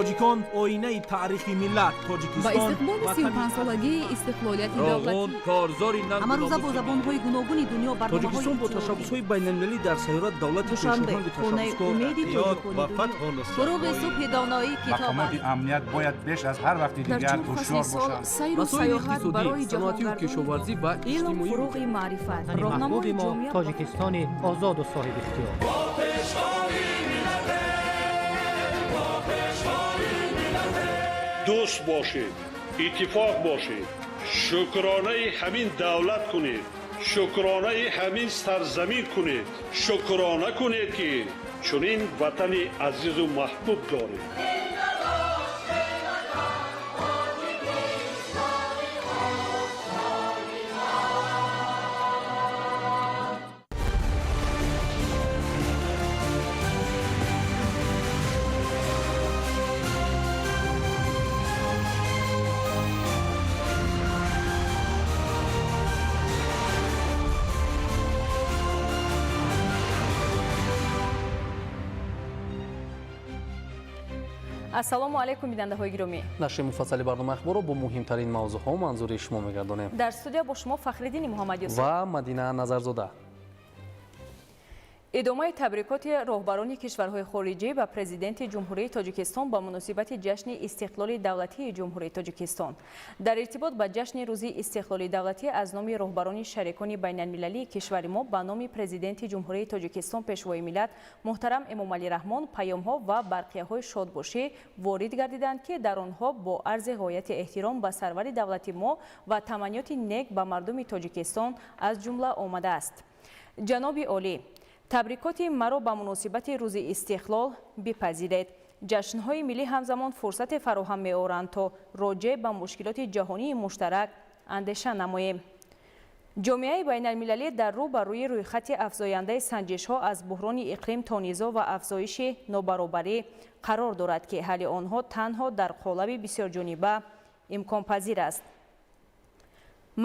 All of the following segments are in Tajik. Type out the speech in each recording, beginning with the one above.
Тоҷикон оинаи таърихи миллат. Ба Тоҷикистон истиқболи ватани 35-солагии истиқлолияти Роғун давлатӣ корзори Ҳамарӯза бо забонҳои гуногуни дунё барномаҳои Тоҷикистон бо иттилоотӣ. ташаббусҳои байналмилалӣ дар сайёра давлати Душанбе, пешоҳанги хонаи ташаббускор. умеди Ёд тоҷикони ва дунё. фатҳу нусратҳои Фуруғи субҳи доноӣ китоб Мақомоти аст. амният бояд беш аз ҳар вақти дар дигар чор фасли ҳушёр сол бошанд. сайру Масоили саёҳат иқтисодӣ, барои саноатию ҷаҳонгардони кишоварзӣ ва Илм иҷтимоӣ. фуруғи маърифат, Ватани роҳнамои маҳбуби мо ҷомеа. Тоҷикистони озоду соҳибихтиёр. Дӯст бошед, иттифоқ бошед, шукронаи ҳамин давлат кунед, шукронаи ҳамин сарзамин кунед, шукрона кунед, ки чунин ватани азизу маҳбуб доред. Ассалому алайкум, бинандаҳои гиромӣ. Нашри муфассали барномаи ахборро бо муҳимтарин мавзӯъҳо манзури шумо мегардонем. Дар студия бо шумо Фахриддини Муҳаммадюсуф ва Мадина Назарзода. Идомаи табрикоти роҳбарони кишварҳои хориҷӣ ба Президенти Ҷумҳурии Тоҷикистон ба муносибати ҷашни истиқлоли давлатии Ҷумҳурии Тоҷикистон. Дар иртибот ба ҷашни рӯзи истиқлоли давлатӣ аз номи роҳбарони шарикони байналмилалии кишвари мо ба номи Президенти Ҷумҳурии Тоҷикистон, Пешвои миллат муҳтарам Эмомалӣ Раҳмон паёмҳо ва барқияҳои шодбошӣ ворид гардиданд, ки дар онҳо бо арзи ғояти эҳтиром ба сарвари давлати мо ва таманниёти нек ба мардуми Тоҷикистон аз ҷумла омадааст: Ҷаноби олӣ, табрикоти маро ба муносибати рӯзи истиқлол бипазиред. Ҷашнҳои миллӣ ҳамзамон фурсате фароҳам меоранд, то роҷеъ ба мушкилоти ҷаҳонии муштарак андеша намоем. Ҷомеаи байналмилалӣ дар рӯ ба рӯи рӯйхати афзояндаи санҷишҳо, аз буҳрони иқлим то низоъ ва афзоиши нобаробарӣ, қарор дорад, ки ҳалли онҳо танҳо дар қолаби бисёрҷониба имконпазир аст.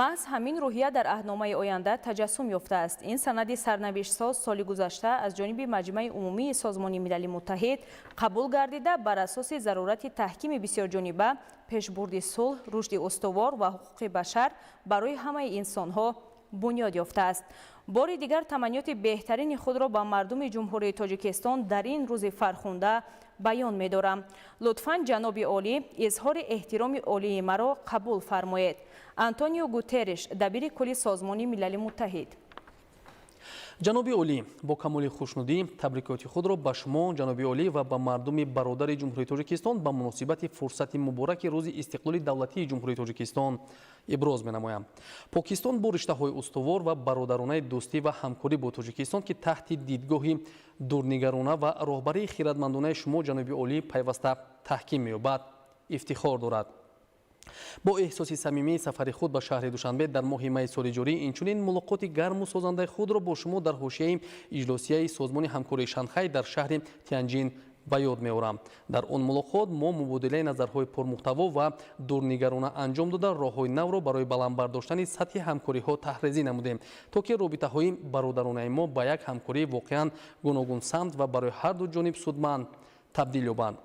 Маҳз ҳамин рӯҳия дар аҳдномаи оянда таҷассум ёфтааст. Ин санади сарнавиштсоз соли гузашта аз ҷониби Маҷмаи умумии Созмони Милали Муттаҳид қабул гардида, бар асоси зарурати таҳкими бисёрҷониба, пешбурди сулҳ, рушди устувор ва ҳуқуқи башар барои ҳамаи инсонҳо бунёд ёфтааст. Бори дигар таманниёти беҳтарини худро ба мардуми Ҷумҳурии Тоҷикистон дар ин рӯзи фархунда баён медорам. Лутфан, ҷаноби олӣ, изҳори эҳтироми олии маро қабул фармоед. Антонио Гутерриш, дабири кулли Созмони Милали Муттаҳид. Ҷаноби олӣ, бо камоли хушнудӣ табрикоти худро ба шумо, ҷаноби олӣ, ва ба мардуми бародари Ҷумҳурии Тоҷикистон ба муносибати фурсати мубораки рӯзи истиқлоли давлатии Ҷумҳурии Тоҷикистон иброз менамоям. Покистон бо риштаҳои устувор ва бародаронаи дӯстӣ ва ҳамкорӣ бо Тоҷикистон, ки таҳти дидгоҳи дурнигарона ва роҳбарии хиратмандонаи шумо, ҷаноби олӣ, пайваста таҳким меёбад, ифтихор дорад. Бо эҳсоси самимии сафари худ ба шаҳри Душанбе дар моҳи майи соли ҷорӣ, инчунин мулоқоти гарму созандаи худро бо шумо дар ҳошияи иҷлосияи Созмони ҳамкории Шанхай дар шаҳри Тянҷин ба ёд меорам. Дар он мулоқот мо мубодилаи назарҳои пурмуҳтаво ва дурнигарона анҷом дода, роҳҳои навро барои баланд бардоштани сатҳи ҳамкориҳо таҳрезӣ намудем, то ки робитаҳои бародаронаи мо ба як ҳамкории воқеан гуногунсамт ва барои ҳарду ҷониб судманд табдил ёбанд.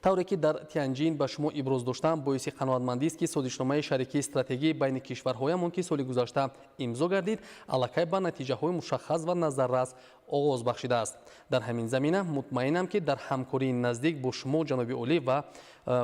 Тавре ки дар Тянҷин ба шумо иброз доштам, боиси қаноатмандист, ки созишномаи шарикии стратегӣ байни кишварҳоямон, ки соли гузашта имзо гардид, аллакай ба натиҷаҳои мушаххас ва назаррас оғоз бахшидааст. Дар ҳамин замина мутмаинам, ки дар ҳамкории наздик бо шумо, ҷаноби олӣ, ва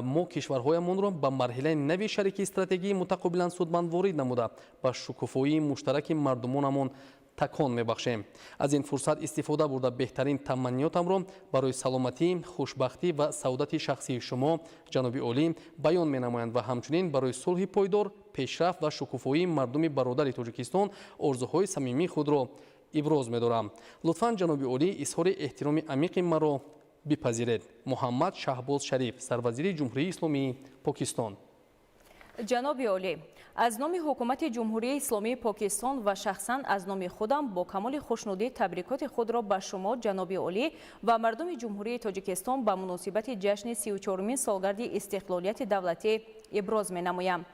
мо кишварҳоямонро ба марҳилаи нави шарикии стратегии мутақобилан судманд ворид намуда, ба шукуфоии муштараки мардумонамон такон мебахшем. Аз ин фурсат истифода бурда, беҳтарин таманниётамро барои саломатӣ, хушбахтӣ ва саодати шахсии шумо, ҷаноби олӣ, баён менамоянд ва ҳамчунин барои сулҳи пойдор, пешрафт ва шукуфоии мардуми бародари Тоҷикистон орзуҳои самимии худро иброз медорам. Лутфан, ҷаноби олӣ, изҳори эҳтироми амиқи маро бипазиред. Муҳаммад Шаҳбоз Шариф, сарвазири Ҷумҳурии Исломии Покистон. Ҷаноби олӣ, аз номи ҳукумати Ҷумҳурии Исломии Покистон ва шахсан аз номи худам бо камоли хушнудӣ табрикоти худро ба шумо, ҷаноби олӣ, ва мардуми Ҷумҳурии Тоҷикистон ба муносибати ҷашни 34-умин солгарди истиқлолияти давлатӣ иброз менамоям.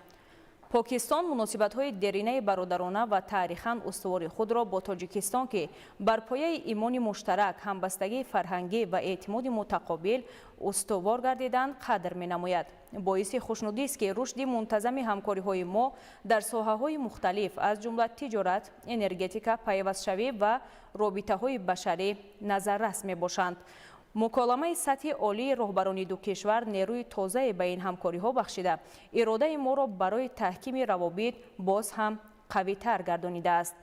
Покистон муносибатҳои деринаи бародарона ва таърихан устувори худро бо Тоҷикистон, ки бар пояи имони муштарак, ҳамбастагии фарҳангӣ ва эътимоди мутақобил устувор гардиданд, қадр менамояд. Боиси хушнудист, ки рушди мунтазами ҳамкориҳои мо дар соҳаҳои мухталиф, аз ҷумла тиҷорат, энергетика, пайвастшавӣ ва робитаҳои башарӣ назаррас мебошанд. Муколамаи сатҳи олии роҳбарони ду кишвар нерӯи тозае ба ин ҳамкориҳо бахшида, иродаи моро барои таҳкими равобит боз ҳам қавитар гардонидааст.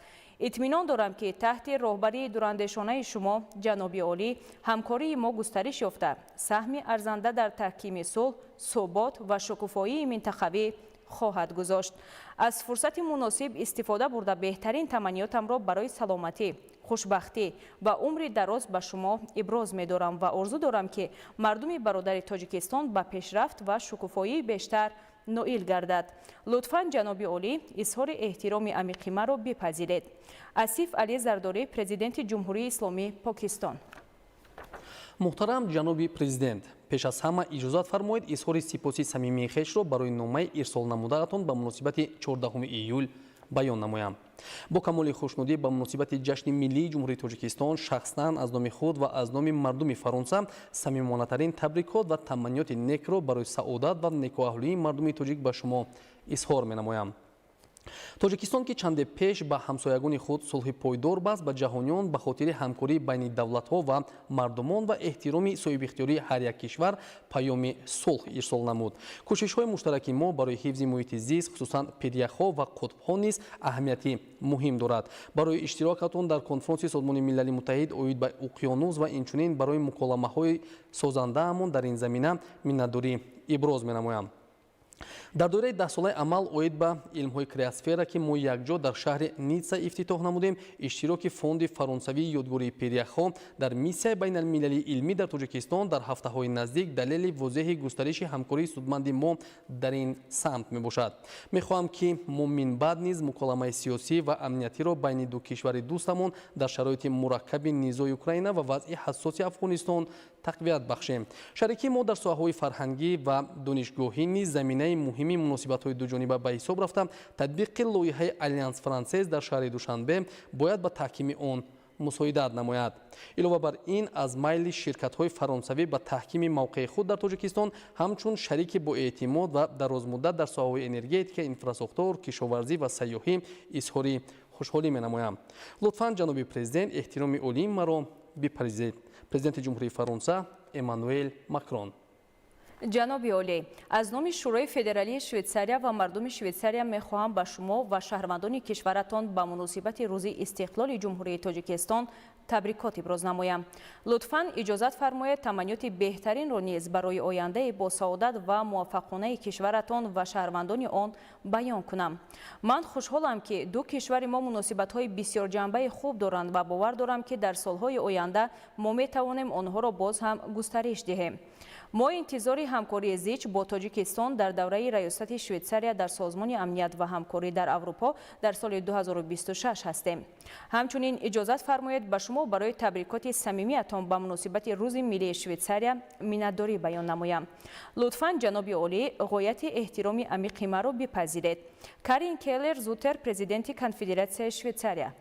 Итминон дорам, ки таҳти роҳбарии дурандешонаи шумо, ҷаноби олӣ, ҳамкории мо густариш ёфта, саҳми арзанда дар таҳкими сулҳ, субот ва шукуфоии минтақавӣ хоҳад гузошт. Аз фурсати муносиб истифода бурда, беҳтарин таманниётамро барои саломатӣ, хушбахтӣ ва умри дароз ба шумо иброз медорам ва орзу дорам, ки мардуми бародари Тоҷикистон ба пешрафт ва шукуфоии бештар ноил гардад. Лутфан, ҷаноби олӣ, изҳори эҳтироми амиқи маро бипазиред. Асиф Алӣ Зардорӣ, Президенти Ҷумҳурии Исломии Покистон. Муҳтарам ҷаноби президент, пеш аз ҳама иҷозат фармоед изҳори сипоси самимии хешро барои номаи ирсол намудаатон ба муносибати 14 июл баён намоям. Бо камоли хушнудӣ ба муносибати ҷашни миллии Ҷумҳурии Тоҷикистон шахсан аз номи худ ва аз номи мардуми Фаронса самимонатарин табрикот ва таманниёти некро барои саодат ва некуаҳлии мардуми тоҷик ба шумо изҳор менамоям. Тоҷикистон, ки чанде пеш ба ҳамсоягони худ сулҳи пойдор баст, ба ҷаҳониён ба хотири ҳамкории байни давлатҳо ва мардумон ва эҳтироми соҳибихтиёрии ҳар як кишвар паёми сулҳ ирсол намуд. Кӯшишҳои муштараки мо барои ҳифзи муҳити зист, хусусан пиряхҳо ва қутбҳо низ аҳамияти муҳим дорад. Барои иштирокатон дар конфронси Созмони Милали Муттаҳид оид ба уқёнус ва инчунин барои муколамаҳои созандаамон дар ин замина миннатдорӣ иброз менамоям. Дар доираи даҳсолаи амал оид ба илмҳои криосфера, ки мо якҷо дар шаҳри Ницца ифтитоҳ намудем, иштироки Фонди фаронсавии ёдгории пиряхҳо дар миссияи байналмилалии илмӣ дар Тоҷикистон дар ҳафтаҳои наздик далели возеҳи густариши ҳамкории судманди мо дар ин самт мебошад. Мехоҳам, ки мо минбаъд низ муколамаи сиёсӣ ва амниятиро байни ду кишвари дӯстамон дар шароити мураккаби низои Украина ва вазъи ҳассоси Афғонистон тақвият бахшем. Шарикии мо дар соҳаҳои фарҳангӣ ва донишгоҳӣ низ заминаи муҳими муносибатҳои дуҷониба ба ҳисоб рафта, татбиқи лоиҳаи Алянс Франсез дар шаҳри Душанбе бояд ба таҳкими он мусоидат намояд. Илова бар ин, аз майли ширкатҳои фаронсавӣ ба таҳкими мавқеи худ дар Тоҷикистон ҳамчун шарики боэътимод ва дарозмуддат дар соҳаҳои энергетика, инфрасохтор, кишоварзӣ ва сайёҳӣ изҳори хушҳолӣ менамоям. Лутфан, ҷаноби президент, эҳтироми олии маро бипазиред. Президенти Ҷумҳурии Фаронса Эммануэл Макрон. Ҷаноби олӣ, аз номи Шӯрои Федералии Швейтсария ва мардуми Швейтсария мехоҳам ба шумо ва шаҳрвандони кишваратон ба муносибати Рӯзи истиқлоли Ҷумҳурии Тоҷикистон табрикот иброз намоям. Лутфан иҷозат фармоед таманниёти беҳтаринро низ барои ояндаи босаодат ва муваффақонаи кишваратон ва шаҳрвандони он баён кунам. Ман хушҳолам, ки ду кишвари мо муносибатҳои бисёрҷанбаи хуб доранд ва бовар дорам, ки дар солҳои оянда мо метавонем онҳоро боз ҳам густариш диҳем. Мо интизори ҳамкории зич бо Тоҷикистон дар давраи раёсати Швейтсария дар Созмони амният ва ҳамкорӣ дар Аврупо дар соли 2026 ҳастем. Ҳамчунин иҷозат фармоед ба шумо барои табрикоти самимиятон ба муносибати Рӯзи миллии Швейтсария миннатдорӣ баён намоям. Лутфан, ҷаноби олӣ, ғояти эҳтироми амиқи маро бипазиред. Карин Келлер Зутер, президенти Конфедератсияи Швейтсария.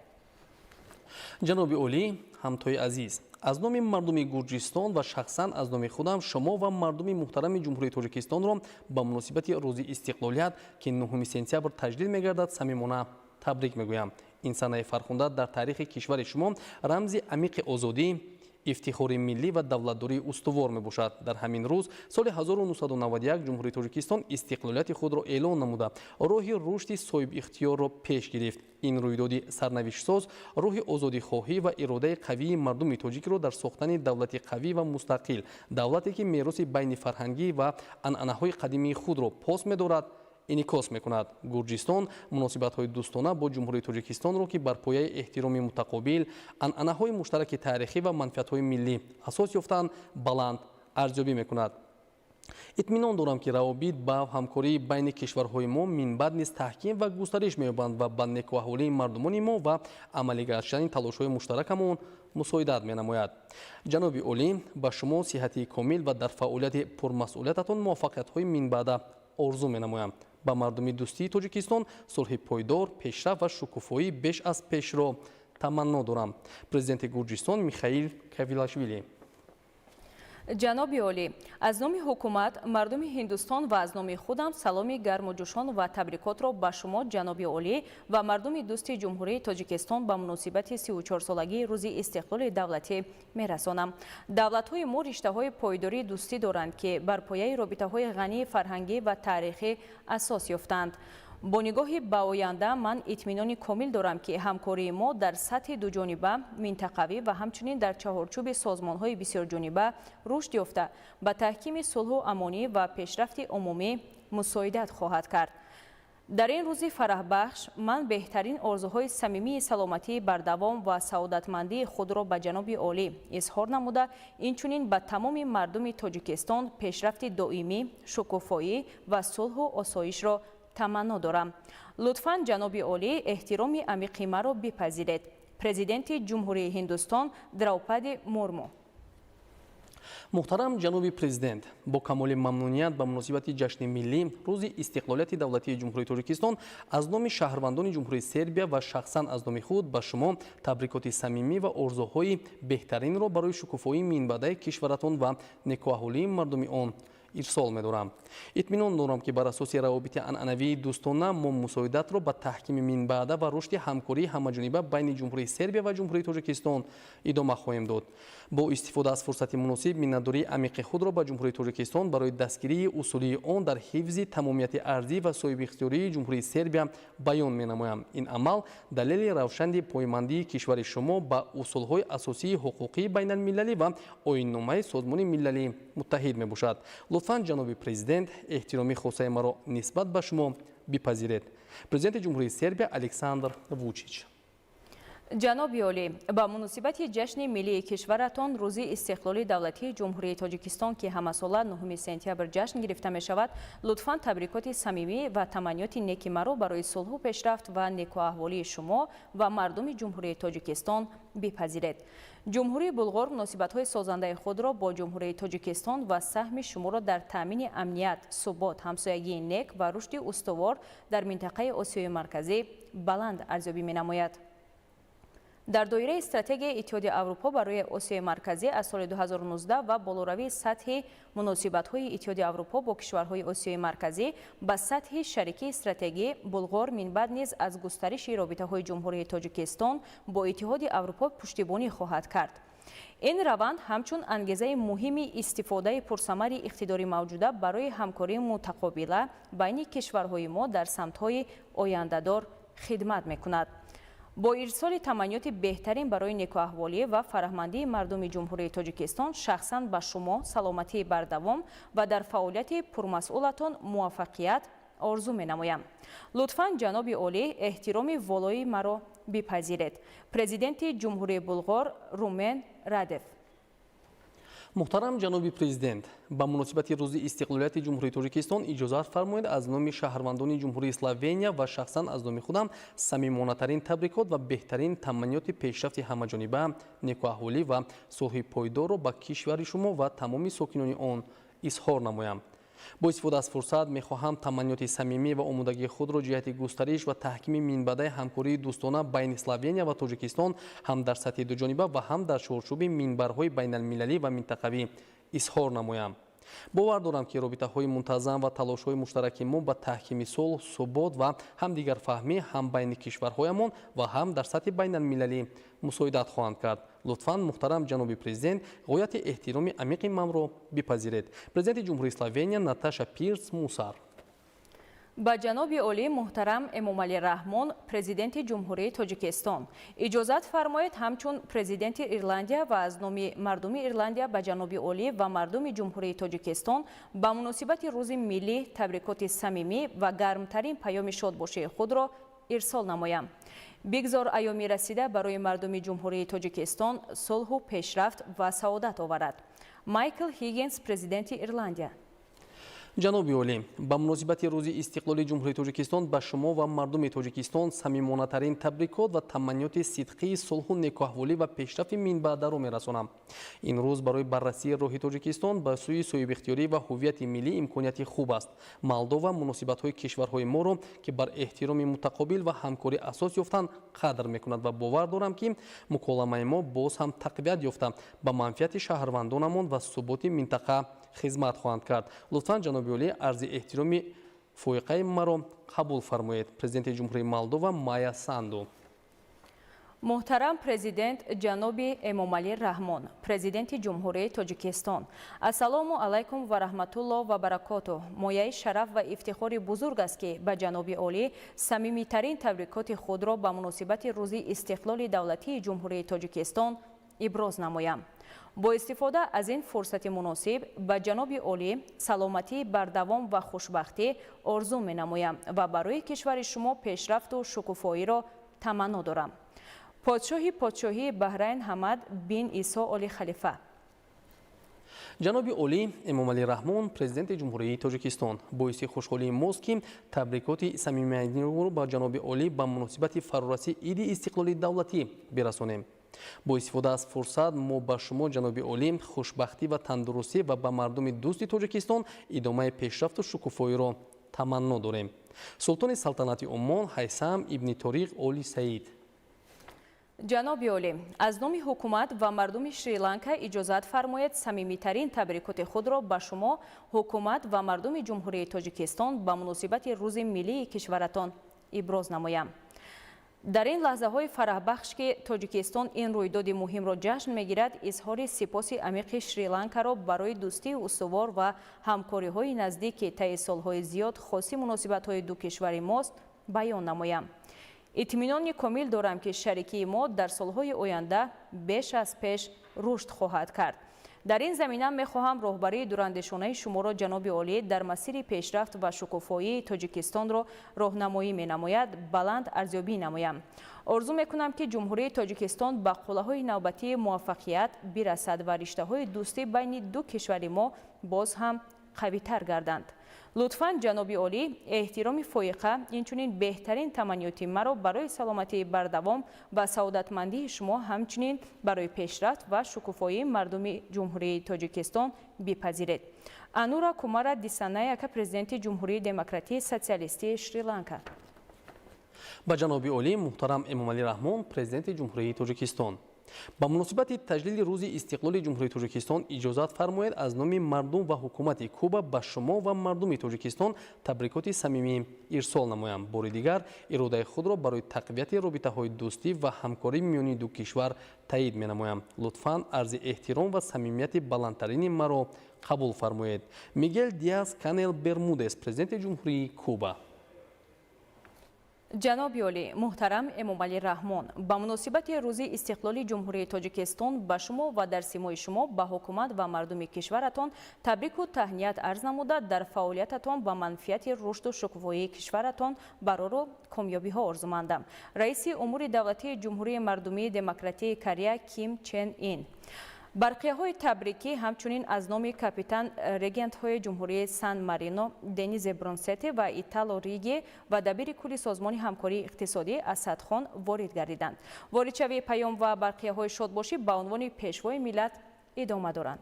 Ҷаноби олӣ, ҳамтои азиз, аз номи мардуми Гурҷистон ва шахсан аз номи худам шумо ва мардуми муҳтарами Ҷумҳурии Тоҷикистонро ба муносибати Рӯзи истиқлолият, ки 9 сентябр таҷлил мегардад, самимона табрик мегӯям. Ин санаи фархунда дар таърихи кишвари шумо рамзи амиқи озодӣ, ифтихори миллӣ ва давлатдории устувор мебошад. Дар ҳамин рӯз соли 1991 Ҷумҳурии Тоҷикистон истиқлолияти худро эълон намуда, роҳи рушди соҳибихтиёрро пеш гирифт. Ин рӯйдоди сарнавиштсоз рӯҳи озодихоҳӣ ва иродаи қавии мардуми тоҷикро дар сохтани давлати қавӣ ва мустақил, давлате ки мероси байнифарҳангӣ ва анъанаҳои қадимии худро пос медорад, инъикос мекунад. Гурҷистон муносибатҳои дӯстона бо Ҷумҳурии Тоҷикистонро, ки бар пояи эҳтироми мутақобил, анъанаҳои муштараки таърихӣ ва манфиатҳои миллӣ асос ёфтанд, баланд арзёбӣ мекунад. Итминон дорам, ки равобит ба ҳамкории байни кишварҳои мо минбаъд низ таҳким ва густариш меёбанд ва ба некуаҳволии мардумони мо ва амалигаштани талошҳои муштаракамон мусоидат менамояд. Ҷаноби олӣ, ба шумо сиҳати комил ва дар фаъолияти пурмасъулиятатон муваффақиятҳои минбаъда орзу менамоям. Ба мардуми дӯстии Тоҷикистон сулҳи пойдор, пешрафт ва шукуфоии беш аз пешро таманно дорам. Президенти Гурҷистон Михаил Кавелашвили. Ҷаноби олӣ, аз номи ҳукумат, мардуми Ҳиндустон ва аз номи худам саломи гарму ҷӯшон ва табрикотро ба шумо, ҷаноби олӣ, ва мардуми дӯсти Ҷумҳурии Тоҷикистон ба муносибати 34-солагии Рӯзи истиқлоли давлатӣ мерасонам. Давлатҳои мо риштаҳои пойдории дӯстӣ доранд, ки бар пояи робитаҳои ғании фарҳангӣ ва таърихӣ асос ёфтаанд. Бо нигоҳи ба оянда ман итминони комил дорам, ки ҳамкории мо дар сатҳи дуҷониба, минтақавӣ ва ҳамчунин дар чаҳорчӯби созмонҳои бисёрҷониба рушд ёфта, ба таҳкими сулҳу амонӣ ва пешрафти умумӣ мусоидат хоҳад кард. Дар ин рӯзи фараҳбахш ман беҳтарин орзуҳои самимии саломатии бардавом ва саодатмандии худро ба ҷаноби олӣ изҳор намуда, инчунин ба тамоми мардуми Тоҷикистон пешрафти доимӣ, шукуфоӣ ва сулҳу осоишро таманно дорам. Лутфан, ҷаноби олӣ, эҳтироми амиқи маро бипазиред. Президенти Ҷумҳурии Ҳиндустон Драупади Мурму. Муҳтарам ҷаноби президент, бо камоли мамнуният ба муносибати ҷашни миллӣ, Рӯзи истиқлолияти давлатии Ҷумҳурии Тоҷикистон, аз номи шаҳрвандони Ҷумҳурии Сербия ва шахсан аз номи худ ба шумо табрикоти самимӣ ва орзуҳои беҳтаринро барои шукуфоии минбаъдаи кишваратон ва некуаҳолии мардуми он ирсол медорам. Итминон дорам, ки бар асоси равобити анъанавии дӯстона мо мусоидатро ба таҳкими минбаъда ва рушди ҳамкории ҳамаҷониба байни Ҷумҳурии Сербия ва Ҷумҳурии Тоҷикистон идома хоҳем дод. Бо истифода аз фурсати муносиб миннатдории амиқи худро ба Ҷумҳурии Тоҷикистон барои дастгирии усулии он дар ҳифзи тамомияти арзӣ ва соҳибихтиёрии Ҷумҳурии Сербия баён менамоям. Ин амал далели равшанди поймандии кишвари шумо ба усулҳои асосии ҳуқуқии байналмилалӣ ва Оинномаи Созмони Милали Муттаҳид мебошад. Лутфан, ҷаноби президент, эҳтироми хосаи маро нисбат ба шумо бипазиред. Президенти Ҷумҳурии Сербия Александр Вучич. Ҷаноби олӣ, ба муносибати ҷашни миллии кишваратон, Рӯзи истиқлоли давлатии Ҷумҳурии Тоҷикистон, ки ҳамасола 9 сентябр ҷашн гирифта мешавад, лутфан табрикоти самимӣ ва таманниёти неки маро барои сулҳу пешрафт ва некуаҳволии шумо ва мардуми Ҷумҳурии Тоҷикистон бипазиред. Ҷумҳурии Булғор муносибатҳои созандаи худро бо Ҷумҳурии Тоҷикистон ва саҳми шуморо дар таъмини амният, субот, ҳамсоягии нек ва рушди устувор дар минтақаи Осиёи Марказӣ баланд арзёбӣ менамояд. Дар доираи стратегияи Иттиҳоди Аврупо барои Осиёи Марказӣ аз соли 2019 ва болоравии сатҳи муносибатҳои Иттиҳоди Аврупо бо кишварҳои Осиёи Марказӣ ба сатҳи шарикии стратегӣ, Булғор минбаъд низ аз густариши робитаҳои Ҷумҳурии Тоҷикистон бо Иттиҳоди Аврупо пуштибонӣ хоҳад кард. Ин раванд ҳамчун ангезаи муҳими истифодаи пурсамари иқтидори мавҷуда барои ҳамкории мутақобила байни кишварҳои мо дар самтҳои ояндадор хидмат мекунад. Бо ирсоли таманниёти беҳтарин барои некуаҳволӣ ва фараҳмандии мардуми Ҷумҳурии Тоҷикистон, шахсан ба шумо саломатии бардавом ва дар фаъолияти пурмасъулатон муваффақият орзу менамоям. Лутфан, ҷаноби олӣ, эҳтироми волои маро бипазиред. Президенти Ҷумҳурии Булғор Румен Радев. Муҳтарам ҷаноби президент, ба муносибати Рӯзи истиқлолияти Ҷумҳурии Тоҷикистон иҷозат фармоед аз номи шаҳрвандони Ҷумҳурии Словения ва шахсан аз номи худам самимонатарин табрикот ва беҳтарин таманниёти пешрафти ҳамаҷониба, некуаҳволӣ ва сулҳи пойдорро ба кишвари шумо ва тамоми сокинони он изҳор намоям. Бо истифода аз фурсат мехоҳам таманниёти самимӣ ва омодагии худро ҷиҳати густариш ва таҳкими минбаъдаи ҳамкории дӯстона байни Словения ва Тоҷикистон ҳам дар сатҳи дуҷониба ва ҳам дар чорчӯби минбарҳои байналмилалӣ ва минтақавӣ изҳор намоям. Бовар дорам, ки робитаҳои мунтазам ва талошҳои муштараки мо ба таҳкими сулҳ, субот ва ҳамдигарфаҳмӣ ҳам байни кишварҳоямон ва ҳам дар сатҳи байналмилалӣ мусоидат хоҳанд кард. Лутфан, муҳтарам ҷаноби президент, ғояти эҳтироми амиқи манро бипазиред. Президенти Ҷумҳурии Словения Наташа Пирс Мусар. Ба ҷаноби олӣ муҳтарам Эмомалӣ Раҳмон, Президенти Ҷумҳурии Тоҷикистон, иҷозат фармоед ҳамчун Президенти Ирландия ва аз номи мардуми Ирландия ба ҷаноби олӣ ва мардуми Ҷумҳурии Тоҷикистон ба муносибати Рӯзи миллӣ табрикоти самимӣ ва гармтарин паёми шодбошии худро ирсол намоям. Бигзор айёми расида барои мардуми Ҷумҳурии Тоҷикистон сулҳу пешрафт ва саодат оварад. Майкл Ҳиггинс, Президенти Ирландия. Ҷаноби олӣ, ба муносибати Рӯзи истиқлоли Ҷумҳурии Тоҷикистон ба шумо ва мардуми Тоҷикистон самимонатарин табрикот ва таманниёти сидқии сулҳу некуаҳволӣ ва пешрафти минбаъдаро мерасонам. Ин рӯз барои баррасии роҳи Тоҷикистон ба сӯи соҳибихтиёрӣ ва ҳуввияти миллӣ имконияти хуб аст. Молдова муносибатҳои кишварҳои моро, ки бар эҳтироми мутақобил ва ҳамкорӣ асос ёфтанд, қадр мекунад ва бовар дорам, ки муколамаи мо боз ҳам тақвият ёфта, ба манфиати шаҳрвандонамон ва суботи минтақа хизмат хоҳанд кард. Лутфан, ҷаноби олӣ, арзи эҳтироми фоиқаи маро қабул фармоед. Президенти Ҷумҳурии Молдова Майя Санду. Муҳтарам президент ҷаноби Эмомалӣ Раҳмон, президенти Ҷумҳурии Тоҷикистон, ассалому алайкум ва раҳматуллоҳ ва баракотуҳ. Мояи шараф ва ифтихори бузург аст, ки ба ҷаноби олӣ самимитарин табрикоти худро ба муносибати Рӯзи истиқлоли давлатии Ҷумҳурии Тоҷикистон иброз намоям. Бо истифода аз ин фурсати муносиб ба ҷаноби олӣ саломатии бардавом ва хушбахтӣ орзу менамоям ва барои кишвари шумо пешрафту шукуфоиро таманно дорам. Подшоҳи Подшоҳии Баҳрайн Ҳамад бин Исо Оли Халифа. Ҷаноби олӣ Эмомалӣ Раҳмон, президенти Ҷумҳурии Тоҷикистон, боиси хушҳолии мост, ки табрикоти самимиятиро ба ҷаноби олӣ ба муносибати фарорасии Иди истиқлоли давлатӣ бирасонем. Бо истифода аз фурсат мо ба шумо, ҷаноби олӣ, хушбахтӣ ва тандурустӣ ва ба мардуми дӯсти Тоҷикистон идомаи пешрафту шукуфоиро таманно дорем. Султони Салтанати Умон Ҳайсам ибни Ториқ Оли Саид. Ҷаноби олӣ, аз номи ҳукумат ва мардуми Шри-Ланка иҷозат фармоед самимитарин табрикоти худро ба шумо, ҳукумат ва мардуми Ҷумҳурии Тоҷикистон ба муносибати Рӯзи миллии кишваратон иброз намоям. Дар ин лаҳзаҳои фараҳбахш, ки Тоҷикистон ин рӯйдоди муҳимро ҷашн мегирад, изҳори сипоси амиқи Шри-Ланкаро барои дӯстии устувор ва ҳамкориҳои наздик, ки таи солҳои зиёд хоси муносибатҳои ду кишвари мост, баён намоям. Итминони комил дорам, ки шарикии мо дар солҳои оянда беш аз пеш рушд хоҳад кард. Дар ин замина мехоҳам роҳбарии дурандешонаи шуморо, ҷаноби олӣ, дар масири пешрафт ва шукуфоии Тоҷикистонро роҳнамоӣ менамояд, баланд арзёбӣ намоям. Орзу мекунам, ки Ҷумҳурии Тоҷикистон ба қуллаҳои навбатии муваффақият бирасад ва риштаҳои дӯстӣ байни ду кишвари мо боз ҳам қавитар гарданд. Лутфан, ҷаноби олӣ, эҳтироми фоиқа, инчунин беҳтарин таманниёти маро барои саломатии бардавом ва саодатмандии шумо, ҳамчунин барои пешрафт ва шукуфоии мардуми Ҷумҳурии Тоҷикистон бипазиред. Анура Кумара Дисанаяка, президенти Ҷумҳурии Демократии Социалистии Шри-Ланка. Ба ҷаноби олӣ муҳтарам Эмомалӣ Раҳмон, президенти Ҷумҳурии Тоҷикистон, ба муносибати таҷлили Рӯзи истиқлоли Ҷумҳурии Тоҷикистон иҷозат фармоед аз номи мардум ва ҳукумати Куба ба шумо ва мардуми Тоҷикистон табрикоти самимӣ ирсол намоям. Бори дигар иродаи худро барои тақвияти робитаҳои дӯстӣ ва ҳамкорӣ миёни ду кишвар таъид менамоям. Лутфан арзи эҳтиром ва самимияти баландтарини маро қабул фармоед. Мигел Диас Канел Бермудес, президенти Ҷумҳурии Куба. Ҷаноби олӣ муҳтарам Эмомалӣ Раҳмон, ба муносибати Рӯзи истиқлоли Ҷумҳурии Тоҷикистон ба шумо ва дар симои шумо ба ҳукумат ва мардуми кишваратон табрику таҳният арз намуда, дар фаъолиятатон ба манфиати рушду шукуфоии кишваратон барору комёбиҳо орзумандам. Раиси Умури давлатии Ҷумҳурии Мардумии Демократии Корея Ким Чен Ин. Барқияҳои табрикӣ ҳамчунин аз номи капитан регентҳои Ҷумҳурии Сан Марино Денизе Бронсете ва Итало Риги ва дабири кулли Созмони ҳамкории иқтисодӣ Асадхон ворид гардиданд. Воридшавии паём ва барқияҳои шодбошӣ ба унвони пешвои миллат идома доранд.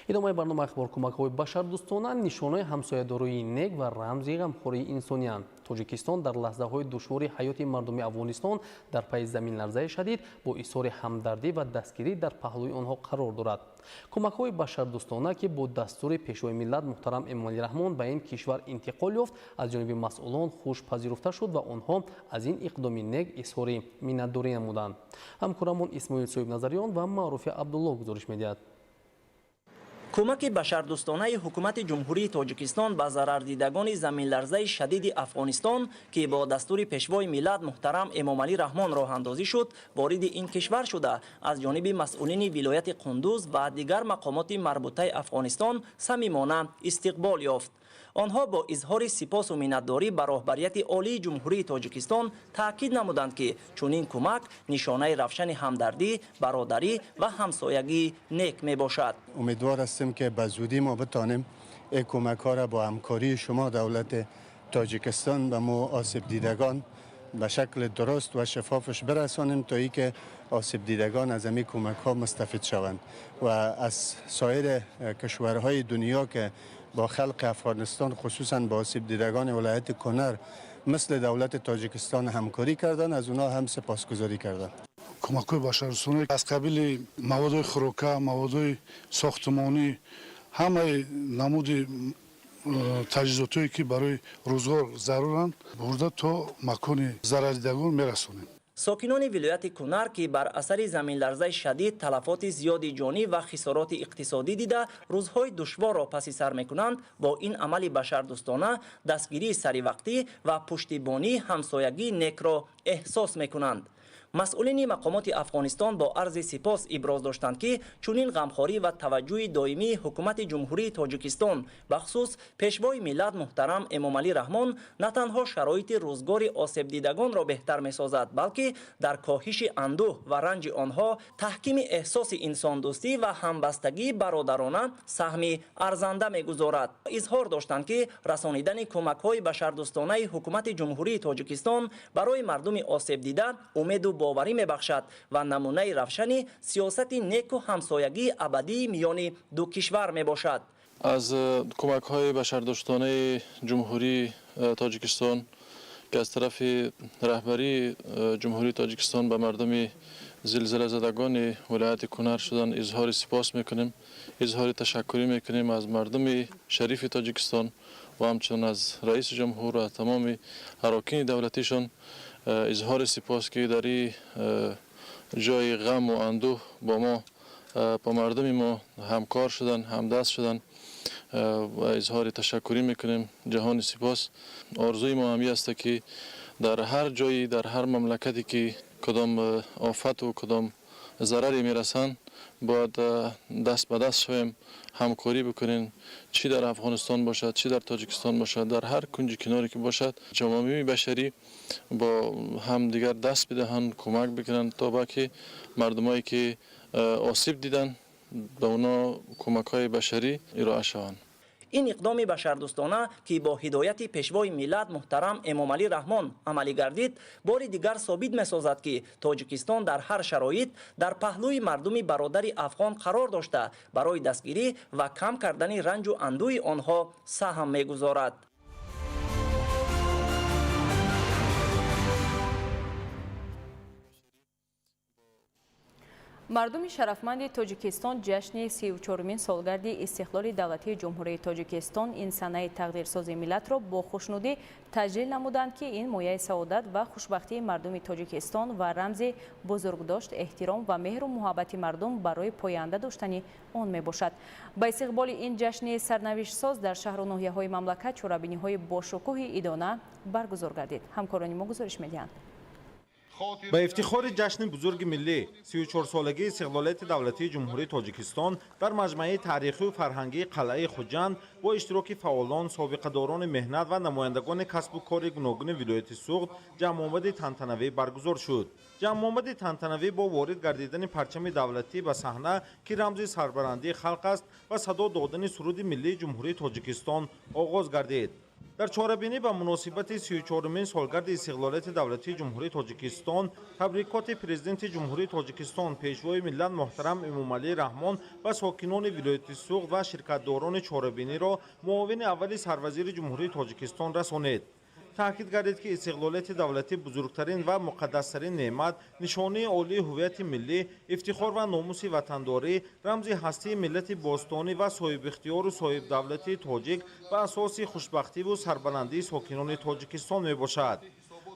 Идомаи барнома. Ахбор. Кӯмакҳои башардӯстона нишонаи ҳамсоядории нек ва рамзи ғамхории инсониянд. Тоҷикистон дар лаҳзаҳои душвори ҳаёти мардуми Афғонистон дар пайи заминларзаи шадид бо изҳори ҳамдардӣ ва дастгирӣ дар паҳлӯи онҳо қарор дорад. Кӯмакҳои башардӯстона, ки бо дастури пешвои миллат муҳтарам Эмомалӣ Раҳмон ба ин кишвар интиқол ёфт, аз ҷониби масъулон хуш пазируфта шуд ва онҳо аз ин иқдоми нек изҳори миннатдорӣ намуданд. Ҳамкорамон Исмоил Соҳибназариён ва Маъруфи Абдулло гузориш медиҳад. Кӯмаки башардӯстонаи ҳукумати Ҷумҳурии Тоҷикистон ба зарардидагони заминларзаи шадиди Афғонистон, ки бо дастури пешвои миллат муҳтарам Эмомалӣ Раҳмон роҳандозӣ шуд, вориди ин кишвар шуда, аз ҷониби масъулини вилояти Қундуз ва дигар мақомоти марбутаи Афғонистон самимона истиқбол ёфт. Онҳо бо изҳори сипосу миннатдорӣ ба роҳбарияти олии Ҷумҳурии Тоҷикистон таъкид намуданд, ки чунин кӯмак нишонаи равшани ҳамдардӣ, бародарӣ ва ҳамсоягии нек мебошад. Умедвор ҳастем, ки ба зудӣ мо битонем این کمک ها را با همکاری شما دولت تاجیکستان به ما آسیب دیدگان به شکل درست و شفافش برسانیم تا اینکه آسیب دیدگان از این کمک ها مستفید شوند و از سایر کشورهای دنیا که با خلق افغانستان خصوصا با آسیب دیدگان ولایت کنر مثل دولت تاجیکستان همکاری کردن، از اونا هم سپاسگزاری کردن. کمک‌های بشردوستانه از قبیل مواد خوراکه، مواد ساختمانی، همه نمود таҷҳизотое ки барои рӯзгор заруранд бурда то макони зарардидагон мерасонем. Сокинони вилояти Кунар, ки бар асари заминларзаи шадид талафоти зиёди ҷонӣ ва хисороти иқтисодӣ дида, рӯзҳои душворро паси сар мекунанд, бо ин амали башардӯстона дастгирии саривақтӣ ва пуштибонии ҳамсоягии некро эҳсос мекунанд. Масъулини мақомоти Афғонистон бо арзи сипос иброз доштанд, ки чунин ғамхорӣ ва таваҷҷӯҳи доимии ҳукумати Ҷумҳурии Тоҷикистон, бахусус Пешвои миллат муҳтарам Эмомалӣ Раҳмон, на танҳо шароити рӯзгори осебдидагонро беҳтар месозад, балки дар коҳиши андӯҳ ва ранҷи онҳо, таҳкими эҳсоси инсондӯстӣ ва ҳамбастагии бародарона саҳми арзанда мегузорад. Изҳор доштанд, ки расонидани кӯмакҳои башардӯстонаи ҳукумати Ҷумҳурии Тоҷикистон барои мардуми осебдида умеду боварӣ мебахшад ва намунаи равшани сиёсати неку ҳамсоягии абадии миёни ду кишвар мебошад. Аз кӯмакҳои башардӯстонаи Ҷумҳурии Тоҷикистон, ки аз тарафи раҳбарии Ҷумҳурии Тоҷикистон ба мардуми зилзилазадагони вилояти Кунар шудан, изҳори сипос мекунем, изҳори ташаккурӣ мекунем аз мардуми шарифи Тоҷикистон ва ҳамчунин аз раиси ҷумҳур ва тамоми арокини давлатишон изҳори сипос, ки дар ин ҷои ғаму андӯҳ бо мо, бо мардуми мо ҳамкор шуданд, ҳамдаст шуданд ва изҳори ташаккурӣ мекунем. Ҷаҳони сипос. Орзуи мо ҳам аст, ки дар ҳар ҷойи, дар ҳар мамлакате ки кадом офату кадом зараре мерасанд, бояд даст ба даст шавем, ҳамкорӣ бикунем, чӣ дар Афғонистон бошад, чӣ дар Тоҷикистон бошад, дар ҳар кунҷи киноре ки бошад, ҷавомеи башарӣ бо ҳамдигар даст бидиҳанд, кӯмак бикунанд, то ба ки мардумое ки осиб диданд, ба оно кӯмакҳои башарӣ ироа шаванд. Ин иқдоми башардӯстона, ки бо ҳидояти Пешвои миллат муҳтарам Эмомалӣ Раҳмон амалӣ гардид, бори дигар собит месозад, ки Тоҷикистон дар ҳар шароит дар паҳлӯи мардуми бародари афғон қарор дошта, барои дастгирӣ ва кам кардани ранҷу андӯҳи онҳо саҳм мегузорад. Мардуми шарафманди Тоҷикистон ҷашни 34-умин солгарди истиқлоли давлатии Ҷумҳурии Тоҷикистон, ин санаи тақдирсози миллатро бо хушнудӣ таҷлил намуданд, ки ин мояи саодат ва хушбахтии мардуми Тоҷикистон ва рамзи бузургдошт, эҳтиром ва меҳру муҳаббати мардум барои поянда доштани он мебошад. Ба истиқболи ин ҷашни сарнавиштсоз дар шаҳру ноҳияҳои мамлакат чорабиниҳои бошукӯҳи идона баргузор гардид. Ҳамкорони мо гузориш медиҳанд. Ба ифтихори ҷашни бузурги миллӣ, 34-солагии истиқлолияти давлатии Ҷумҳурии Тоҷикистон, дар маҷмааи таърихию фарҳангии қалъаи Хуҷанд бо иштироки фаъолон, собиқадорони меҳнат ва намояндагони касбу кори гуногуни вилояти Суғд ҷамъомади тантанавӣ баргузор шуд. Ҷамъомади тантанавӣ бо ворид гардидани парчами давлатӣ ба саҳна, ки рамзи сарбарандии халқ аст, ва садо додани суруди миллии Ҷумҳурии Тоҷикистон оғоз гардид. Дар чорабинӣ ба муносибати 34-умин солгарди истиқлолияти давлатии Ҷумҳурии Тоҷикистон табрикоти Президенти Ҷумҳурии Тоҷикистон, Пешвои миллат муҳтарам Эмомалӣ Раҳмон ва сокинони вилояти Суғд ва ширкатдорони чорабиниро муовини аввали сарвазири Ҷумҳурии Тоҷикистон расонид. Таъкид гардид, ки истиқлолияти давлатӣ бузургтарин ва муқаддастарин неъмат, нишонаи олии ҳуввияти миллӣ, ифтихор ва номуси ватандорӣ, рамзи ҳастии миллати бостонӣ ва соҳибихтиёру соҳибдавлатии тоҷик ва асоси хушбахтиву сарбаландии сокинони Тоҷикистон мебошад.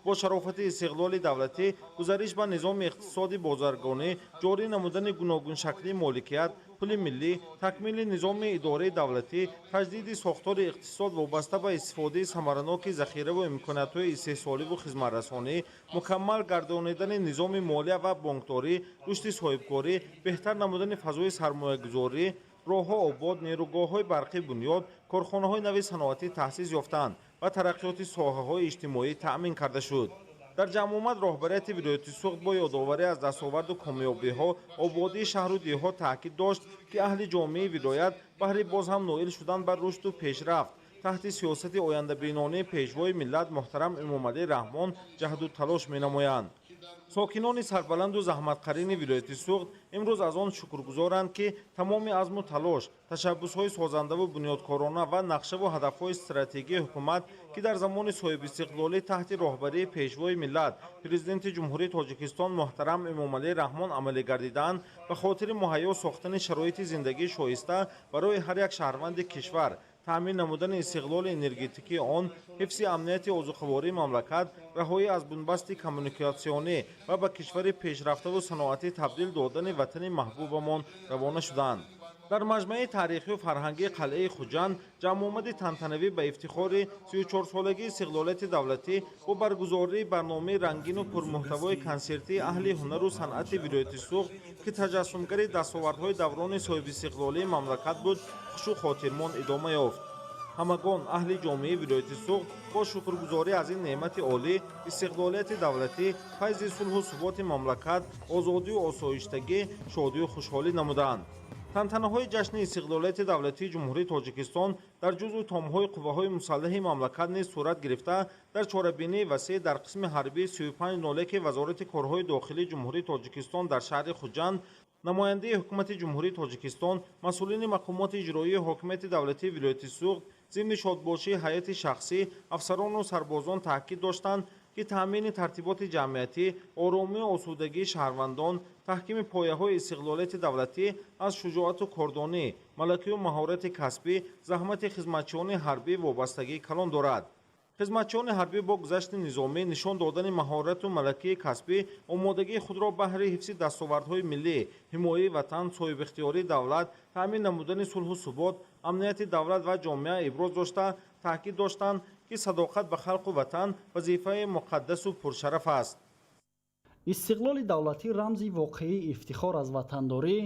Бо шарофати истиқлоли давлатӣ, гузариш ба низоми иқтисоди бозаргонӣ, ҷорӣ намудани гуногуншаклии моликият, пули миллӣ, такмили низоми идораи давлатӣ, таҷдиди сохтори иқтисод вобаста ба истифодаи самараноки захираву имкониятҳои истеҳсоливу хизматрасонӣ, мукаммал гардонидани низоми молия ва бонкдорӣ, рушди соҳибкорӣ, беҳтар намудани фазои сармоягузорӣ, роҳҳо обод, нерӯгоҳҳои барқӣ бунёд, корхонаҳои нави саноатӣ таъсис ёфтанд ва тараққиёти соҳаҳои иҷтимоӣ таъмин карда шуд. Дар ҷамъомад роҳбарияти вилояти Суғд бо ёдоварӣ аз дастоварду комёбиҳо, ободии шаҳру деҳот таъкид дошт, ки аҳли ҷомеаи вилоят баҳри боз ҳам ноил шудан бар рушду пешрафт таҳти сиёсати ояндабинонаи Пешвои миллат муҳтарам Эмомалӣ Раҳмон ҷаҳду талош менамоянд. Сокинони сарбаланду заҳматқарини вилояти Суғд имрӯз аз он шукргузоранд, ки тамоми азму талош, ташаббусҳои созандаву бунёдкорона ва нақшаву ҳадафҳои стратегии ҳукумат, ки дар замони соҳибистиқлолӣ таҳти роҳбарии Пешвои миллат, Президенти Ҷумҳурии Тоҷикистон муҳтарам Эмомалӣ Раҳмон амалӣ гардидаанд, ба хотири муҳайё сохтани шароити зиндагии шоиста барои ҳар як шаҳрванди кишвар, таъмин намудани истиқлоли энергетикии он, ҳифзи амнияти озуқавории мамлакат, раҳоӣ аз бунбасти коммуникатсионӣ ва ба кишвари пешрафтаву саноатӣ табдил додани ватани маҳбубамон равона шуданд. Дар маҷмаи таърихию фарҳангии қалъаи Хуҷанд ҷамъомади тантанавӣ ба ифтихори 34-солагии истиқлолияти давлатӣ бо баргузории барномаи рангину пурмуҳтавои консертии аҳли ҳунару санъати вилояти Суғд, ки таҷассумгари дастовардҳои даврони соҳибистиқлолии мамлакат буд, хушу хотирмон идома ёфт. Ҳамагон аҳли ҷомеаи вилояти Суғд бо шукргузорӣ аз ин неъмати олӣ, истиқлолияти давлатӣ, файзи сулҳу суботи мамлакат, озодию осоиштагӣ, шодию хушҳолӣ намуданд. Тантанаҳои ҷашни истиқлолияти давлатии Ҷумҳурии Тоҷикистон дар ҷузъу томҳои қувваҳои мусаллаҳи мамлакат низ сурат гирифта, дар чорабинии васеъ дар қисми ҳарбии 3501 Вазорати корҳои дохилии Ҷумҳурии Тоҷикистон дар шаҳри Хуҷанд намояндаи ҳукумати Ҷумҳурии Тоҷикистон, масъулини мақомоти иҷроии ҳокимияти давлатии вилояти Суғд зимни шодбошии ҳайати шахсӣ, афсарону сарбозон таъкид доштанд, ки таъмини тартиботи ҷамъиятӣ, оромию осудагии шаҳрвандон, таҳкими пояҳои истиқлолияти давлатӣ аз шуҷоату кордонӣ, малакаю маҳорати касбӣ, заҳмати хизматчиёни ҳарбӣ вобастагии калон дорад. Хизматчиёни ҳарбӣ бо гузашти низомӣ, нишон додани маҳорату малакаи касбӣ, омодагии худро баҳри ҳифзи дастовардҳои миллӣ, ҳимояи ватан, соҳибихтиёрии давлат, таъмин намудани сулҳу субот, амнияти давлат ва ҷомеа иброз дошта, таъкид доштанд, ки садоқат ба халқу ватан вазифаи муқаддасу пуршараф аст. Истиқлоли давлатӣ рамзи воқеии ифтихор аз ватандорӣ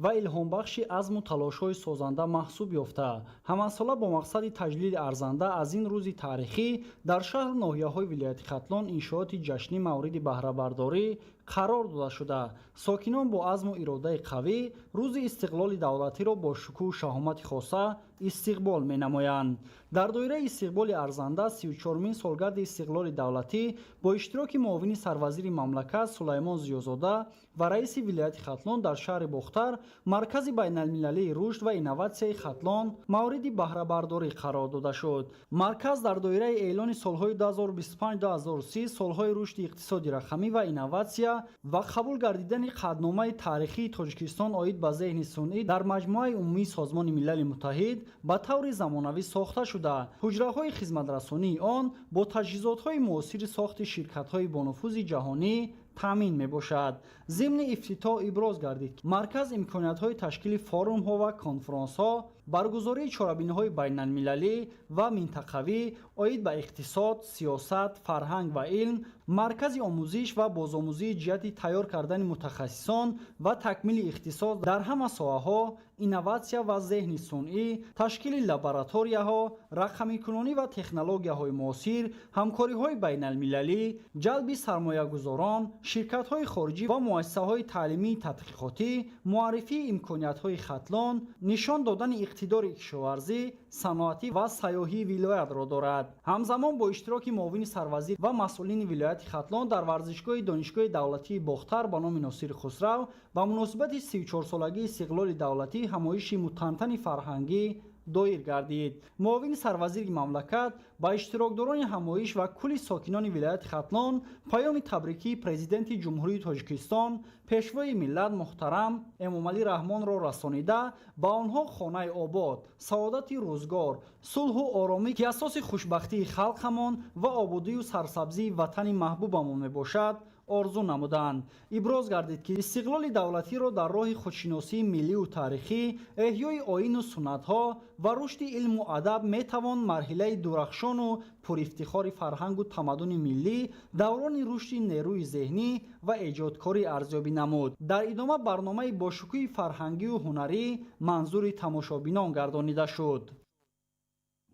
ва илҳомбахши азму талошҳои созанда маҳсуб ёфта, ҳамасола бо мақсади таҷлили арзанда аз ин рӯзи таърихӣ дар шаҳру ноҳияҳои вилояти Хатлон иншооти ҷашнӣ мавриди баҳрабардорӣ қарор дода шуда, сокинон бо азму иродаи қавӣ рӯзи истиқлоли давлатиро бо шукӯҳу шаҳомати хоса истиқбол менамоянд. Дар доираи истиқболи арзанда 34-мин солгарди истиқлоли давлатӣ бо иштироки муовини сарвазири мамлакат Сулаймон Зиёзода ва раиси вилояти Хатлон дар шаҳри Бохтар маркази байналмилалии рушд ва инноватсияи Хатлон мавриди баҳрабардорӣ қарор дода шуд. Марказ дар доираи эълони солҳои 2025-2030 солҳои рушди иқтисоди рақамӣ ва инноватсия ва қабул гардидани қатъномаи таърихии Тоҷикистон оид ба зеҳни сунъӣ дар Маҷмӯаи умумии Созмони Милали Муттаҳид ба таври замонавӣ сохта шуда, ҳуҷраҳои хизматрасонии он бо таҷҳизотҳои муосири сохти ширкатҳои бонуфузи ҷаҳонӣ таъмин мебошад. Зимни ифтитоҳ иброз гардид, ки марказ имкониятҳои ташкили форумҳо ва конфронсҳо, баргузории чорабиниҳои байналмилалӣ ва минтақавӣ оид ба иқтисод, сиёсат, фарҳанг ва илм, маркази омӯзиш ва бозомӯзии ҷиҳати тайёр кардани мутахассисон ва такмили ихтисос дар ҳама соҳаҳо, инноватсия ва зеҳни сунъӣ, ташкили лабораторияҳо, рақамикунонӣ ва технологияҳои муосир, ҳамкориҳои байналмилалӣ, ҷалби сармоягузорон, ширкатҳои хориҷӣ ва муассисаҳои таълимии тадқиқотӣ, муаррифии имкониятҳои Хатлон, нишон додани иқтидори кишоварзӣ, саноатӣ ва сайёҳии вилоятро дорад. Ҳамзамон бо иштироки муовини сарвазир ва масъулини вилояти Хатлон дар варзишгоҳи Донишгоҳи давлатии Бохтар ба номи Носири Хусрав ба муносибати 34-солагии истиқлоли давлатӣ ҳамоиши мутантани фарҳангӣ доир гардид. Муовини сарвазири мамлакат ба иштирокдорони ҳамоиш ва кулли сокинони вилояти Хатлон паёми табрикии Президенти Ҷумҳурии Тоҷикистон, Пешвои миллат муҳтарам Эмомалӣ Раҳмонро расонида, ба онҳо хонаи обод, саодати рӯзгор, сулҳу оромӣ, ки асоси хушбахтии халқамон ва ободию сарсабзии ватани маҳбубамон мебошад, орзу намуданд. Иброз гардид, ки истиқлоли давлатиро дар роҳи худшиносии миллию таърихӣ, эҳёи оину суннатҳо ва рушди илму адаб метавон марҳилаи дурахшону пурифтихори фарҳангу тамаддуни миллӣ, даврони рушди нерӯи зеҳнӣ ва эҷодкорӣ арзёбӣ намуд. Дар идома барномаи бошукӯҳи фарҳангию ҳунарӣ манзури тамошобинон гардонида шуд.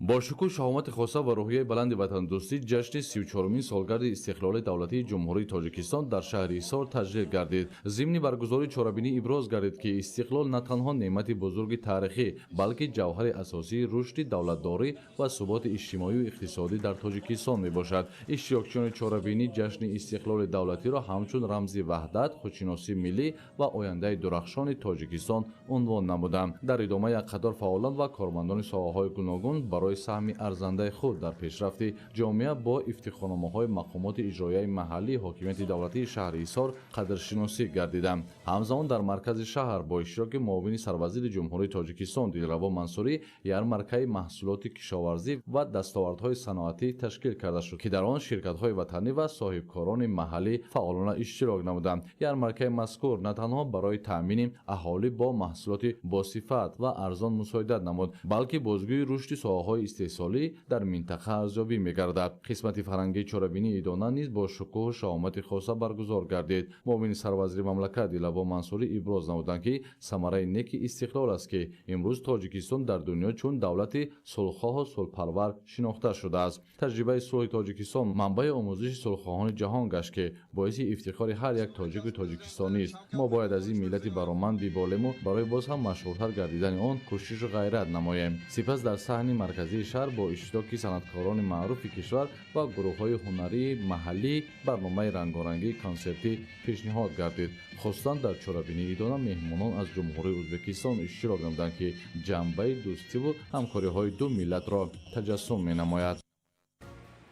Бо шукӯҳ, шаҳомати хоса ва рӯҳияи баланди ватандӯстӣ ҷашни 34-умин солгарди истиқлоли давлатии Ҷумҳурии Тоҷикистон дар шаҳри Ҳисор таҷлил гардид. Зимни баргузории чорабинӣ иброз гардид, ки истиқлол на танҳо неъмати бузурги таърихӣ, балки ҷавҳари асосии рушди давлатдорӣ ва суботи иҷтимоию иқтисодӣ дар Тоҷикистон мебошад. Иштирокчиёни чорабинӣ ҷашни истиқлоли давлатиро ҳамчун рамзи ваҳдат, худшиносии миллӣ ва ояндаи дурахшони Тоҷикистон унвон намуданд. Дар идома як қатор фаъолон ва кормандони соҳаҳои гуногун барои саҳми арзандаи худ дар пешрафти ҷомеа бо ифтихорномаҳои мақомоти иҷроияи маҳаллии ҳокимияти давлатии шаҳри Ҳисор қадршиносӣ гардиданд. Ҳамзамон дар маркази шаҳр бо иштироки муовини сарвазири Ҷумҳурии Тоҷикистон Дилраво Мансурӣ ярмаркаи маҳсулоти кишоварзӣ ва дастовардҳои саноатӣ ташкил карда шуд, ки дар он ширкатҳои ватанӣ ва соҳибкорони маҳаллӣ фаъолона иштирок намуданд. Ярмаркаи мазкур на танҳо барои таъмини аҳолӣ бо маҳсулоти босифат ва арзон мусоидат намуд, балки бозгӯи рушди соҳаҳои истеҳсолӣ дар минтақа арзёбӣ мегардад. Қисмати фарҳангии чорабинии идона низ бо шукӯҳу шаҳомати хоса баргузор гардид. Муовини сарвазири мамлакат Дилраво Мансурӣ иброз намуданд, ки самараи неки истиқлол аст, ки имрӯз Тоҷикистон дар дунё чун давлати сулҳхоҳу сулҳпарвар шинохта шудааст. Таҷрибаи сулҳи Тоҷикистон манбаи омӯзиши сулҳхоҳони ҷаҳон гашт, ки боиси ифтихори ҳар як тоҷику тоҷикистонист. Мо бояд аз ин миллати бароманд биболему барои боз ҳам машҳуртар гардидани он кӯшишу ғайрат намоем. Сипас дар саҳни марказии шаҳр бо иштироки санъаткорони маъруфи кишвар ва гурӯҳҳои ҳунарии маҳаллӣ барномаи рангорангии консертӣ пешниҳод гардид. Хусусан дар чорабинии идона меҳмонон аз Ҷумҳурии Ӯзбекистон иштирок намуданд, ки ҷанбаи дӯстиву ҳамкориҳои ду миллатро таҷассум менамояд.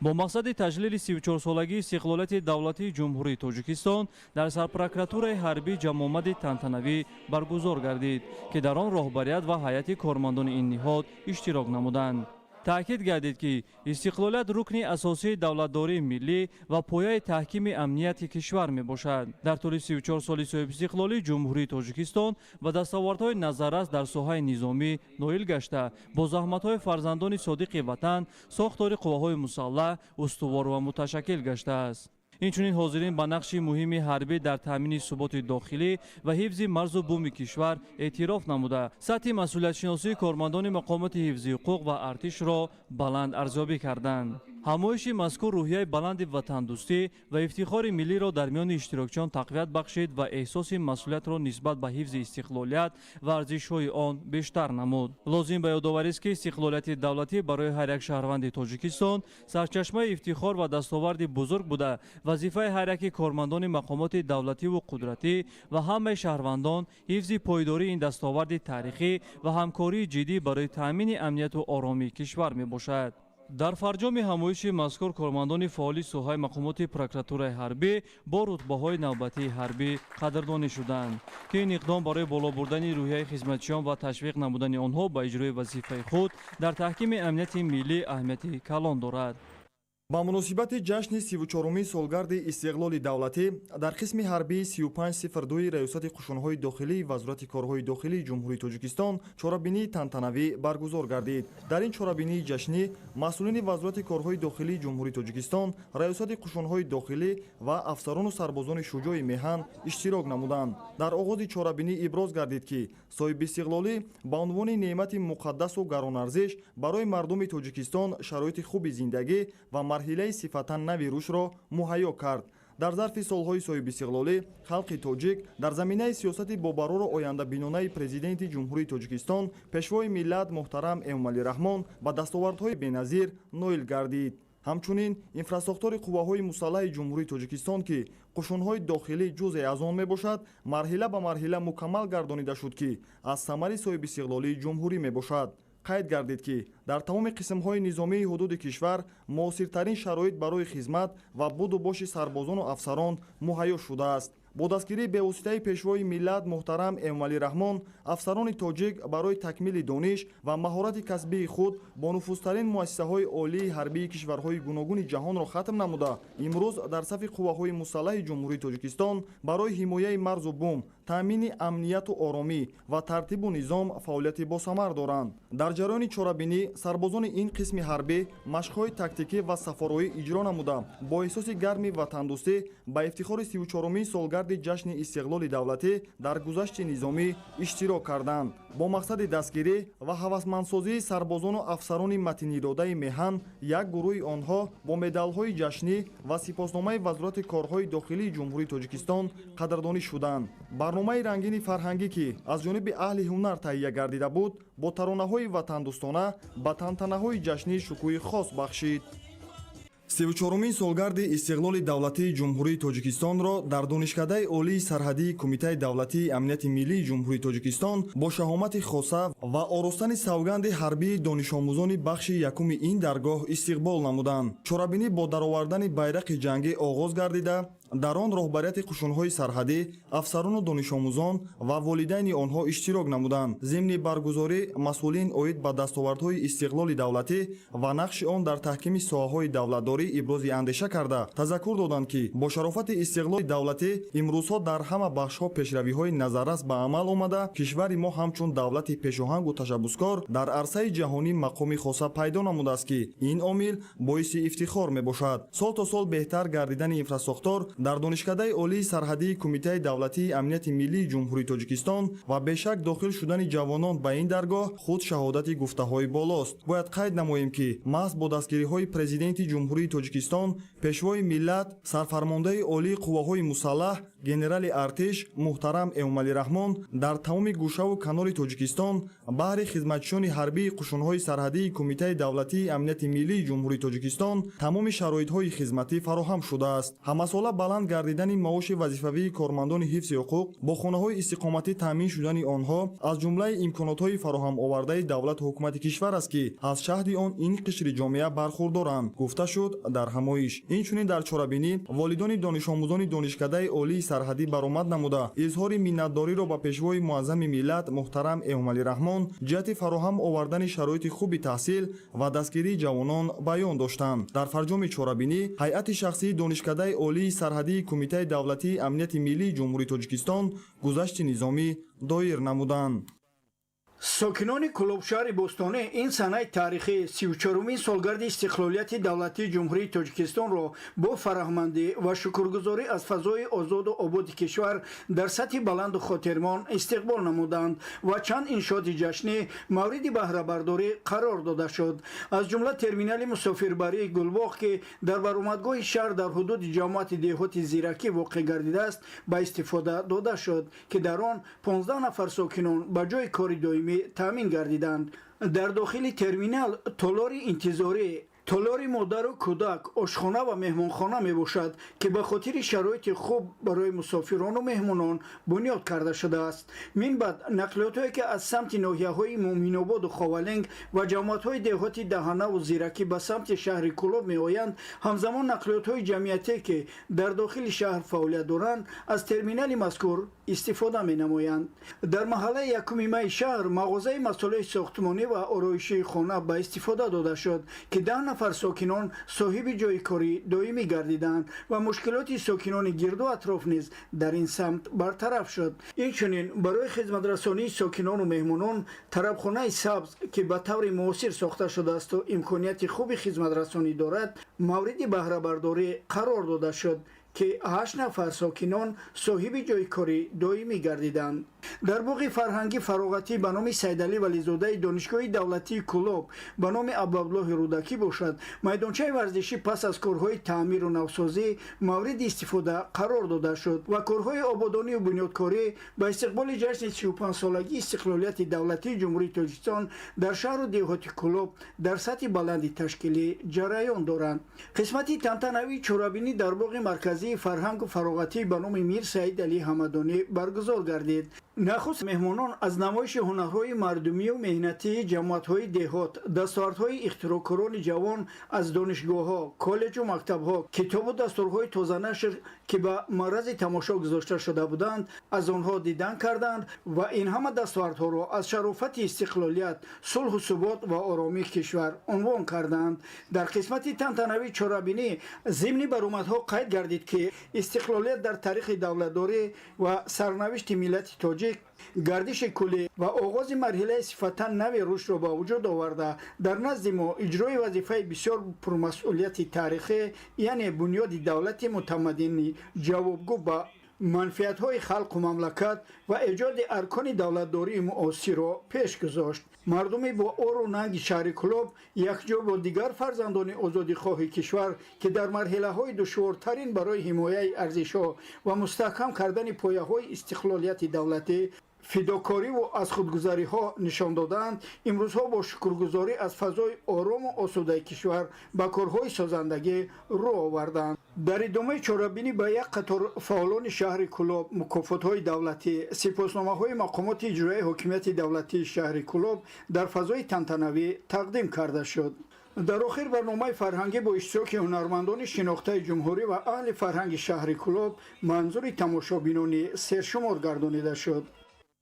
Бо мақсади таҷлили 34-солагии истиқлолияти давлатии Ҷумҳурии Тоҷикистон дар сарпрокуратураи ҳарбӣ ҷамъомади тантанавӣ баргузор гардид, ки дар он роҳбарият ва ҳайати кормандони ин ниҳод иштирок намуданд. Таъкид гардид, ки истиқлолият рукни асосии давлатдории миллӣ ва пояи таҳкими амнияти кишвар мебошад. Дар тӯли 34 соли соҳибистиқлолии Ҷумҳурии Тоҷикистон ба дастовардҳои назаррас дар соҳаи низомӣ ноил гашта, бо заҳматҳои фарзандони содиқи ватан сохтори қувваҳои мусаллаҳ устувор ва муташаккил гаштааст. Инчунин ҳозирин ба нақши муҳими ҳарбӣ дар таъмини суботи дохилӣ ва ҳифзи марзу буми кишвар эътироф намуда, сатҳи масъулиятшиносии кормандони мақомоти ҳифзи ҳуқуқ ва артишро баланд арзёбӣ карданд. Ҳамоиши мазкур рӯҳияи баланди ватандӯстӣ ва ифтихори миллиро дар миёни иштирокчиён тақвият бахшид ва эҳсоси масъулиятро нисбат ба ҳифзи истиқлолият ва арзишҳои он бештар намуд. Лозим ба ёдоварист, ки истиқлолияти давлатӣ барои ҳар як шаҳрванди Тоҷикистон сарчашмаи ифтихор ва дастоварди бузург буда, вазифаи ҳар яки кормандони мақомоти давлативу қудратӣ ва ҳамаи шаҳрвандон ҳифзи пойдории ин дастоварди таърихӣ ва ҳамкории ҷиддӣ барои таъмини амнияту оромии кишвар мебошад. Дар фарҷоми ҳамоиши мазкур кормандони фаъоли соҳаи мақомоти прокуратураи ҳарбӣ бо рутбаҳои навбатии ҳарбӣ қадрдонӣ шуданд, ки ин иқдом барои боло бурдани рӯҳияи хизматчиён ва ташвиқ намудани онҳо ба иҷрои вазифаи худ дар таҳкими амнияти миллӣ аҳамияти калон дорад. Ба муносибати ҷашни 34-умин солгарди истиқлоли давлатӣ дар қисми ҳарбии 3502 Раёсати қушунҳои дохилии Вазорати корҳои дохилии Ҷумҳурии Тоҷикистон чорабинии тантанавӣ баргузор гардид. Дар ин чорабинии ҷашнӣ масъулини Вазорати корҳои дохилии Ҷумҳурии Тоҷикистон, Раёсати қушунҳои дохилӣ ва афсарону сарбозони шуҷои меҳан иштирок намуданд. Дар оғози чорабинӣ иброз гардид, ки соҳибистиқлолӣ ба унвони неъмати муқаддасу гаронарзиш барои мардуми Тоҷикистон шароити хуби зиндагӣ ва марҳилаи сифатан нави рушдро муҳайё кард. Дар зарфи солҳои соҳибистиқлолӣ халқи тоҷик дар заминаи сиёсати бобарору ояндабинонаи Президенти Ҷумҳурии Тоҷикистон, Пешвои миллат муҳтарам Эмомалӣ Раҳмон ба дастовардҳои беназир ноил гардид. Ҳамчунин инфрасохтори қувваҳои мусаллаҳи Ҷумҳурии Тоҷикистон, ки қушунҳои дохилӣ ҷузъе аз он мебошад, марҳила ба марҳила мукаммал гардонида шуд, ки аз самари соҳибистиқлолии ҷумҳурӣ мебошад. Қайд гардид, ки дар тамоми қисмҳои низомии ҳудуди кишвар муосиртарин шароит барои хизмат ва буду боши сарбозону афсарон муҳайё шудааст. Бо дастгирии бевоситаи Пешвои миллат муҳтарам Эмомалӣ Раҳмон афсарони тоҷик барои такмили дониш ва маҳорати касбии худ бонуфузтарин муассисаҳои олии ҳарбии кишварҳои гуногуни ҷаҳонро хатм намуда, имрӯз дар сафи қувваҳои мусаллаҳи Ҷумҳурии Тоҷикистон барои ҳимояи марзу бум, таъмини амнияту оромӣ ва тартибу низом фаъолияти босамар доранд. Дар ҷараёни чорабинӣ сарбозони ин қисми ҳарбӣ машқҳои тактикӣ ва сафароӣ иҷро намуда, бо эҳсоси гарми ватандӯстӣ ба ифтихори 34-умин солгарди солгарди ҷашни истиқлоли давлатӣ дар гузашти низомӣ иштирок карданд. Бо мақсади дастгирӣ ва ҳавасмандсозии сарбозону афсарони матиниродаи меҳан, як гурӯҳи онҳо бо медалҳои ҷашнӣ ва сипосномаи Вазорати корҳои дохилии Ҷумҳурии Тоҷикистон қадрдонӣ шуданд. Барномаи рангини фарҳангӣ, ки аз ҷониби аҳли ҳунар таҳия гардида буд, бо таронаҳои ватандӯстона ба тантанаҳои ҷашнӣ шукӯҳи хос бахшид. 34-умин солгарди истиқлоли давлатии Ҷумҳурии Тоҷикистонро дар Донишкадаи олии сарҳадии Кумитаи давлатии амнияти миллии Ҷумҳурии Тоҷикистон бо шаҳомати хоса ва оростани савганди ҳарбии донишомӯзони бахши якуми ин даргоҳ истиқбол намуданд. Чорабинӣ бо даровардани байрақи ҷангӣ оғоз гардида, дар он роҳбарияти қушунҳои сарҳадӣ, афсарону донишомӯзон ва волидайни онҳо иштирок намуданд. Зимни баргузорӣ масъулин оид ба дастовардҳои истиқлоли давлатӣ ва нақши он дар таҳкими соҳаҳои давлатдорӣ ибрози андеша карда, тазаккур доданд, ки бо шарофати истиқлоли давлатӣ имрӯзҳо дар ҳама бахшҳо пешравиҳои назаррас ба амал омада, кишвари мо ҳамчун давлати пешоҳангу ташаббускор дар арсаи ҷаҳонӣ мақоми хоса пайдо намудааст, ки ин омил боиси ифтихор мебошад. Сол то сол беҳтар гардидани инфрасохтор дар Донишкадаи олии сарҳадии Кумитаи давлатии амнияти миллии Ҷумҳурии Тоҷикистон ва бешак дохил шудани ҷавонон ба ин даргоҳ худ шаҳодати гуфтаҳои болост. Бояд қайд намоем, ки маҳз бо дастгириҳои Президенти Ҷумҳурии Тоҷикистон, Пешвои миллат, Сарфармондаи олии қувваҳои мусаллаҳ, генерали артиш муҳтарам Эмомалӣ Раҳмон дар тамоми гӯшаву канори Тоҷикистон баҳри хизматчиёни ҳарбии қушунҳои сарҳадии Кумитаи давлатии амнияти миллии Ҷумҳурии Тоҷикистон тамоми шароитҳои хизматӣ фароҳам шудааст. Ҳамасола баланд гардидани маоши вазифавии кормандони ҳифзи ҳуқуқ, бо хонаҳои истиқоматӣ таъмин шудани онҳо аз ҷумлаи имконотҳои фароҳамовардаи давлату ҳукумати кишвар аст, ки аз шаҳди он ин қишри ҷомеа бархурдоранд, гуфта шуд дар ҳамоиш. Инчунин дар чорабинӣ волидони донишомӯзони Донишкадаи олии сарҳадӣ баромад намуда, изҳори миннатдориро ба Пешвои муаззами миллат муҳтарам Эмомалӣ Раҳмон ҷиҳати фароҳам овардани шароити хуби таҳсил ва дастгирии ҷавонон баён доштанд. Дар фарҷоми чорабинӣ ҳайати шахсии Донишкадаи олии сарҳадии Кумитаи давлатии амнияти миллии Ҷумҳурии Тоҷикистон гузашти низомӣ доир намуданд. Сокинони Кӯлобшаҳри бостонӣ ин санаи таърихӣ, 34-умин солгарди истиқлолияти давлатии Ҷумҳурии Тоҷикистонро бо фараҳмандӣ ва шукргузорӣ аз фазои озоду ободи кишвар дар сатҳи баланду хотирмон истиқбол намуданд ва чанд иншооти ҷашнӣ мавриди баҳрабардорӣ қарор дода шуд. Аз ҷумла терминали мусофирбарии Гулбоғ, ки дар баромадгоҳи шаҳр дар ҳудуди ҷамоати деҳоти Зиракӣ воқеъ гардидааст, ба истифода дода шуд, ки дар он 15 нафар сокинон ба ҷои кори доимӣ таъмин гардиданд. Дар дохили терминал толори интизорӣ, толори модару кӯдак, ошхона ва меҳмонхона мебошад, ки ба хотири шароити хуб барои мусофирону меҳмонон бунёд карда шудааст. Мин баъд нақлиётҳое, ки аз самти ноҳияҳои Муъминободу Ховалинг ва ҷамоатҳои деҳоти Даҳанаву Зиракӣ ба самти шаҳри Кӯлоб меоянд, ҳамзамон нақлиётҳои ҷамъиятие, ки дар дохили шаҳр фаъолият доранд, аз терминали мазкур истифода менамоянд. Дар маҳаллаи 1 майи шаҳр мағозаи масолеҳи сохтмонӣ ва ороишии хона ба истифода дода шуд, ки 10 нафар сокинон соҳиби ҷои корӣ доимӣ гардиданд ва мушкилоти сокинони гирду атроф низ дар ин самт бартараф шуд. Инчунин барои хизматрасонии сокинону меҳмонон тарабхонаи сабз, ки ба таври муосир сохта шудаасту имконияти хуби хизматрасонӣ дорад, мавриди баҳрабардорӣ қарор дода шуд, ки 8 нафар сокинон соҳиби ҷои корӣ доимӣ гардиданд. Дар боғи фарҳангӣ фароғатӣ ба номи Сайдалӣ Вализодаи Донишгоҳи давлатии Кӯлоб ба номи Абуабдуллоҳи Рӯдакӣ бошад, майдончаи варзишӣ пас аз корҳои таъмиру навсозӣ мавриди истифода қарор дода шуд ва корҳои ободонию бунёдкорӣ ба истиқболи ҷашни 35-солагии истиқлолияти давлатии Ҷумҳурии Тоҷикистон дар шаҳру деҳоти Кӯлоб дар сатҳи баланди ташкилӣ ҷараён доранд. Қисмати тантанавии чорабинӣ дар боғи марказии фарҳангу фароғатӣ ба номи Мир Саид Алӣ Ҳамадонӣ баргузор гардид. Нахуст меҳмонон аз намоиши ҳунарҳои мардумию меҳнатии ҷамоатҳои деҳот, дастовардҳои ихтироъкорони ҷавон аз донишгоҳҳо, коллеҷу мактабҳо, китобу дастурҳои тозанашр, ки ба маърази тамошо гузошта шуда буданд, аз онҳо дидан карданд ва ин ҳама дастовардҳоро аз шарофати истиқлолият, сулҳу субот ва оромии кишвар унвон карданд. Дар қисмати тантанавии чорабинӣ зимни баромадҳо қайд гардид, ки истиқлолият дар таърихи давлатдорӣ ва сарнавишти миллати тоҷик гардиши куллӣ ва оғози марҳилаи сифатан нави рушдро ба вуҷуд оварда, дар назди мо иҷрои вазифаи бисёр пурмасъулияти таърихӣ, яъне бунёди давлати мутамаддини ҷавобгӯ ба Манфиатҳои халқу мамлакат ва эҷоди аркони давлатдории муосирро пеш гузошт. Мардуми бо ору нанги шаҳри Кӯлоб якҷо бо дигар фарзандони озодихоҳи кишвар, ки дар марҳилаҳои душвортарин барои ҳимояи арзишҳо ва мустаҳкам кардани пояҳои истиқлолияти давлатӣ фидокориву аз худгузариҳо нишон додаанд, имрӯзҳо бо шукргузорӣ аз фазои орому осудаи кишвар ба корҳои созандагӣ рӯ оварданд. Дар идомаи чорабинӣ ба як қатор фаъолони шаҳри Кӯлоб мукофотҳои давлатӣ, сипосномаҳои мақомоти иҷроияи ҳокимияти давлатии шаҳри Кӯлоб дар фазои тантанавӣ тақдим карда шуд. Дар охир барномаи фарҳангӣ бо иштироки ҳунармандони шинохтаи ҷумҳурӣ ва аҳли фарҳанги шаҳри Кӯлоб манзури тамошобинони сершумор гардонида шуд.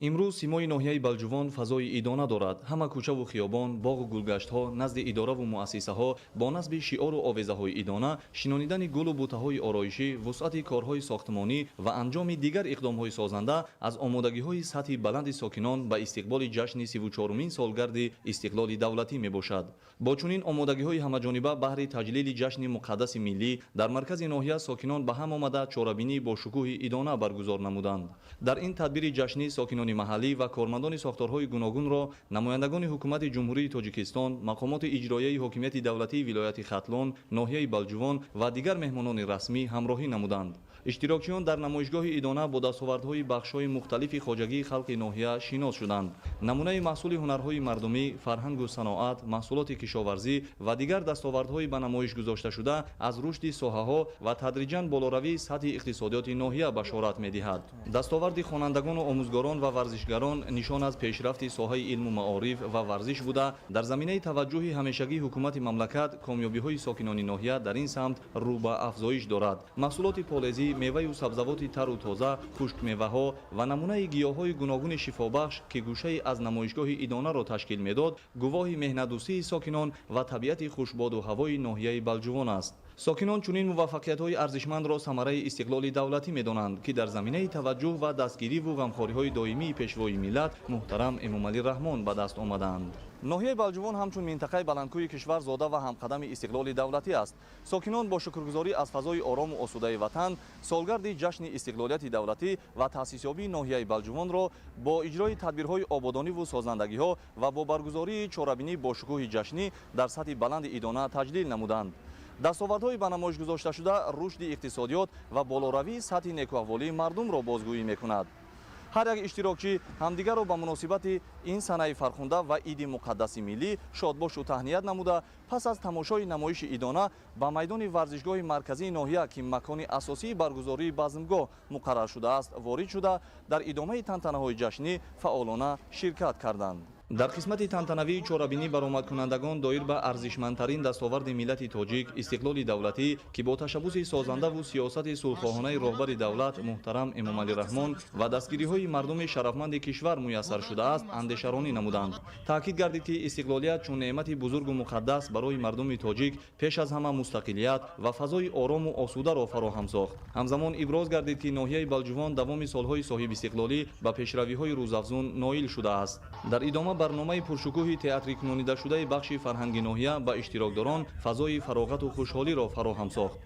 Имрӯз симои ноҳияи Балҷувон фазои идона дорад. Ҳама кӯчаву хиёбон, боғу гулгаштҳо, назди идораву муассисаҳо бо насби шиору овезаҳои идона, шинонидани гулу бутаҳои ороишӣ, вусъати корҳои сохтмонӣ ва анҷоми дигар иқдомҳои созанда аз омодагиҳои сатҳи баланди сокинон ба истиқболи ҷашни 34-умин солгарди истиқлоли давлатӣ мебошад. Бо чунин омодагиҳои ҳамаҷониба баҳри таҷлили ҷашни муқаддаси миллӣ дар маркази ноҳия сокинон ба ҳам омада чорабинӣ бо шукӯҳи идона баргузор намуданд. Дар ин тадбири ҷашнӣ сокинони маҳаллӣ ва кормандони сохторҳои гуногунро намояндагони ҳукумати Ҷумҳурии Тоҷикистон, мақомоти иҷроияи ҳокимияти давлатии вилояти Хатлон, ноҳияи Балҷувон ва дигар меҳмонони расмӣ ҳамроҳӣ намуданд. Иштирокчиён дар намоишгоҳи идона бо дастовардҳои бахшҳои мухталифи хоҷагии халқи ноҳия шинос шуданд. Намунаи маҳсули ҳунарҳои мардумӣ, фарҳангу саноат, маҳсулоти кишоварзӣ ва дигар дастовардҳои ба намоиш гузошташуда аз рушди соҳаҳо ва тадриҷан болоравии сатҳи иқтисодиёти ноҳия башорат медиҳад. Дастоварди хонандагону омӯзгорон ва варзишгарон нишон аз пешрафти соҳаи илму маориф ва варзиш буда, дар заминаи таваҷҷӯҳи ҳамешагии ҳукумати мамлакат комёбиҳои сокинони ноҳия дар ин самт рӯ ба афзоиш дорад. Маҳсулоти полезӣ, меваю сабзавоти тару тоза, хушкмеваҳо ва намунаи гиёҳҳои гуногуни шифобахш, ки гӯшае аз намоишгоҳи идонаро ташкил медод, гувоҳи меҳнатдӯстии сокинон ва табиати хушбоду ҳавои ноҳияи Балҷувон аст. Сокинон чунин муваффақиятҳои арзишмандро самараи истиқлоли давлатӣ медонанд, ки дар заминаи таваҷҷӯҳ ва дастгириву ғамхориҳои доимии пешвои миллат муҳтарам Эмомалӣ Раҳмон ба даст омадаанд. Ноҳияи Балҷувон ҳамчун минтақаи баландкӯҳи кишвар зода ва ҳамқадами истиқлоли давлатӣ аст. Сокинон бо шукргузорӣ аз фазои орому осудаи ватан солгарди ҷашни истиқлолияти давлатӣ ва таъсисёбии ноҳияи Балҷувонро бо иҷрои тадбирҳои ободониву созандагиҳо ва бо баргузории чорабинӣ бо шукӯҳи ҷашнӣ дар сатҳи баланди идона таҷлил намуданд. Дастовардҳои ба намоиш гузошташуда рушди иқтисодиёт ва болоравии сатҳи некӯаҳволии мардумро бозгӯӣ мекунад. Ҳар як иштирокчӣ ҳамдигарро ба муносибати ин санаи фархунда ва иди муқаддаси миллӣ шодбошу таҳният намуда, пас аз тамошои намоиши идона ба майдони варзишгоҳи марказии ноҳия, ки макони асосии баргузории базмгоҳ муқаррар шудааст, ворид шуда, дар идомаи тантанаҳои ҷашнӣ фаъолона ширкат карданд. Дар қисмати тантанавии чорабинӣ баромадкунандагон доир ба арзишмандтарин дастоварди миллати тоҷик, истиқлоли давлатӣ, ки бо ташаббуси созандаву сиёсати сулҳхоҳонаи роҳбари давлат муҳтарам Эмомалӣ Раҳмон ва дастгириҳои мардуми шарафманди кишвар муяссар шудааст, андешаронӣ намуданд. Таъкид гардид, ки истиқлолият чун неъмати бузургу муқаддас барои мардуми тоҷик пеш аз ҳама мустақилият ва фазои орому осударо фароҳам сохт. Ҳамзамон иброз гардид, ки ноҳияи Балҷувон давоми солҳои соҳибистиқлолӣ ба пешравиҳои рӯзафзун ноил шудааст. Дар идома барномаи пуршукӯҳи театрикунонидашудаи бахши фарҳанги ноҳия ба иштирокдорон фазои фароғату хушҳолиро фароҳам сохт.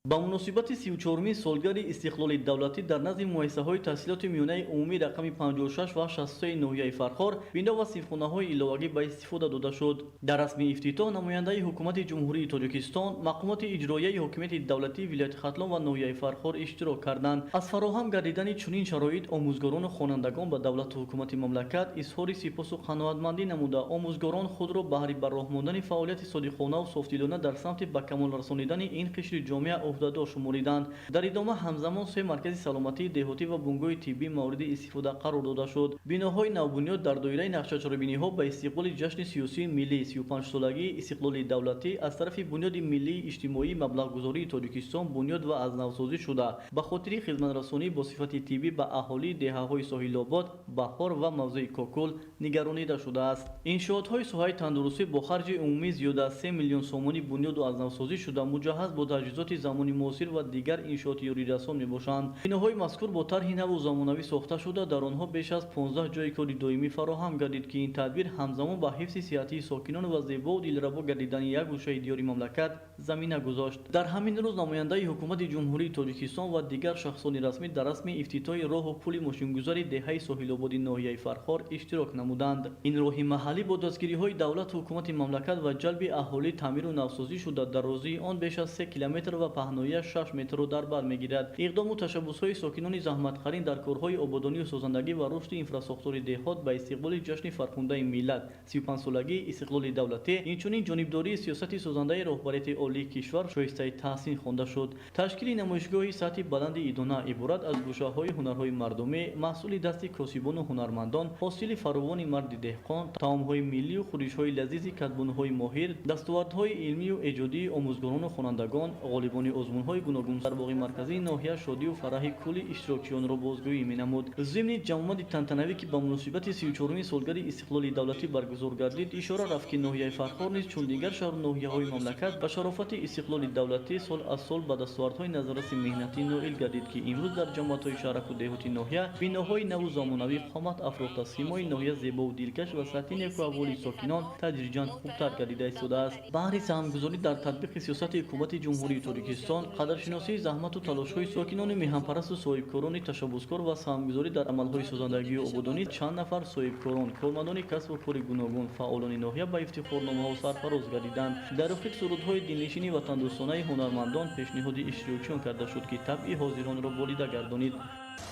Ба муносибати 34-умин солгарди истиқлоли давлатӣ дар назди муассисаҳои таҳсилоти миёнаи умумӣ рақами 56 ва 63 ноҳияи Фархор бино ва синфхонаҳои иловагӣ ба истифода дода шуд. Дар расми ифтитоҳ намояндаи ҳукумати Ҷумҳурии Тоҷикистон, мақомоти иҷроияи ҳокимияти давлатии вилояти Хатлон ва ноҳияи Фархор иштирок карданд. Аз фароҳам гардидани чунин шароит омӯзгорону хонандагон ба давлату ҳукумати мамлакат изҳори сипосу қаноатмандӣ намуда, омӯзгорон худро баҳри ба роҳ мондани фаъолияти содиқонаву софдилона дар самти ба камол расонидани ин қишри ҷомеа уҳдадор шумориданд. Дар идома ҳамзамон се маркази саломатии деҳотӣ ва бунгоҳи тиббӣ мавриди истифода қарор дода шуд. Биноҳои навбунёд дар доираи нақшачорабиниҳо ба истиқболи ҷашни сиёсии миллӣ 35-солагии истиқлоли давлатӣ аз тарафи Бунёди миллии иҷтимоии маблағгузории Тоҷикистон бунёд ва аз навсозӣ шуда, ба хотири хизматрасонӣ бо сифати тиббӣ ба аҳолии деҳаҳои соҳилобод, Баҳор ва мавзеи Кокул нигаронида шудааст. Иншоотҳои соҳаи тандурустӣ бо харҷи умумӣ зиёда аз 3 миллион сомонӣ бунёду аз навсозӣ шуда, муҷаҳҳаз бо таҷҳизоти замони замони муосир ва дигар иншооти ёрирасон мебошанд. Биноҳои мазкур бо тарҳи наву замонавӣ сохта шуда, дар онҳо беш аз 15 ҷойи кори доимӣ фароҳам гардид, ки ин тадбир ҳамзамон ба ҳифзи сиҳатии сокинон ва зебову дилрабо гардидани як гӯшаи диёри мамлакат замина гузошт. Дар ҳамин рӯз намояндаи ҳукумати Ҷумҳурии Тоҷикистон ва дигар шахсони расмӣ дар расми ифтитоҳи роҳу пули мошингузари деҳаи Соҳилободи ноҳияи Фархор иштирок намуданд. Ин роҳи маҳаллӣ бо дастгириҳои давлату ҳукумати мамлакат ва ҷалби аҳолӣ таъмиру навсозӣ шуда, дарозии он беш аз 3 километр ва паҳноияш 6 метрро дар бар мегирад. Иқдому ташаббусҳои сокинони заҳматқарин дар корҳои ободонию созандагӣ ва рушди инфрасохтори деҳот ба истиқболи ҷашни фархундаи миллат 35-солагии истиқлоли давлатӣ, инчунин ҷонибдории сиёсати созандаи роҳбарияти олии кишвар шоистаи таҳсин хонда шуд. Ташкили намоишгоҳи сатҳи баланди идона иборат аз гӯшаҳои ҳунарҳои мардумӣ, маҳсули дасти косибону ҳунармандон, ҳосили фаровони марди деҳқон, таомҳои миллию хӯришҳои лазизи кадбонуҳои моҳир, дастовардҳои илмию эҷодии омӯзгорону хонандагон, ғолибони озмунҳои гуногун дар боғи марказии ноҳия шодию фараҳи кулли иштирокчиёнро бозгӯӣ менамуд. Зимни ҷамъомади тантанавӣ, ки ба муносибати 34-умин солгарди истиқлоли давлатӣ баргузор гардид, ишора рафт, ки ноҳияи Фархор низ чун дигар шаҳру ноҳияҳои мамлакат ба шарофати истиқлоли давлатӣ сол аз сол ба дастовардҳои назарраси меҳнатӣ ноил гардид, ки имрӯз дар ҷамоатҳои шаҳраку деҳоти ноҳия биноҳои наву замонавӣ қомат афрохта, симои ноҳия зебову дилкаш ва сатҳи некуаҳволи сокинон тадриҷан хубтар гардида истодааст. Баҳри саҳмгузорӣ дар татбиқи сиёсати ҳукумати Ҷумҳурии Тоҷикистон, қадршиносии заҳмату талошҳои сокинони меҳанпарасту соҳибкорони ташаббускор ва саҳмгузорӣ дар амалҳои созандагию ободонӣ, чанд нафар соҳибкорон, кормандони касбу кори гуногун, фаъолони ноҳия ба ифтихорномаҳо сарфароз гардиданд. Дар охир сурудҳои дилнишини ватандӯстонаи ҳунармандон пешниҳоди иштирокчиён карда шуд, ки табъи ҳозиронро болида гардонид.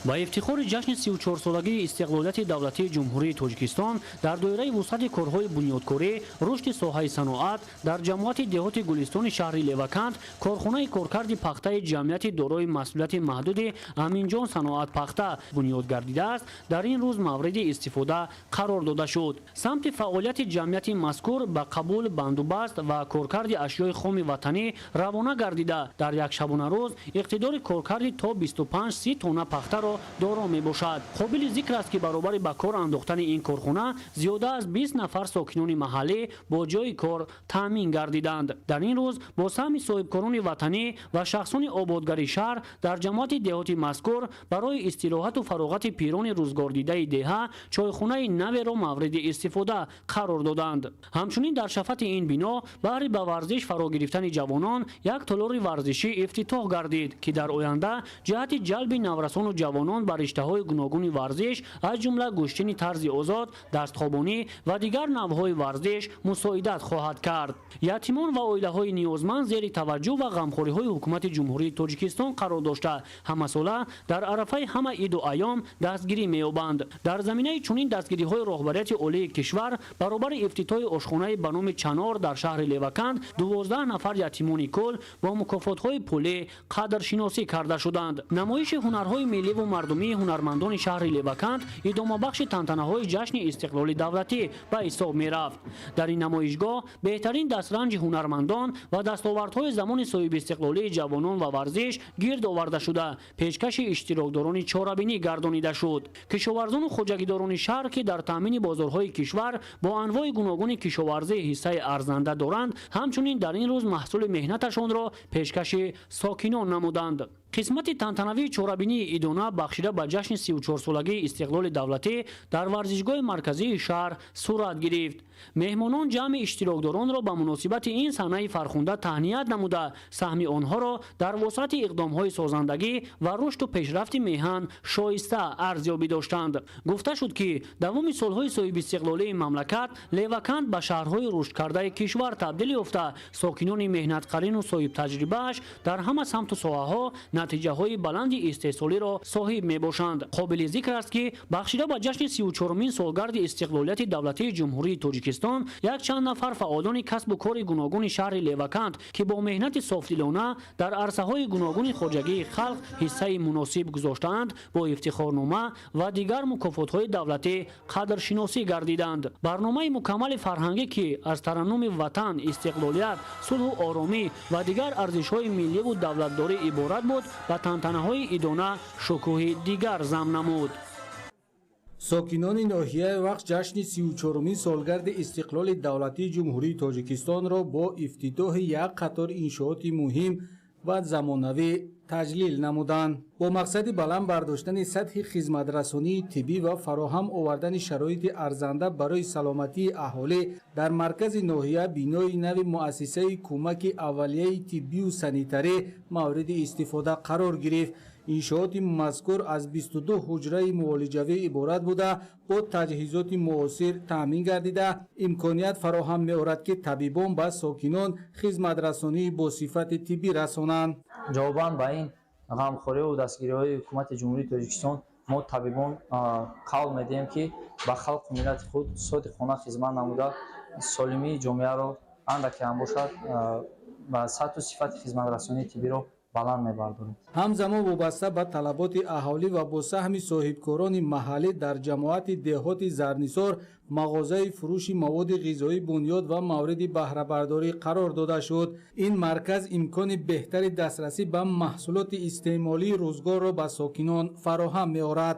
Ба ифтихори ҷашни 34-солагии истиқлолияти давлатии Ҷумҳурии Тоҷикистон дар доираи вусъати корҳои бунёдкорӣ, рушди соҳаи саноат дар ҷамоати деҳоти Гулистони шаҳри Левакант корхонаи коркарди пахтаи ҷамъияти дорои масъулияти маҳдуди Аминҷон саноат пахта бунёд гардидааст, дар ин рӯз мавриди истифода қарор дода шуд. Самти фаъолияти ҷамъияти мазкур ба қабул, бандубаст ва коркарди ашёи хоми ватанӣ равона гардида, дар як шабонарӯз иқтидори коркарди то 25-30 тонна пахтаро доро мебошад. Қобили зикр аст, ки баробари ба кор андохтани ин корхона зиёда аз 20 нафар сокинони маҳаллӣ бо ҷойи кор таъмин гардиданд. Дар ин рӯз бо саҳми соҳибкорони ватанӣ ва шахсони ободгари шаҳр дар ҷамоати деҳоти мазкур барои истироҳату фароғати пирони рӯзгордидаи деҳа чойхонаи наверо мавриди истифода қарор доданд. Ҳамчунин дар шафати ин бино баҳри ба варзиш фаро гирифтани ҷавонон як толори варзишӣ ифтитоҳ гардид, ки дар оянда ҷиҳати ҷалби наврасону ҷавонон ба риштаҳои гуногуни варзиш, аз ҷумла гӯштини тарзи озод, дастхобонӣ ва дигар навъҳои варзиш мусоидат хоҳад кард. Ятимон ва оилаҳои ниёзманд зери таваҷҷӯҳ ва ғамхориҳои ҳукумати Ҷумҳурии Тоҷикистон қарор дошта, ҳамасола дар арафаи ҳама иду айём дастгирӣ меёбанд. Дар заминаи чунин дастгириҳои роҳбарияти олии кишвар баробари ифтитоҳи ошхонаи ба номи Чанор дар шаҳри Леваканд 12 нафар ятимони кул бо мукофотҳои пулӣ қадршиносӣ карда шуданд. Намоиши ҳунарҳои милливу мардумии ҳунармандони шаҳри Леваканд идомабахши тантанаҳои ҷашни истиқлоли давлатӣ ба ҳисоб мерафт. Дар ин намоишгоҳ беҳтарин дастранҷи ҳунармандон ва дастовардҳои замони соҳибистиқлолии ҷавонон ва варзиш гирд оварда шуда, пешкаши иштирокдорони чорабинӣ гардонида шуд. Кишоварзону хоҷагидорони шаҳр, ки дар таъмини бозорҳои кишвар бо анвои гуногуни кишоварзӣ ҳиссаи арзанда доранд, ҳамчунин дар ин рӯз маҳсули меҳнаташонро пешкаши сокинон намуданд. Қисмати тантанавии чорабинии идона бахшида ба ҷашни 34-солагии истиқлоли давлатӣ дар варзишгоҳи марказии шаҳр сурат гирифт. Меҳмонон ҷамъи иштирокдоронро ба муносибати ин саҳнаи фархунда таҳният намуда, саҳми онҳоро дар вусъати иқдомҳои созандагӣ ва рушду пешрафти меҳан шоиста арзёбӣ доштанд. Гуфта шуд, ки давоми солҳои соҳибистиқлолии мамлакат Леваканд ба шаҳрҳои рушдкардаи кишвар табдил ёфта, сокинони меҳнатқарину соҳибтаҷрибааш дар ҳама самту соҳаҳо натиҷаҳои баланди истеҳсолиро соҳиб мебошанд. Қобили зикр аст, ки бахшида ба ҷашни 34-умин солгарди истиқлолияти давлатии Ҷумҳурии Тоҷикистон якчанд нафар фаъолони касбу кори гуногуни шаҳри Леваканд, ки бо меҳнати софдилона дар арсаҳои гуногуни хоҷагии халқ ҳиссаи муносиб гузоштаанд, бо ифтихорнома ва дигар мукофотҳои давлатӣ қадршиносӣ гардиданд. Барномаи мукаммали фарҳангӣ, ки аз тараннуми ватан, истиқлолият, сулҳу оромӣ ва дигар арзишҳои милливу давлатдорӣ иборат буд, ба тантанаҳои идона шукӯҳи дигар зам намуд. Сокинони ноҳияи Вахш ҷашни 34-умин солгарди истиқлоли давлатии Ҷумҳурии Тоҷикистонро бо ифтитоҳи як қатор иншооти муҳим ва замонавӣ таҷлил намуданд. Бо мақсади баланд бардоштани сатҳи хизматрасонии тиббӣ ва фароҳам овардани шароити арзанда барои саломатии аҳолӣ дар маркази ноҳия бинои нави муассисаи кӯмаки аввалияи тиббию санитарӣ мавриди истифода қарор гирифт. Иншооти мазкур аз 22 ҳуҷраи муолиҷавӣ иборат буда, бо таҷҳизоти муосир таъмин гардида, имконият фароҳам меорад, ки табибон ба сокинон хизматрасонии босифати тиббӣ расонанд. Ҷавобан ба ин ғамхориҳу дастгириҳои Ҳукумати Ҷумҳурии Тоҷикистон мо табибон қавл медиҳем, ки ба халқу миллати худ содиқона хизмат намуда, солимии ҷомеаро андаке ҳам бошад ба сатҳу сифати хизматрасонии тиббиро баланд мебардорем. Ҳамзамон, вобаста ба талаботи аҳолӣ ва бо саҳми соҳибкорони маҳаллӣ дар ҷамоати деҳоти Зарнисор мағозаи фурӯши маводи ғизоӣ бунёд ва мавриди баҳрабардорӣ қарор дода шуд. Ин марказ имкони беҳтари дастрасӣ ба маҳсулоти истеъмолии рӯзгорро ба сокинон фароҳам меорад.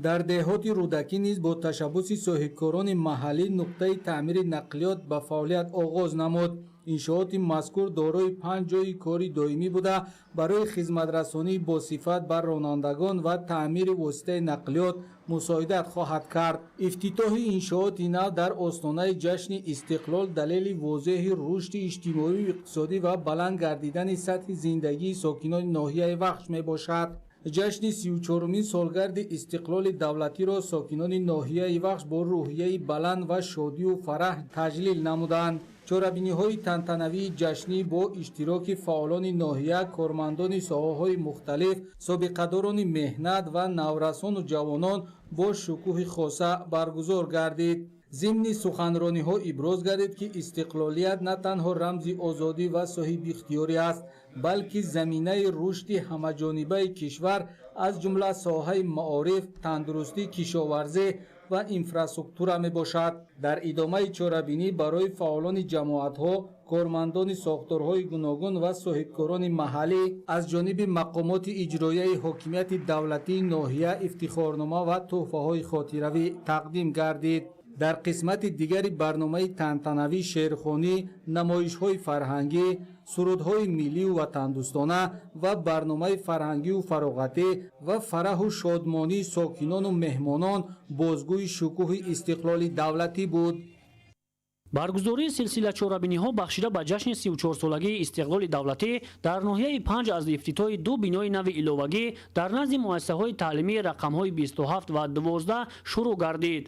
Дар деҳоти Рӯдакӣ низ бо ташаббуси соҳибкорони маҳаллӣ нуқтаи таъмири нақлиёт ба фаъолият оғоз намуд. Иншооти мазкур дорои 5 ҷойи кори доимӣ буда, барои хизматрасонии босифат ба ронандагон ва таъмири воситаи нақлиёт мусоидат хоҳад кард. Ифтитоҳи иншооти нав дар остонаи ҷашни истиқлол далели возеҳи рушди иҷтимоию иқтисодӣ ва баланд гардидани сатҳи зиндагии сокинони ноҳияи Вахш мебошад. Ҷашни 34-умин солгарди истиқлоли давлатиро сокинони ноҳияи Вахш бо рӯҳияи баланд ва шодию фараҳ таҷлил намуданд. Чорабиниҳои тантанавии ҷашнӣ бо иштироки фаъолони ноҳия, кормандони соҳаҳои мухталиф, собиқадорони меҳнат ва наврасону ҷавонон бо шукӯҳи хоса баргузор гардид. Зимни суханрониҳо иброз гардид, ки истиқлолият на танҳо рамзи озодӣ ва соҳибихтиёрӣ аст, балки заминаи рушди ҳамаҷонибаи кишвар, аз ҷумла соҳаи маориф, тандурустӣ, кишоварзӣ ва инфраструктура мебошад. Дар идомаи чорабинӣ барои фаъолони ҷамоатҳо, кормандони сохторҳои гуногун ва соҳибкорони маҳаллӣ аз ҷониби мақомоти иҷроияи ҳокимияти давлатии ноҳия ифтихорнома ва тӯҳфаҳои хотиравӣ тақдим гардид. Дар қисмати дигари барномаи тантанавӣ шеърхонӣ, намоишҳои фарҳангӣ, сурудҳои миллию ватандӯстона ва барномаи фарҳангию фароғатӣ ва фараҳу шодмонии сокинону меҳмонон бозгӯи шукӯҳи истиқлоли давлатӣ буд. Баргузории силсила чорабиниҳо бахшида ба ҷашни 34-солагии истиқлоли давлатӣ дар ноҳияи Панҷ аз ифтитоҳи ду бинои нави иловагӣ дар назди муассисаҳои таълимии рақамҳои 27 ва 12 шурӯъ гардид.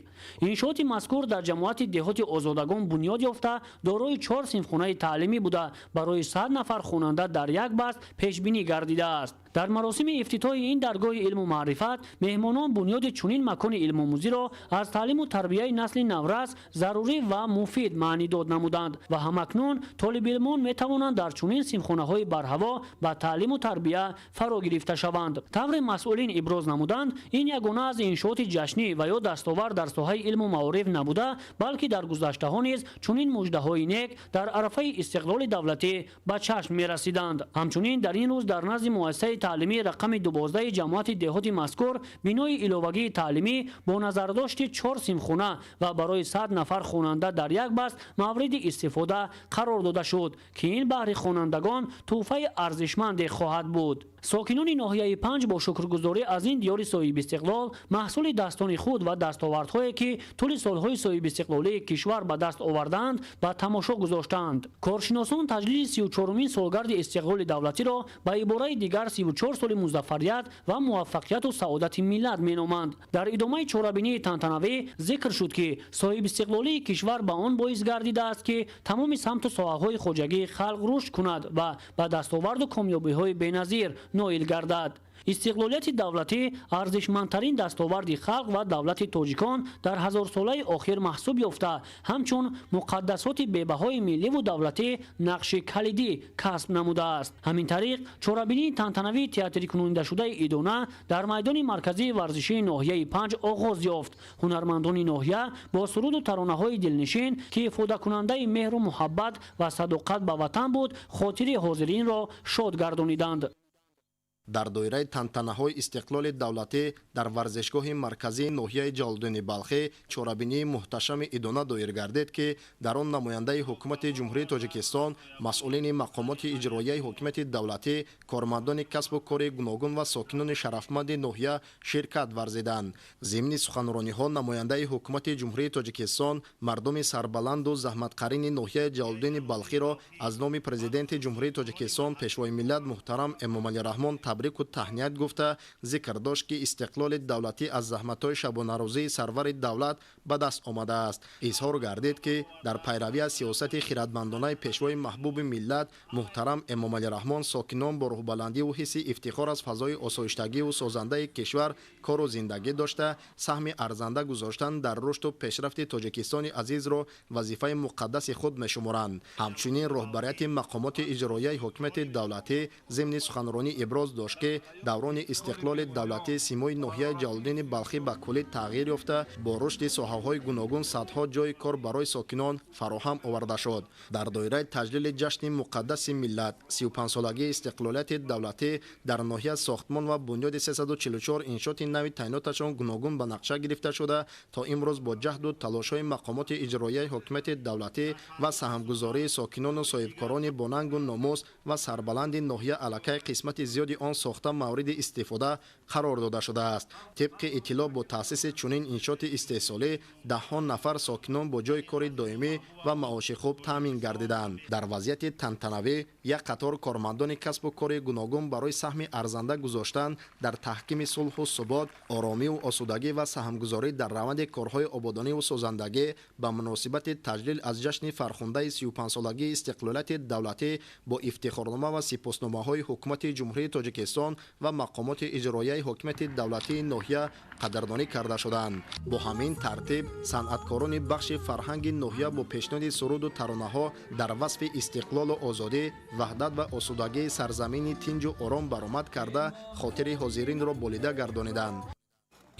Иншооти мазкур дар ҷамоати деҳоти Озодагон бунёд ёфта, дорои 4 синфхонаи таълимӣ буда, барои 100 нафар хонанда дар як баст пешбинӣ гардидааст. Дар маросими ифтитоҳи ин даргоҳи илму маърифат меҳмонон бунёди чунин макони илмомӯзиро аз таълиму тарбияи насли наврас зарурӣ ва муфид маънидод намуданд ва ҳамакнун толибилмон метавонанд дар чунин синфхонаҳои барҳаво ба таълиму тарбия фаро гирифта шаванд. Тавре масъулин иброз намуданд, ин ягона аз иншооти ҷашнӣ ва ё дастовард дар соҳаи илму маориф набуда, балки дар гузаштаҳо низ чунин муждаҳои нек дар арафаи истиқлоли давлатӣ ба чашм мерасиданд. Ҳамчунин дар ин рӯз дар назди муассисаи таълимии рақами 12 ҷамоати деҳоти мазкур бинои иловагии таълимӣ бо назардошти 4 синфхона ва барои 100 нафар хонанда дар як баст мавриди истифода қарор дода шуд, ки ин баҳри хонандагон тӯҳфаи арзишманде хоҳад буд. Сокинони ноҳияи Панҷ бо шукргузорӣ аз ин диёри соҳибистиқлол маҳсули дастони худ ва дастовардҳое, ки тӯли солҳои соҳибистиқлолии кишвар ба даст овардаанд, ба тамошо гузоштаанд. Коршиносон таҷлили 34-умин солгарди истиқлоли давлатиро ба ибораи дигар 34 соли музаффарият ва муваффақияту саодати миллат меноманд. Дар идомаи чорабинии тантанавӣ зикр шуд, ки соҳибистиқлолии кишвар ба он боис гардидааст, ки тамоми самту соҳаҳои хоҷагии халқ рушд кунад ва ба дастоварду комёбиҳои беназир ноил гардад. Истиқлолияти давлатӣ арзишмандтарин дастоварди халқ ва давлати тоҷикон дар ҳазорсолаи охир маҳсуб ёфта, ҳамчун муқаддасоти бебаҳои милливу давлатӣ нақши калидӣ касб намудааст. Ҳамин тариқ, чорабинии тантанавии театрикунондашудаи идона дар майдони марказии варзишии ноҳияи Панҷ оғоз ёфт. Ҳунармандони ноҳия бо суруду таронаҳои дилнишин, ки ифодакунандаи меҳру муҳаббат ва садоқат ба ватан буд, хотири ҳозиринро шод гардониданд. Дар доираи тантанаҳои истиқлоли давлатӣ дар варзишгоҳи марказии ноҳияи Ҷалолиддини Балхӣ чорабинии муҳташами идона доир гардид, ки дар он намояндаи ҳукумати Ҷумҳурии Тоҷикистон, масъулини мақомоти иҷроияи ҳокимияти давлатӣ, кормандони касбу кори гуногун ва сокинони шарафманди ноҳия ширкат варзиданд. Зимни суханрониҳо намояндаи ҳукумати Ҷумҳурии Тоҷикистон мардуми сарбаланду заҳматқарини ноҳияи Ҷалолиддини Балхиро аз номи Президенти Ҷумҳурии Тоҷикистон, Пешвои миллат муҳтарам Эмомалӣ Раҳмон табрику таҳният гуфта, зикр дошт, ки истиқлоли давлатӣ аз заҳматҳои шабонарӯзии сарвари давлат ба даст омадааст. Изҳор гардид, ки дар пайравӣ аз сиёсати хиратмандонаи Пешвои маҳбуби миллат муҳтарам Эмомалӣ Раҳмон сокинон бо рӯҳбаландиву ҳисси ифтихор аз фазои осоиштагиву созандаи кишвар кору зиндагӣ дошта, саҳми арзанда гузоштан дар рушду пешрафти Тоҷикистони азизро вазифаи муқаддаси худ мешуморанд. Ҳамчунин роҳбарияти мақомоти иҷроияи ҳокимияти давлатӣ зимни суханронӣ иброз дошт, ки даврони истиқлоли давлатӣ симои ноҳияи Ҷалолиддини Балхӣ ба куллӣ тағйир ёфта, бо рушди соҳаҳои гуногун садҳо ҷойи кор барои сокинон фароҳам оварда шуд. Дар доираи таҷлили ҷашни муқаддаси миллат, 35-солагии истиқлолияти давлатӣ дар ноҳия сохтмон ва бунёди 344 иншооти нави таъиноташон гуногун ба нақша гирифта шуда, то имрӯз бо ҷаҳду талошҳои мақомоти иҷроияи ҳокимияти давлатӣ ва саҳмгузории сокинону соҳибкорони бонангу номус ва сарбаланди ноҳия аллакай қисмати зиёди он сохта мавриди истифода қарор дода шудааст. Тибқи иттилоъ, бо таъсиси чунин иншооти истеҳсолӣ даҳҳон нафар сокинон бо ҷойи кори доимӣ ва маоши хуб таъмин гардиданд. Дар вазъияти тантанавӣ як қатор кормандони касбу кори гуногун барои саҳми арзанда гузоштан дар таҳкими сулҳу субот, оромиву осудагӣ ва саҳмгузорӣ дар раванди корҳои ободониву созандагӣ ба муносибати таҷлил аз ҷашни фархундаи 35-солагии истиқлолияти давлатӣ бо ифтихорнома ва сипосномаҳои ҳукумати Ҷумҳурии Тоҷикистон ва мақомоти иҷроияи ҳокимияти давлатии ноҳия қадрдонӣ карда шуданд. Бо ҳамин тартиб санъаткорони бахши фарҳанги ноҳия бо пешниҳоди суруду таронаҳо дар васфи истиқлолу озодӣ, ваҳдат ва осудагии сарзамини тинҷу ором баромад карда, хотири ҳозиринро болида гардониданд.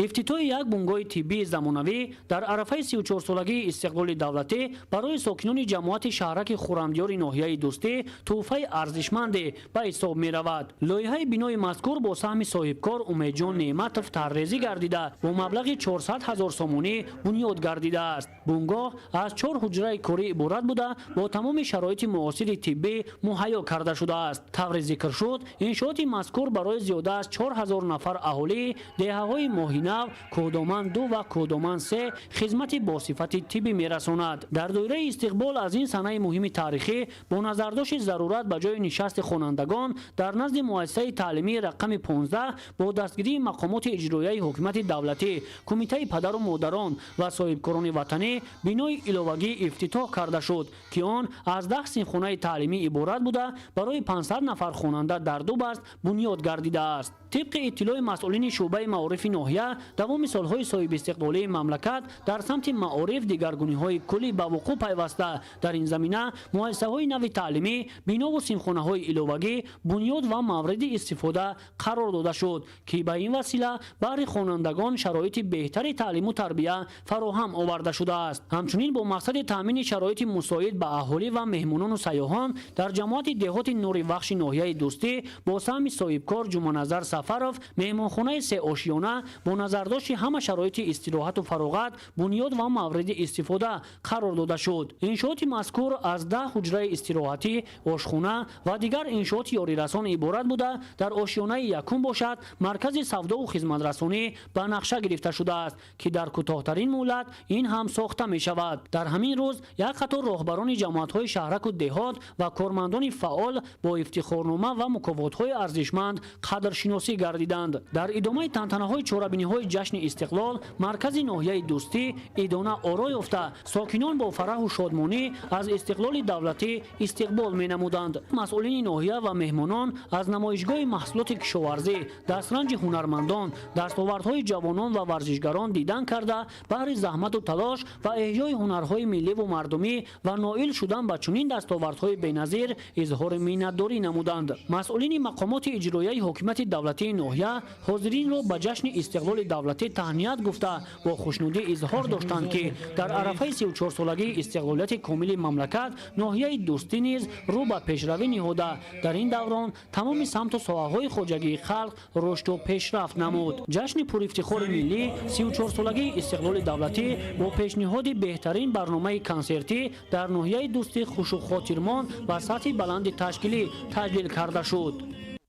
Ифтитоҳи як бунгоҳи тиббии замонавӣ дар арафаи 34-солагии истиқлоли давлатӣ барои сокинони ҷамоати шаҳраки Хуррамдиёри ноҳияи Дӯстӣ тӯҳфаи арзишманде ба ҳисоб меравад. Лоиҳаи бинои мазкур бо саҳми соҳибкор Умедҷон Неъматов тарҳрезӣ гардида, бо маблағи 400 ҳазор сомонӣ бунёд гардидааст. Бунгоҳ аз 4 ҳуҷраи корӣ иборат буда, бо тамоми шароити муосири тиббӣ муҳайё карда шудааст. Тавре зикр шуд, иншооти мазкур барои зиёда аз 4000 нафар аҳолии деҳаҳои Моҳина, Кӯҳдоман 2 ва Кӯҳдоман 3 хизмати босифати тиббӣ мерасонад. Дар доираи истиқбол аз ин санаи муҳими таърихӣ бо назардошти зарурат ба ҷои нишасти хонандагон дар назди муассисаи таълимии рақами 15 бо дастгирии мақомоти иҷроияи ҳокимияти давлатӣ, кумитаи падару модарон ва соҳибкорони ватанӣ бинои иловагӣ ифтитоҳ карда шуд, ки он аз 10 синфхонаи таълимӣ иборат буда, барои 500 нафар хонанда дар ду баст бунёд гардидааст. Тибқи иттилои масъулини шӯъбаи маорифи ноҳия, давоми солҳои соҳибистиқлолии мамлакат дар самти маориф дигаргуниҳои куллӣ ба вуқӯъ пайваста, дар ин замина муассисаҳои нави таълимӣ, бинову синфхонаҳои иловагӣ бунёд ва мавриди истифода қарор дода шуд, ки ба ин васила баҳри хонандагон шароити беҳтари таълиму тарбия фароҳам оварда шудааст. Ҳамчунин бо мақсади таъмини шароити мусоид ба аҳолӣ ва меҳмонону сайёҳон дар ҷамоати деҳоти Нури Вахши ноҳияи Дӯстӣ бо саҳми соҳибкор Ҷуманазар Сафаров меҳмонхонаи сеошиёна бо назардошти ҳама шароити истироҳату фароғат бунёд ва мавриди истифода қарор дода шуд. Иншооти мазкур аз 10 ҳуҷраи истироҳатӣ, ошхона ва дигар иншооти ёрирасон иборат буда, дар ошёнаи якум бошад маркази савдову хизматрасонӣ ба нақша гирифта шудааст, ки дар кӯтоҳтарин муҳлат ин ҳам сохта мешавад. Дар ҳамин рӯз як қатор роҳбарони ҷамоатҳои шаҳраку деҳот ва кормандони фаъол бо ифтихорнома ва мукофотҳои арзишманд қадршиносӣ гардиданд. Дар идомаи тантанаҳои чорабиниҳои ҷашни истиқлол маркази ноҳияи Дӯстӣ идона оро ёфта, сокинон бо фараҳу шодмонӣ аз истиқлоли давлатӣ истиқбол менамуданд. Масъулини ноҳия ва меҳмонон аз намоишгоҳи маҳсулоти кишоварзӣ, дастранҷи ҳунармандон, дастовардҳои ҷавонон ва варзишгарон дидан карда, баҳри заҳмату талош ва эҳёи ҳунарҳои милливу мардумӣ ва ноил шудан ба чунин дастовардҳои беназир изҳори миннатдорӣ намуданд. Масъулини мақомоти иҷроияи ҳокимияти давлатии ноҳия ҳозиринро ба ҷашни истиқлоли истиқлоли давлатӣ таҳният гуфта, бо хушнудӣ изҳор доштанд, ки дар арафаи 34-солагии истиқлолияти комили мамлакат ноҳияи Дӯстӣ низ рӯ ба пешравӣ ниҳода, дар ин даврон тамоми самту соҳаҳои хоҷагии халқ рушду пешрафт намуд. Ҷашни пурифтихори миллӣ 34-солагии истиқлоли давлатӣ бо пешниҳоди беҳтарин барномаи консертӣ дар ноҳияи Дӯстӣ хушухотирмон ва сатҳи баланди ташкилӣ таҷлил карда шуд.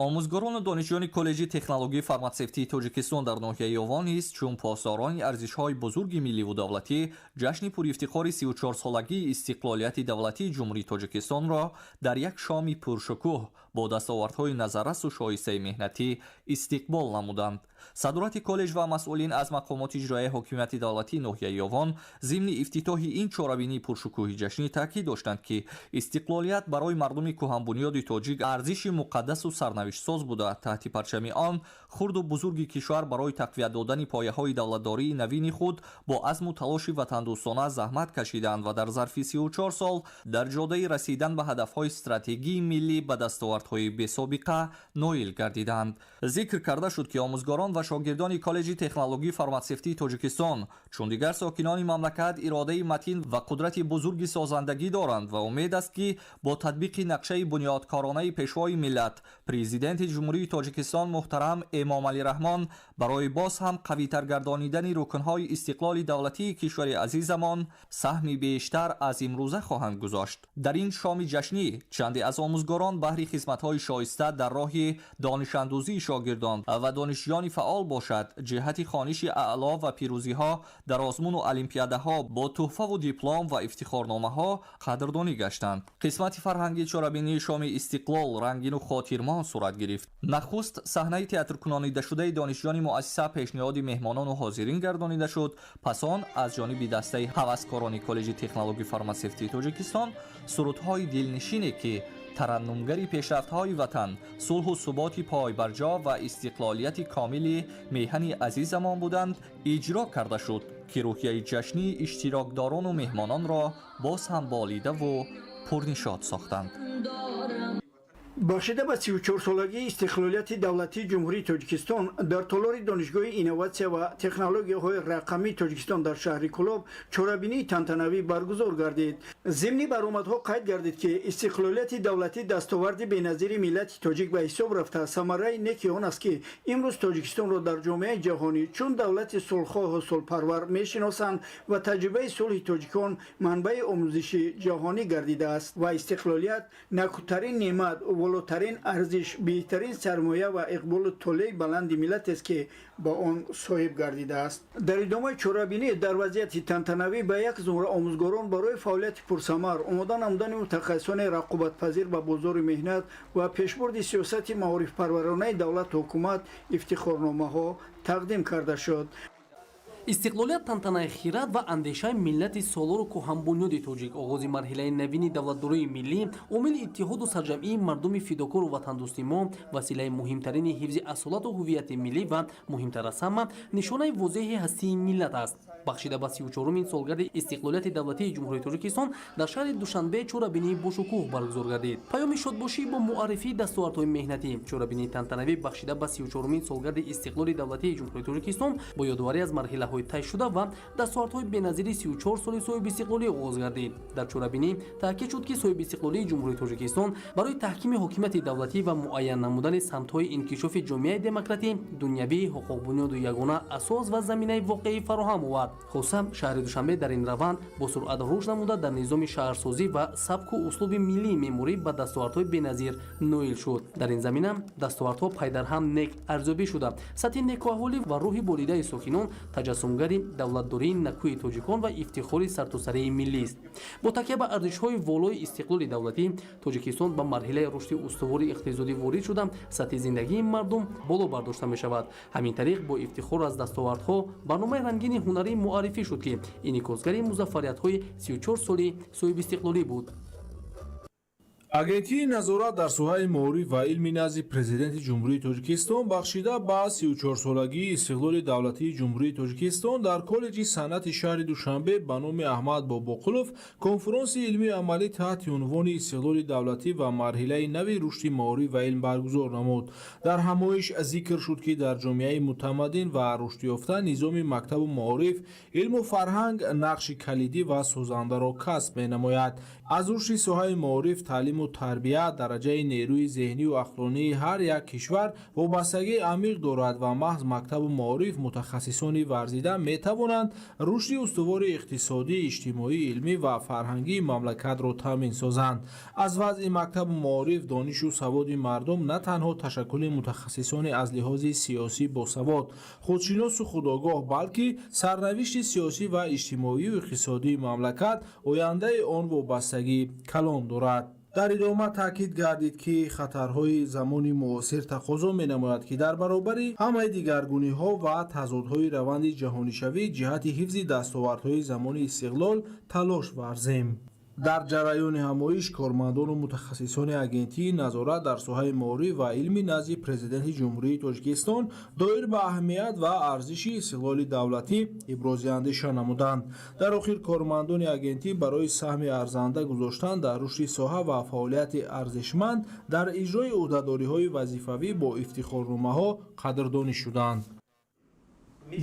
Омӯзгорону донишҷӯёни коллеҷи технологияи фарматсевтии Тоҷикистон дар ноҳияи Ёвон низ чун посдорони арзишҳои бузурги милливу давлатӣ ҷашни пурифтихори 34-солагии истиқлолияти давлатии Ҷумҳурии Тоҷикистонро дар як шоми пуршукӯҳ бо дастовардҳои назаррасу шоистаи меҳнатӣ истиқбол намуданд. Садорати коллеҷ ва масъулин аз мақомоти иҷроияи ҳокимияти давлатии ноҳияи Ёвон зимни ифтитоҳи ин чорабинии пуршукӯҳи ҷашнӣ таъкид доштанд, ки истиқлолият барои мардуми кӯҳанбунёди тоҷик арзиши муқаддасу сарнавиштсоз буда, таҳти парчами он хурду бузурги кишвар барои тақвият додани пояҳои давлатдории навини худ бо азму талоши ватандӯстона заҳмат кашиданд ва дар зарфи 34 сол дар ҷодаи расидан ба ҳадафҳои стратегии миллӣ ба дастовардҳои бесобиқа ноил гардиданд. Зикр карда шуд, ки омӯзгорон ва шогирдони коллеҷи технологияи фарматсевтии Тоҷикистон чун дигар сокинони мамлакат иродаи матин ва қудрати бузурги созандагӣ доранд ва умед аст, ки бо татбиқи нақшаи бунёдкоронаи Пешвои миллат, Президенти Ҷумҳурии Тоҷикистон муҳтарам Эмомалӣ Раҳмон барои боз ҳам қавитар гардонидани рукнҳои истиқлоли давлатии кишвари азизамон саҳми бештар аз имрӯза хоҳанд гузошт. Дар ин шоми ҷашнӣ чанде аз омӯзгорон баҳри хизматҳои шоиста дар роҳи донишандӯзии шогирдон ва донишҷӯёни фаъол бошад, ҷиҳати хониши аъло ва пирӯзиҳо дар озмуну олимпиадаҳо бо тӯҳфаву диплом ва ифтихорномаҳо қадрдонӣ гаштанд. Қисмати фарҳангии чорабинии шоми истиқлол рангину хотирмон сурат гирифт. Нахуст саҳнаи театркунонидашудаи донишҷӯёни муассиса пешниҳоди меҳмонону ҳозирин гардонида шуд. Пас он аз ҷониби дастаи ҳаваскорони коллеҷи технологияи фарматсевтии Тоҷикистон сурудҳои дилнишине, ки тараннумгари пешрафтҳои ватан, сулҳу суботи пойбарҷо ва истиқлолияти комили меҳани азизамон буданд, иҷро карда шуд, ки рӯҳияи ҷашнии иштирокдорону меҳмононро боз ҳам болидаву пурнишод сохтанд. Бахшида ба 34-солагии истиқлолияти давлатии Ҷумҳурии Тоҷикистон дар толори Донишгоҳи инноватсия ва технологияҳои рақамии Тоҷикистон дар шаҳри Кӯлоб чорабинии тантанавӣ баргузор гардид. Зимни баромадҳо қайд гардид, ки истиқлолияти давлатӣ дастоварди беназири миллати тоҷик ба ҳисоб рафта, самараи неки он аст, ки имрӯз Тоҷикистонро дар ҷомеаи ҷаҳонӣ чун давлати сулҳхоҳу сулҳпарвар мешиносанд ва таҷрибаи сулҳи тоҷикон манбаи омӯзиши ҷаҳонӣ гардидааст ва истиқлолият накӯтарин неъмат, волотарин арзиш, беҳтарин сармоя ва иқболу толеи баланди миллатест, ки ба он соҳиб гардидааст. Дар идомаи чорабинӣ дар вазъияти тантанавӣ ба як зумра омӯзгорон барои фаъолияти пурсамар, омода намудани мутахассисони рақобатпазир ба бозори меҳнат ва пешбурди сиёсати маорифпарваронаи давлату ҳукумат ифтихорномаҳо тақдим карда шуд. Истиқлолият тантанаи хирад ва андешаи миллати солору кӯҳанбунёди тоҷик, оғози марҳилаи навини давлатдории миллӣ, омили иттиҳоду сарҷамъии мардуми фидокору ватандӯсти мо, василаи муҳимтарини ҳифзи асолату ҳуввияти миллӣ ва муҳимтар аз ҳама нишонаи возеҳи ҳастии миллат аст. Бахшида ба 34-умин солгарди истиқлолияти давлатии Ҷумҳурии Тоҷикистон дар шаҳри Душанбе чорабинии бошукӯҳ баргузор гардид. Паёми шодбошӣ бо муаррифии дастовардҳои меҳнатӣ. Чорабинии тантанавӣ бахшида ба 34-умин солгарди истиқлоли давлатии Ҷумҳурии Тоҷикистон бо ёдоварӣ аз марҳилаҳои тай шуда ва дастовардҳои беназири 34 соли соҳибистиқлолӣ оғоз гардид. Дар чорабинӣ таъкид шуд, ки соҳибистиқлолии Ҷумҳурии Тоҷикистон барои таҳкими ҳокимияти давлатӣ ва муайян намудани самтҳои инкишофи ҷомеаи демократӣ, дунявӣ, ҳуқуқбунёду ягона асос ва заминаи воқеӣ фароҳам овард. Хоса шаҳри Душанбе дар ин раванд бо суръат рушд намуда, дар низоми шаҳрсозӣ ва сабку услуби миллии меъморӣ ба дастовардҳои беназир ноил шуд. Дар ин замина дастовардҳо пайдарҳам нек арзёбӣ шуда, сатҳи некуаҳволӣ ва рӯҳи болидаи сокинон таҷассумгари давлатдории накӯи тоҷикон ва ифтихори сартосарии миллист. Бо такя ба арзишҳои волои истиқлоли давлатӣ Тоҷикистон ба марҳилаи рушди устувори иқтисодӣ ворид шуда, сатҳи зиндагии мардум боло бардошта мешавад. Ҳамин тариқ бо ифтихор аз дастовардҳо барномаи рангини ҳунарӣ муаррифӣ шуд, ки инъикосгари музаффариятҳои 34 соли соҳибистиқлолӣ буд. Агентии назорат дар соҳаи маориф ва илми назди Президенти Ҷумҳурии Тоҷикистон бахшида ба 34-солагии истиқлоли давлатии Ҷумҳурии Тоҷикистон дар коллеҷи санъати шаҳри Душанбе ба номи Аҳмад Бобоқулов конфронси илмию амалӣ таҳти унвони истиқлоли давлатӣ ва марҳилаи нави рушди маориф ва илм баргузор намуд. Дар ҳамоиш зикр шуд, ки дар ҷомеаи мутамаддин ва рушдёфта низоми мактабу маориф, илму фарҳанг нақши калидӣ ва созандаро касб менамояд. Аз рушди соҳаи маориф, таълиму тарбия, дараҷаи нерӯи зеҳнию ақлонии ҳар як кишвар вобастагии амиқ дорад ва маҳз мактабу маориф мутахассисони варзида метавонанд рушди устувори иқтисодӣ, иҷтимоӣ, илмӣ ва фарҳангии мамлакатро таъмин созанд. Аз вазъи мактабу маориф, донишу саводи мардум на танҳо ташаккули мутахассисони аз лиҳози сиёсӣ босавод, худшиносу худогоҳ, балки сарнавишти сиёсӣ ва иҷтимоию иқтисодии мамлакат, ояндаи он вобастагии калон дорад. Дар идома таъкид гардид, ки хатарҳои замони муосир тақозо менамояд, ки дар баробари ҳамаи дигаргуниҳо ва тазодҳои раванди ҷаҳонишавӣ ҷиҳати ҳифзи дастовардҳои замони истиқлол талош варзем. Дар ҷараёни ҳамоиш кормандону мутахассисони Агентии назорат дар соҳаи маориф ва илми назди Президенти Ҷумҳурии Тоҷикистон доир ба аҳамият ва арзиши истиқлоли давлатӣ ибрози андеша намуданд. Дар охир кормандони агентӣ барои саҳми арзанда гузоштан дар рушди соҳа ва фаъолияти арзишманд дар иҷрои ӯҳдадориҳои вазифавӣ бо ифтихорномаҳо қадрдонӣ шуданд.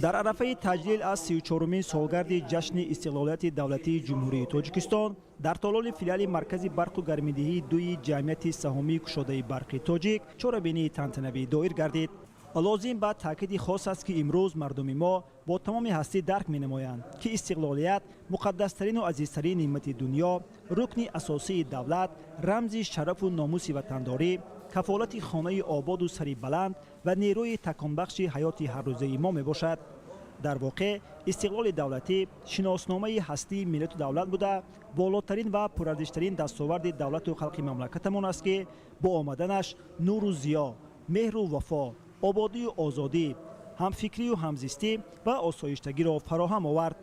Дар арафаи таҷлил аз 34-умин солгарди ҷашни истиқлолияти давлатии Ҷумҳурии Тоҷикистон дар толори филиали маркази барқу гармидиҳии дуи ҷамъияти саҳомии кушодаи барқи тоҷик чорабинии тантанавӣ доир гардид. Лозим ба таъкиди хос аст, ки имрӯз мардуми мо бо тамоми ҳастӣ дарк менамоянд, ки истиқлолият муқаддастарину азизтарин неъмати дунё, рукни асосии давлат, рамзи шарафу номуси ватандорӣ, кафолати хонаи ободу сари баланд ва нерӯи таконбахши ҳаёти ҳаррӯзаи мо мебошад. Дар воқеъ истиқлоли давлатӣ шиносномаи ҳастии миллату давлат буда, болотарин ва пурарзиштарин дастоварди давлату халқи мамлакатамон аст, ки бо омаданаш нуру зиё, меҳру вафо, ободию озодӣ, ҳамфикрию ҳамзистӣ ва осоиштагиро фароҳам овард.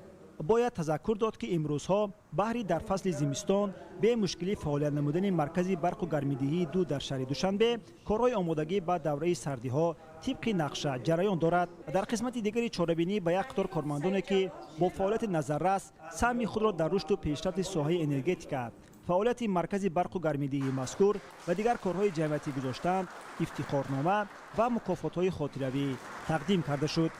Бояд тазаккур дод, ки имрӯзҳо баҳри дар фасли зимистон бемушкилӣ фаъолият намудани маркази барқу гармидиҳии ду дар шаҳри Душанбе корҳои омодагӣ ба давраи сардиҳо тибқи нақша ҷараён дорад. Дар қисмати дигари чорабинӣ ба як қатор кормандоне, ки бо фаъолияти назаррас саҳми худро дар рушду пешрафти соҳаи энергетика, фаъолияти маркази барқу гармидиҳии мазкур ва дигар корҳои ҷамъиятӣ гузоштанд, ифтихорнома ва мукофотҳои хотиравӣ тақдим карда шуд.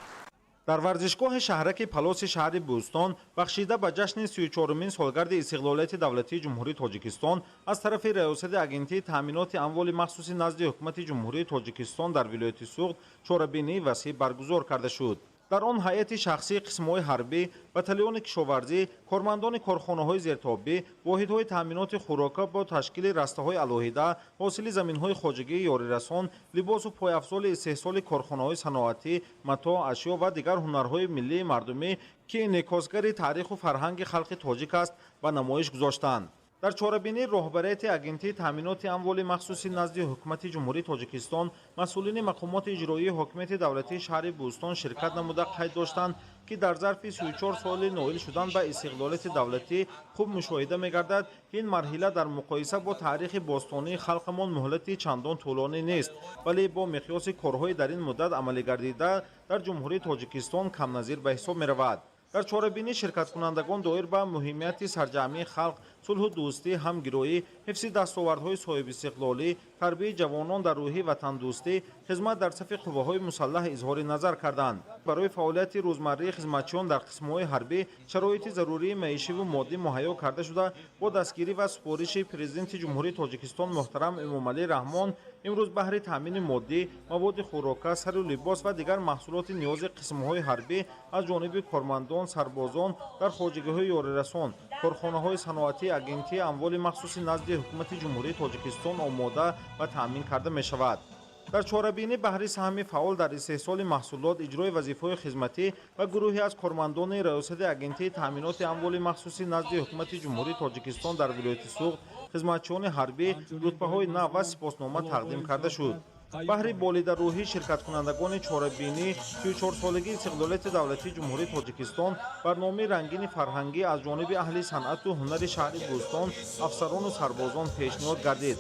Дар варзишгоҳи шаҳраки Палоси шаҳри Бӯстон бахшида ба ҷашни 34-умин солгарди истиқлолияти давлатии Ҷумҳурии Тоҷикистон аз тарафи Раёсати Агентии таъминоти амволи махсуси назди Ҳукумати Ҷумҳурии Тоҷикистон дар вилояти Суғд чорабинии васеъ баргузор карда шуд. Дар он ҳайати шахсии қисмҳои ҳарбӣ, батальони кишоварзӣ, кормандони корхонаҳои зертобӣ, воҳидҳои таъминоти хӯрока бо ташкили растаҳои алоҳида, ҳосили заминҳои хоҷагии ёрирасон, либосу пойафзоли истеҳсоли корхонаҳои саноатӣ, матоъ, ашё ва дигар ҳунарҳои миллии мардумӣ, ки инъикосгари таъриху фарҳанги халқи тоҷик аст, ба намоиш гузоштанд. Дар чорабинӣ роҳбарияти Агентии таъминоти амволи махсуси назди Ҳукумати Ҷумҳурии Тоҷикистон, масъулини мақомоти иҷроии ҳокимияти давлатии шаҳри Бӯстон ширкат намуда қайд доштанд, ки дар зарфи 34 соли ноил шудан ба истиқлолияти давлатӣ хуб мушоҳида мегардад, ки ин марҳила дар муқоиса бо таърихи бостонии халқамон муҳлати чандон тӯлонӣ нест, вале бо миқёси корҳои дар ин муддат амалигардида дар Ҷумҳурии Тоҷикистон камназир ба ҳисоб меравад. Дар чорабинӣ ширкаткунандагон доир ба муҳимияти сарҷамъии халқ, сулҳу дӯстӣ, ҳамгироӣ, ҳифзи дастовардҳои соҳибистиқлолӣ, тарбияи ҷавонон дар рӯҳи ватандӯстӣ, хизмат дар сафи қувваҳои мусаллаҳ изҳори назар карданд. Барои фаъолияти рӯзмарраи хизматчиён дар қисмҳои ҳарбӣ шароити зарурии маишиву моддӣ муҳайё карда шуда, бо дастгирӣ ва супориши Президенти Ҷумҳурии Тоҷикистон муҳтарам Эмомалӣ Раҳмон имрӯз баҳри таъмини моддӣ, маводи хӯрока, сару либос ва дигар маҳсулоти ниёзи қисмҳои ҳарбӣ аз ҷониби кормандон, сарбозон дар хоҷагиҳои ёрирасон, корхонаҳои саноатии Агентии амволи махсуси назди Ҳукумати Ҷумҳурии Тоҷикистон омода ва таъмин карда мешавад. Дар чорабинӣ баҳри саҳми фаъол дар истеҳсоли маҳсулот, иҷрои вазифаҳои хизматӣ ва гурӯҳе аз кормандони Раёсати Агентии таъминоти амволи махсуси назди Ҳукумати Ҷумҳурии Тоҷикистон дар вилояти Суғд, хизматчиёни ҳарбӣ рутбаҳои нав ва сипоснома тақдим карда шуд. Баҳри болидарӯҳӣ ширкаткунандагони чорабинӣ 34-солагии истиқлолияти давлатии Ҷумҳурии Тоҷикистон барномаи рангини фарҳангӣ аз ҷониби аҳли санъату ҳунари шаҳри Бӯстон, афсарону сарбозон пешниҳод гардид.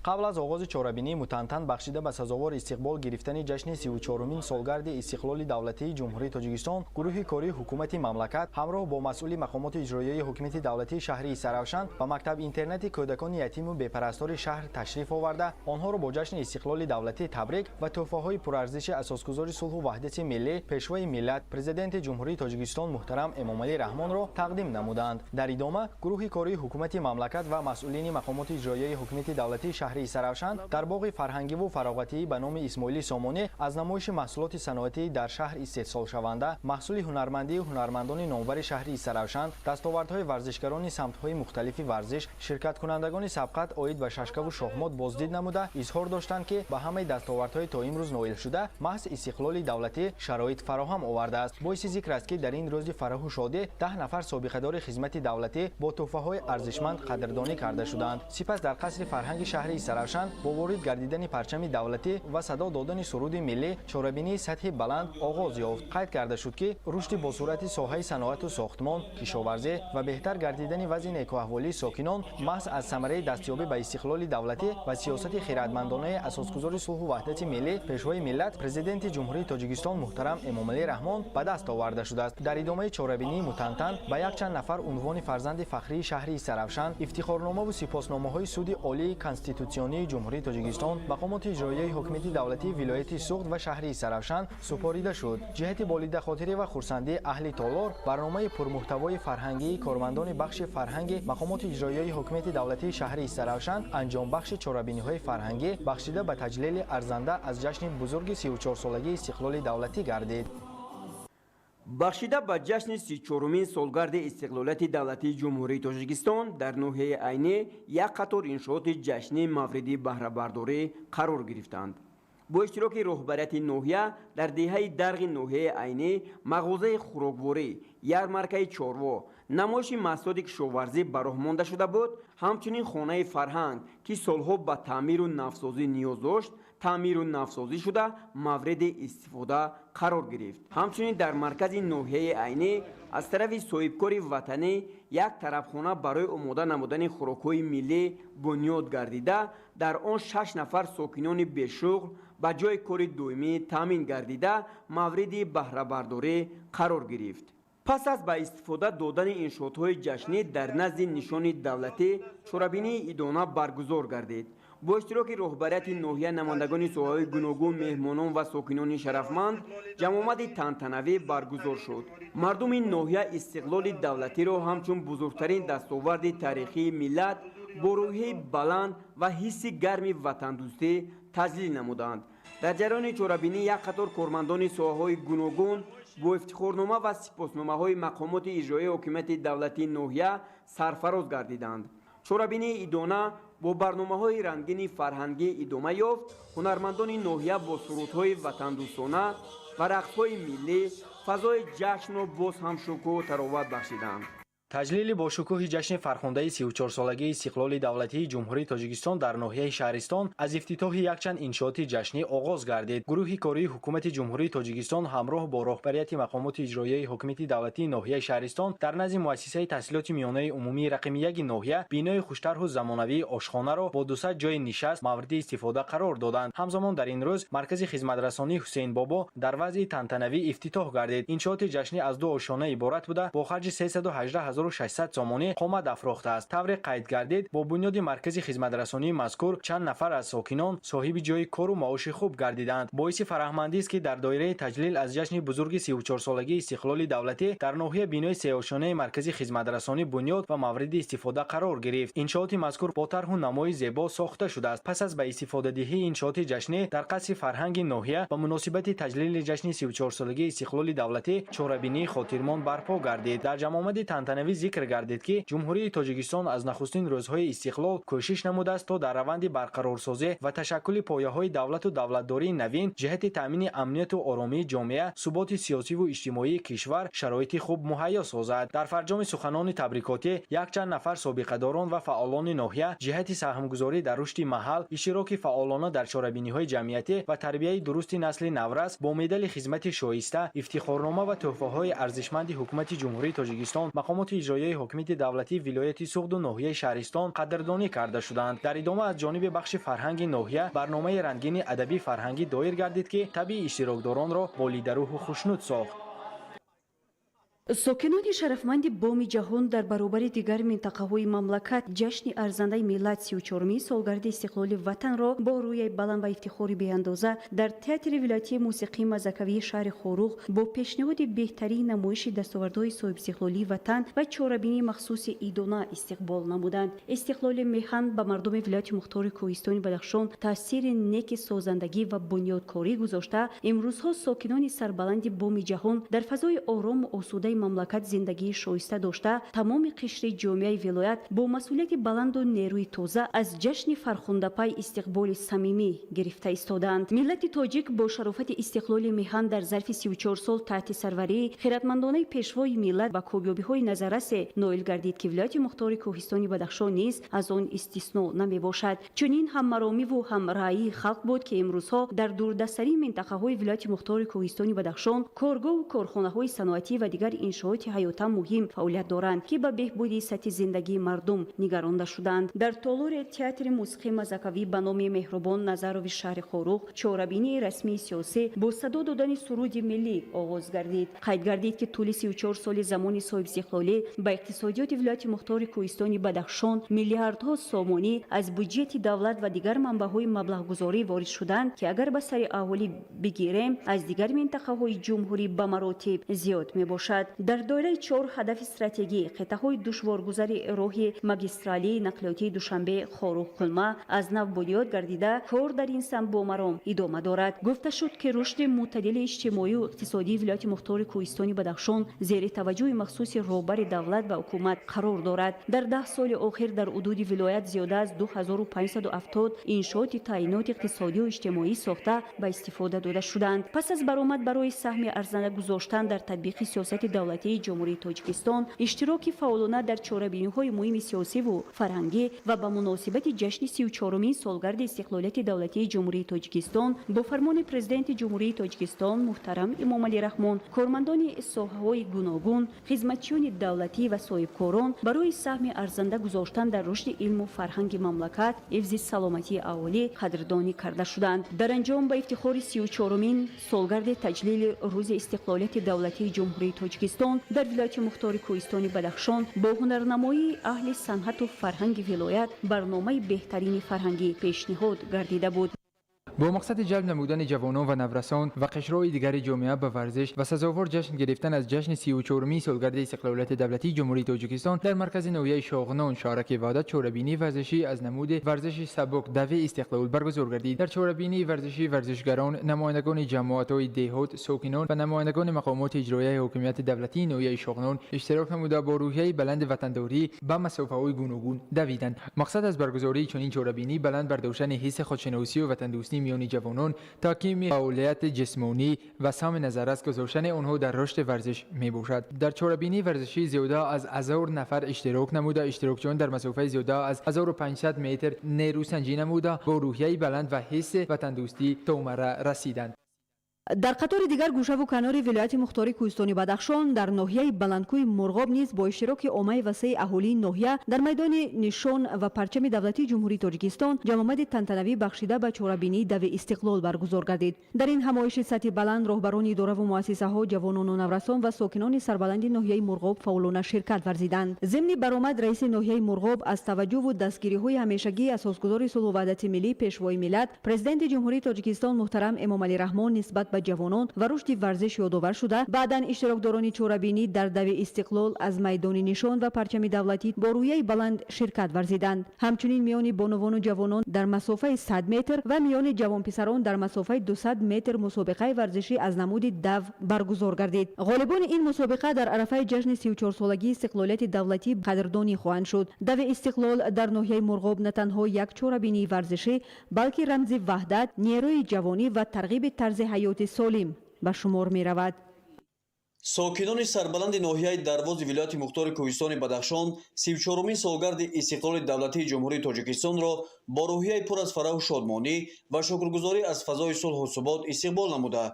Қабл аз оғози чорабинии мутантан бахшида ба сазовор истиқбол гирифтани ҷашни 34-умин солгарди истиқлоли давлатии Ҷумҳурии Тоҷикистон, гурӯҳи кории ҳукумати мамлакат ҳамроҳ бо масъули мақомоти иҷроияи ҳукумати давлатии шаҳри Истаравшан ба мактаб-интернати кӯдакони ятиму бепарастори шаҳр ташриф оварда, онҳоро бо ҷашни истиқлоли давлатӣ табрик ва тӯҳфаҳои пурарзиши асосгузори сулҳу ваҳдати миллӣ, Пешвои миллат, Президенти Ҷумҳурии Тоҷикистон муҳтарам Эмомалӣ Раҳмонро тақдим намуданд. Дар идома гурӯҳи кории ҳукумати мамлакат ва масъулини мақомоти иҷроияи ҳукумати давлатии шаҳри Истаравшан дар боғи фарҳангиву фароғатии ба номи Исмоили Сомонӣ аз намоиши маҳсулоти саноатӣ дар шаҳр истеҳсолшаванда, маҳсули ҳунармандию ҳунармандони номвари шаҳри Истаравшан, дастовардҳои варзишгарони самтҳои мухталифи варзиш, ширкаткунандагони сабқат оид ба шашкаву шоҳмот боздид намуда, изҳор доштанд, ки ба ҳамаи дастовардҳои то имрӯз ноилшуда маҳз истиқлоли давлатӣ шароит фароҳам овардааст. Боиси зикр аст, ки дар ин рӯзи фараҳу шодӣ 10 нафар собиқадори хизмати давлатӣ бо тӯҳфаҳои арзишманд қадрдонӣ карда шуданд. Сипас дар қасри фарҳанги шаҳри Истаравшан бо ворид гардидани парчами давлатӣ ва садо додани суруди миллӣ чорабинии сатҳи баланд оғоз ёфт. Қайд карда шуд, ки рушди босуръати соҳаи саноату сохтмон, кишоварзӣ ва беҳтар гардидани вазъи некӯаҳволии сокинон маҳз аз самараи дастёбӣ ба истиқлоли давлатӣ ва сиёсати хиратмандонаи асосгузори сулҳу ваҳдати миллӣ, Пешвои миллат, Президенти Ҷумҳурии Тоҷикистон муҳтарам Эмомалӣ Раҳмон ба даст оварда шудааст. Дар идомаи чорабинии мутантан ба якчанд нафар унвони фарзанди фахрии шаҳри Истаравшан, ифтихорномаву сипосномаҳои Суди Олии Конститутсионии Ҷумҳурии Тоҷикистон, мақомоти иҷроияи ҳукумати давлатии вилояти Суғд ва шаҳри Истаравшан супорида шуд. Ҷиҳати болидахотирӣ ва хурсандии аҳли толор барномаи пурмуҳтавои фарҳангии кормандони бахши фарҳанги мақомоти иҷроияи ҳукумати давлатии шаҳри Истаравшан анҷомбахши чорабиниҳои фарҳангӣ бахшида ба таҷлили арзанда аз ҷашни бузурги 34-солагии истиқлоли давлатӣ гардид. Бахшида ба ҷашни 34-умин солгарди истиқлолияти давлатии Ҷумҳурии Тоҷикистон дар ноҳияи Айнӣ як қатор иншооти ҷашнӣ мавриди баҳрабардорӣ қарор гирифтанд. Бо иштироки роҳбарияти ноҳия дар деҳаи Дарғи ноҳияи Айнӣ мағозаи хӯрокворӣ, ярмаркаи чорво, намоиши маҳсулоти кишоварзӣ ба роҳ монда шуда буд. Ҳамчунин хонаи фарҳанг, ки солҳо ба таъмиру навсозӣ ниёз дошт, таъмиру навсозӣ шуда мавриди истифода қарор гирифт. Ҳамчунин дар маркази ноҳияи Айнӣ аз тарафи соҳибкори ватанӣ як тарабхона барои омода намудани хӯрокҳои миллӣ бунёд гардида, дар он 6 нафар сокинони бешуғл ба ҷои кори доимӣ таъмин гардида мавриди баҳрабардорӣ қарор гирифт. Пас аз ба истифода додани иншоотҳои ҷашнӣ дар назди нишони давлатӣ чорабинии идона баргузор гардид. Бо иштироки роҳбарияти ноҳия, намояндагони соҳаҳои гуногун, меҳмонон ва сокинони шарафманд ҷамъомади тантанавӣ баргузор шуд. Мардуми ноҳия истиқлоли давлатиро ҳамчун бузургтарин дастоварди таърихии миллат бо рӯҳияи баланд ва ҳисси гарми ватандӯстӣ таҷлил намуданд. Дар ҷараёни чорабинӣ як қатор кормандони соҳаҳои гуногун бо ифтихорнома ва сипосномаҳои мақомоти иҷроияи ҳокимияти давлатии ноҳия сарфароз гардиданд. Чорабинии идона бо барномаҳои рангини фарҳангӣ идома ёфт. Ҳунармандони ноҳия бо сурудҳои ватандӯстона ва рақсҳои миллӣ фазои ҷашнро боз ҳам шукӯҳу тароват бахшиданд. Таҷлили бошукӯҳи ҷашни фархундаи 34-солагии истиқлоли давлатии Ҷумҳурии Тоҷикистон дар ноҳияи Шаҳристон аз ифтитоҳи якчанд иншооти ҷашнӣ оғоз гардид. Гурӯҳи кории ҳукумати Ҷумҳурии Тоҷикистон ҳамроҳ бо роҳбарияти мақомоти иҷроияи ҳукумати давлатии ноҳияи Шаҳристон дар назди муассисаи таҳсилоти миёнаи умумии рақами 1 ноҳия бинои хуштарҳу замонавии ошхонаро бо 200 ҷойи нишаст мавриди истифода қарор доданд. Ҳамзамон дар ин рӯз маркази хизматрасонии Ҳусейнбобо дар вазъи тантанавӣ ифтитоҳ гардид. Иншооти ҷашнӣ аз 2 ошхона иборат буда, бо харҷи 318 600 сомонӣ қомат афрохтааст. Тавре қайд гардид, бо бунёди маркази хизматрасонии мазкур чанд нафар аз сокинон соҳиби ҷойи кору маоши хуб гардиданд. Боиси фараҳмандист, ки дар доираи таҷлил аз ҷашни бузурги 34-солагии истиқлоли давлатӣ дар ноҳия бинои сеошонаи маркази хизматрасонӣ бунёд ва мавриди истифода қарор гирифт. Иншооти мазкур бо тарҳу намои зебо сохта шудааст. Пас аз ба истифодадиҳии иншооти ҷашнӣ дар қасри фарҳанги ноҳия ба муносибати таҷлили ҷашни 34-солагии истиқлоли давлатӣ чорабинии хотирмон барпо гардид. Дар ҷамъомади тантанавӣ Тантанавӣ зикр гардид, ки Ҷумҳурии Тоҷикистон аз нахустин рӯзҳои истиқлол кӯшиш намудааст, то дар раванди барқарорсозӣ ва ташаккули пояҳои давлату давлатдории навин ҷиҳати таъмини амнияту оромии ҷомеа, суботи сиёсиву иҷтимоии кишвар шароити хуб муҳайё созад. Дар фарҷоми суханони табрикотӣ якчанд нафар собиқадорон ва фаъолони ноҳия ҷиҳати саҳмгузорӣ дар рушди маҳал, иштироки фаъолона дар чорабиниҳои ҷамъиятӣ ва тарбияи дурусти насли наврас бо медали хизмати шоиста, ифтихорнома ва тӯҳфаҳои арзишманди Ҳукумати Ҷумҳурии Тоҷикистон, мақомоти иҷроияи ҳокимияти давлатии вилояти Суғду ноҳияи шаҳристон қадрдонӣ карда шуданд. Дар идома аз ҷониби бахши фарҳанги ноҳия барномаи рангини адабӣ фарҳангӣ доир гардид, ки табии иштирокдоронро болидарӯҳу хушнуд сохт. Сокинони шарафманди Боми ҷаҳон дар баробари дигар минтақаҳои мамлакат ҷашни арзандаи миллат, 34-умин солгарди истиқлоли ватанро бо рӯяи баланд ва ифтихори беандоза дар театри вилоятии мусиқии мазакавии шаҳри Хоруғ бо пешниҳоди беҳтарин намоиши дастовардҳои соҳибистиқлолии ватан ва чорабинии махсуси идона истиқбол намуданд. Истиқлоли меҳан ба мардуми вилояти мухтори Кӯҳистони Бадахшон таъсири неки созандагӣ ва бунёдкорӣ гузошта, имрӯзҳо сокинони сарбаланди Боми ҷаҳон дар фазои орому осудаи мамлакат зиндагии шоиста дошта, тамоми қишри ҷомеаи вилоят бо масъулияти баланду нерӯи тоза аз ҷашни фархундапай истиқболи самимӣ гирифта истодаанд. Миллати тоҷик бо шарофати истиқлоли меҳан дар зарфи 34 сол таҳти сарварии хиратмандонаи пешвои миллат ба комёбиҳои назаррасе ноил гардид, ки вилояти мухтори Кӯҳистони Бадахшон низ аз он истисно намебошад. Чунин ҳаммаромиву ҳамраъии халқ буд, ки имрӯзҳо дар дурдастарин минтақаҳои вилояти мухтори Кӯҳистони Бадахшон коргоҳу корхонаҳои саноатӣ ва дигар иншооти ҳаётан муҳим фаъолият доранд, ки ба беҳбуди сатҳи зиндагии мардум нигаронда шуданд. Дар толори театри мусиқии мазакавӣ ба номи Меҳрубон Назарови шаҳри Хоруғ чорабинии расмии сиёсӣ бо садо додани суруди миллӣ оғоз гардид. Қайд гардид, ки тӯли 34 соли замони соҳибистиқлолӣ ба иқтисодиёти вилояти мухтори Кӯҳистони Бадахшон миллиардҳо сомонӣ аз буҷети давлат ва дигар манбаъҳои маблағгузорӣ ворид шуданд, ки агар ба сари аҳолӣ бигирем, аз дигар минтақаҳои ҷумҳурӣ ба маротиб зиёд мебошад. Дар доираи чор ҳадафи стратегӣ қитъаҳои душворгузари роҳи магистралии нақлиётии Душанбе Хоруғ Қулма аз нав бунёд гардида, кор дар ин самт бо маром идома дорад. Гуфта шуд, ки рушди мӯътадили иҷтимоию иқтисодии вилояти мухтори Кӯҳистони Бадахшон зери таваҷҷӯҳи махсуси роҳбари давлат ва ҳукумат қарор дорад. Дар 10 соли охир дар ҳудуди вилоят зиёда аз 2570 иншооти таъиноти иқтисодию иҷтимоӣ сохта ба истифода дода шуданд. Пас аз баромад барои саҳми арзанда гузоштан дар татбиқи сиёсати давлатии Ҷумҳурии Тоҷикистон, иштироки фаъолона дар чорабиниҳои муҳими сиёсиву фарҳангӣ ва ба муносибати ҷашни 34-умин солгарди истиқлолияти давлатии Ҷумҳурии Тоҷикистон бо фармони Президенти Ҷумҳурии Тоҷикистон муҳтарам Эмомалӣ Раҳмон кормандони соҳаҳои гуногун, хизматчиёни давлатӣ ва соҳибкорон барои саҳми арзанда гузоштан дар рушди илму фарҳанги мамлакат, ҳифзи саломатии аҳолӣ қадрдонӣ карда шуданд. Дар анҷом ба ифтихори 34-умин солгарди таҷлили Рӯзи истиқлолияти давлатии Ҷумҳурии Тоҷикистон дар вилояти мухтори Кӯҳистони Бадахшон бо ҳунарнамоии аҳли санъату фарҳанги вилоят барномаи беҳтарини фарҳангӣ пешниҳод гардида буд. Бо мақсади ҷалб намудани ҷавонон ва наврасон ва қишрҳои дигари ҷомеа ба варзиш ва сазовор ҷашн гирифтан аз ҷашни 34-умин солгарди истиқлолияти давлатии Ҷумҳурии Тоҷикистон дар маркази ноҳияи Шоғнон, шаҳраки Ваҳдат, чорабинии варзишӣ аз намуди варзиши сабук дави истиқлол баргузор гардид. Дар чорабинии варзишӣ варзишгарон, намояндагони ҷамоатҳои деҳот, сокинон ва намояндагони мақомоти иҷроияи ҳокимияти давлатии ноҳияи Шоғнон иштирок намуда, бо рӯҳияи баланди ватандорӣ ба масофаҳои гуногун давиданд. Мақсад аз баргузории чунин чорабинӣ баланд бардоштани ҳисси худшиносию ватандӯстӣ миёни ҷавонон, таҳкими фаъолияти ҷисмонӣ ва саҳми назаррас гузоштани онҳо дар рушди варзиш мебошад. Дар чорабинии варзишӣ зиёда аз 1000 нафар иштирок намуда, иштирокчиён дар масофаи зиёда аз 1500 метр нерӯсанҷӣ намуда, бо рӯҳияи баланд ва ҳисси ватандӯстӣ то марра расиданд. Дар қатори дигар гӯшаву канори вилояти мухтори Кӯҳистони Бадахшон дар ноҳияи Баландкӯи Мурғоб низ бо иштироки оммаи васеи аҳолии ноҳия дар майдони нишон ва парчами давлатии Ҷумҳурии Тоҷикистон ҷамъомади тантанавӣ бахшида ба чорабинии дави истиқлол баргузор гардид. Дар ин ҳамоиши сатҳи баланд роҳбарони идораву муассисаҳо, ҷавонону наврасон ва сокинони сарбаланди ноҳияи Мурғоб фаъолона ширкат варзиданд. Зимни баромад раиси ноҳияи Мурғоб аз таваҷҷӯҳу дастгириҳои ҳамешагии асосгузори сулҳу ваҳдати миллӣ, пешвои миллат, Президенти Ҷумҳурии Тоҷикистон муҳтарам Эмомалӣ Раҳмон нисбат ба ба ҷавонон ва рушди варзиш ёдовар шуда, баъдан иштирокдорони чорабинӣ дар дави истиқлол аз майдони нишон ва парчами давлатӣ бо рӯяи баланд ширкат варзиданд. Ҳамчунин миёни бонувону ҷавонон дар масофаи 100 метр ва миёни ҷавонписарон дар масофаи 200 метр мусобиқаи варзишӣ аз намуди дав баргузор гардид. Ғолибони ин мусобиқа дар арафаи ҷашни 34-солагии истиқлолияти давлатӣ қадрдонӣ хоҳанд шуд. Дави истиқлол дар ноҳияи Мурғоб на танҳо як чорабинии варзишӣ, балки рамзи ваҳдат, нерӯи ҷавонӣ ва тарғиби тарзи ҳаёти солим ба шумор меравад. Сокинони сарбаланди ноҳияи Дарвози вилояти мухтори Кӯҳистони Бадахшон 34-умин солгарди истиқлоли давлатии Ҷумҳурии Тоҷикистонро бо рӯҳияи пур аз фараҳу шодмонӣ ва шукргузорӣ аз фазои сулҳу субот истиқбол намуда,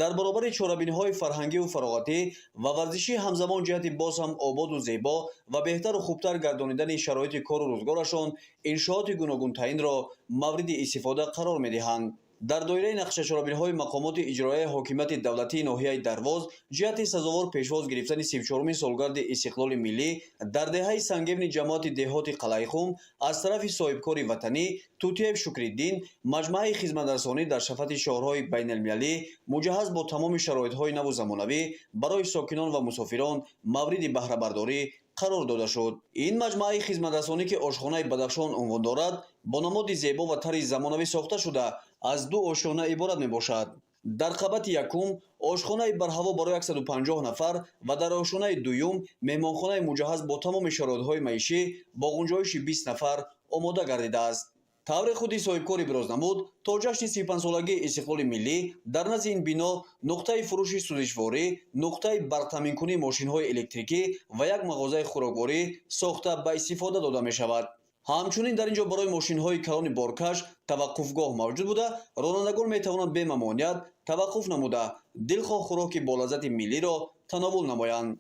дар баробари чорабиниҳои фарҳангиву фароғатӣ ва варзишӣ ҳамзамон ҷиҳати боз ҳам ободу зебо ва беҳтару хубтар гардонидани шароити кору рӯзгорашон иншооти гуногунтаринро мавриди истифода қарор медиҳанд. Дар доираи нақшачорабиниҳои мақомоти иҷроияи ҳокимияти давлатии ноҳияи Дарвоз ҷиҳати сазовор пешвоз гирифтани 34-умин солгарди истиқлоли миллӣ дар деҳаи Сангевни ҷамоати деҳоти Қалайхум аз тарафи соҳибкори ватанӣ Тутиев Шукриддин маҷмӯаи хизматрасонӣ дар шафати шоҳроҳи байналмилалӣ муҷаҳҳаз бо тамоми шароитҳои наву замонавӣ барои сокинон ва мусофирон мавриди баҳрабардорӣ қарор дода шуд. Ин маҷмӯаи хизматрасонӣ, ки ошхонаи Бадахшон унвон дорад, бо намоди зебо ва тарзи замонавӣ сохта шуда, аз ду ошёна иборат мебошад. Дар қабати якум ошхонаи барҳаво барои 150 нафар ва дар ошёнаи дуюм меҳмонхонаи муҷаҳҳаз бо тамоми шароитҳои маишӣ бо ғунҷоиши 20 нафар омода гардидааст. Тавре худи соҳибкор иброз намуд, то ҷашни 35-солагии истиқлоли миллӣ дар назди ин бино нуқтаи фурӯши сӯзишворӣ, нуқтаи барқтаъминкунии мошинҳои электрикӣ ва як мағозаи хӯрокворӣ сохта ба истифода дода мешавад. Ҳамчунин дар ин ҷо барои мошинҳои калони боркаш таваққуфгоҳ мавҷуд буда, ронандагон метавонанд бемамоният таваққуф намуда, дилхоҳ хӯроки болаззати миллиро тановул намоянд.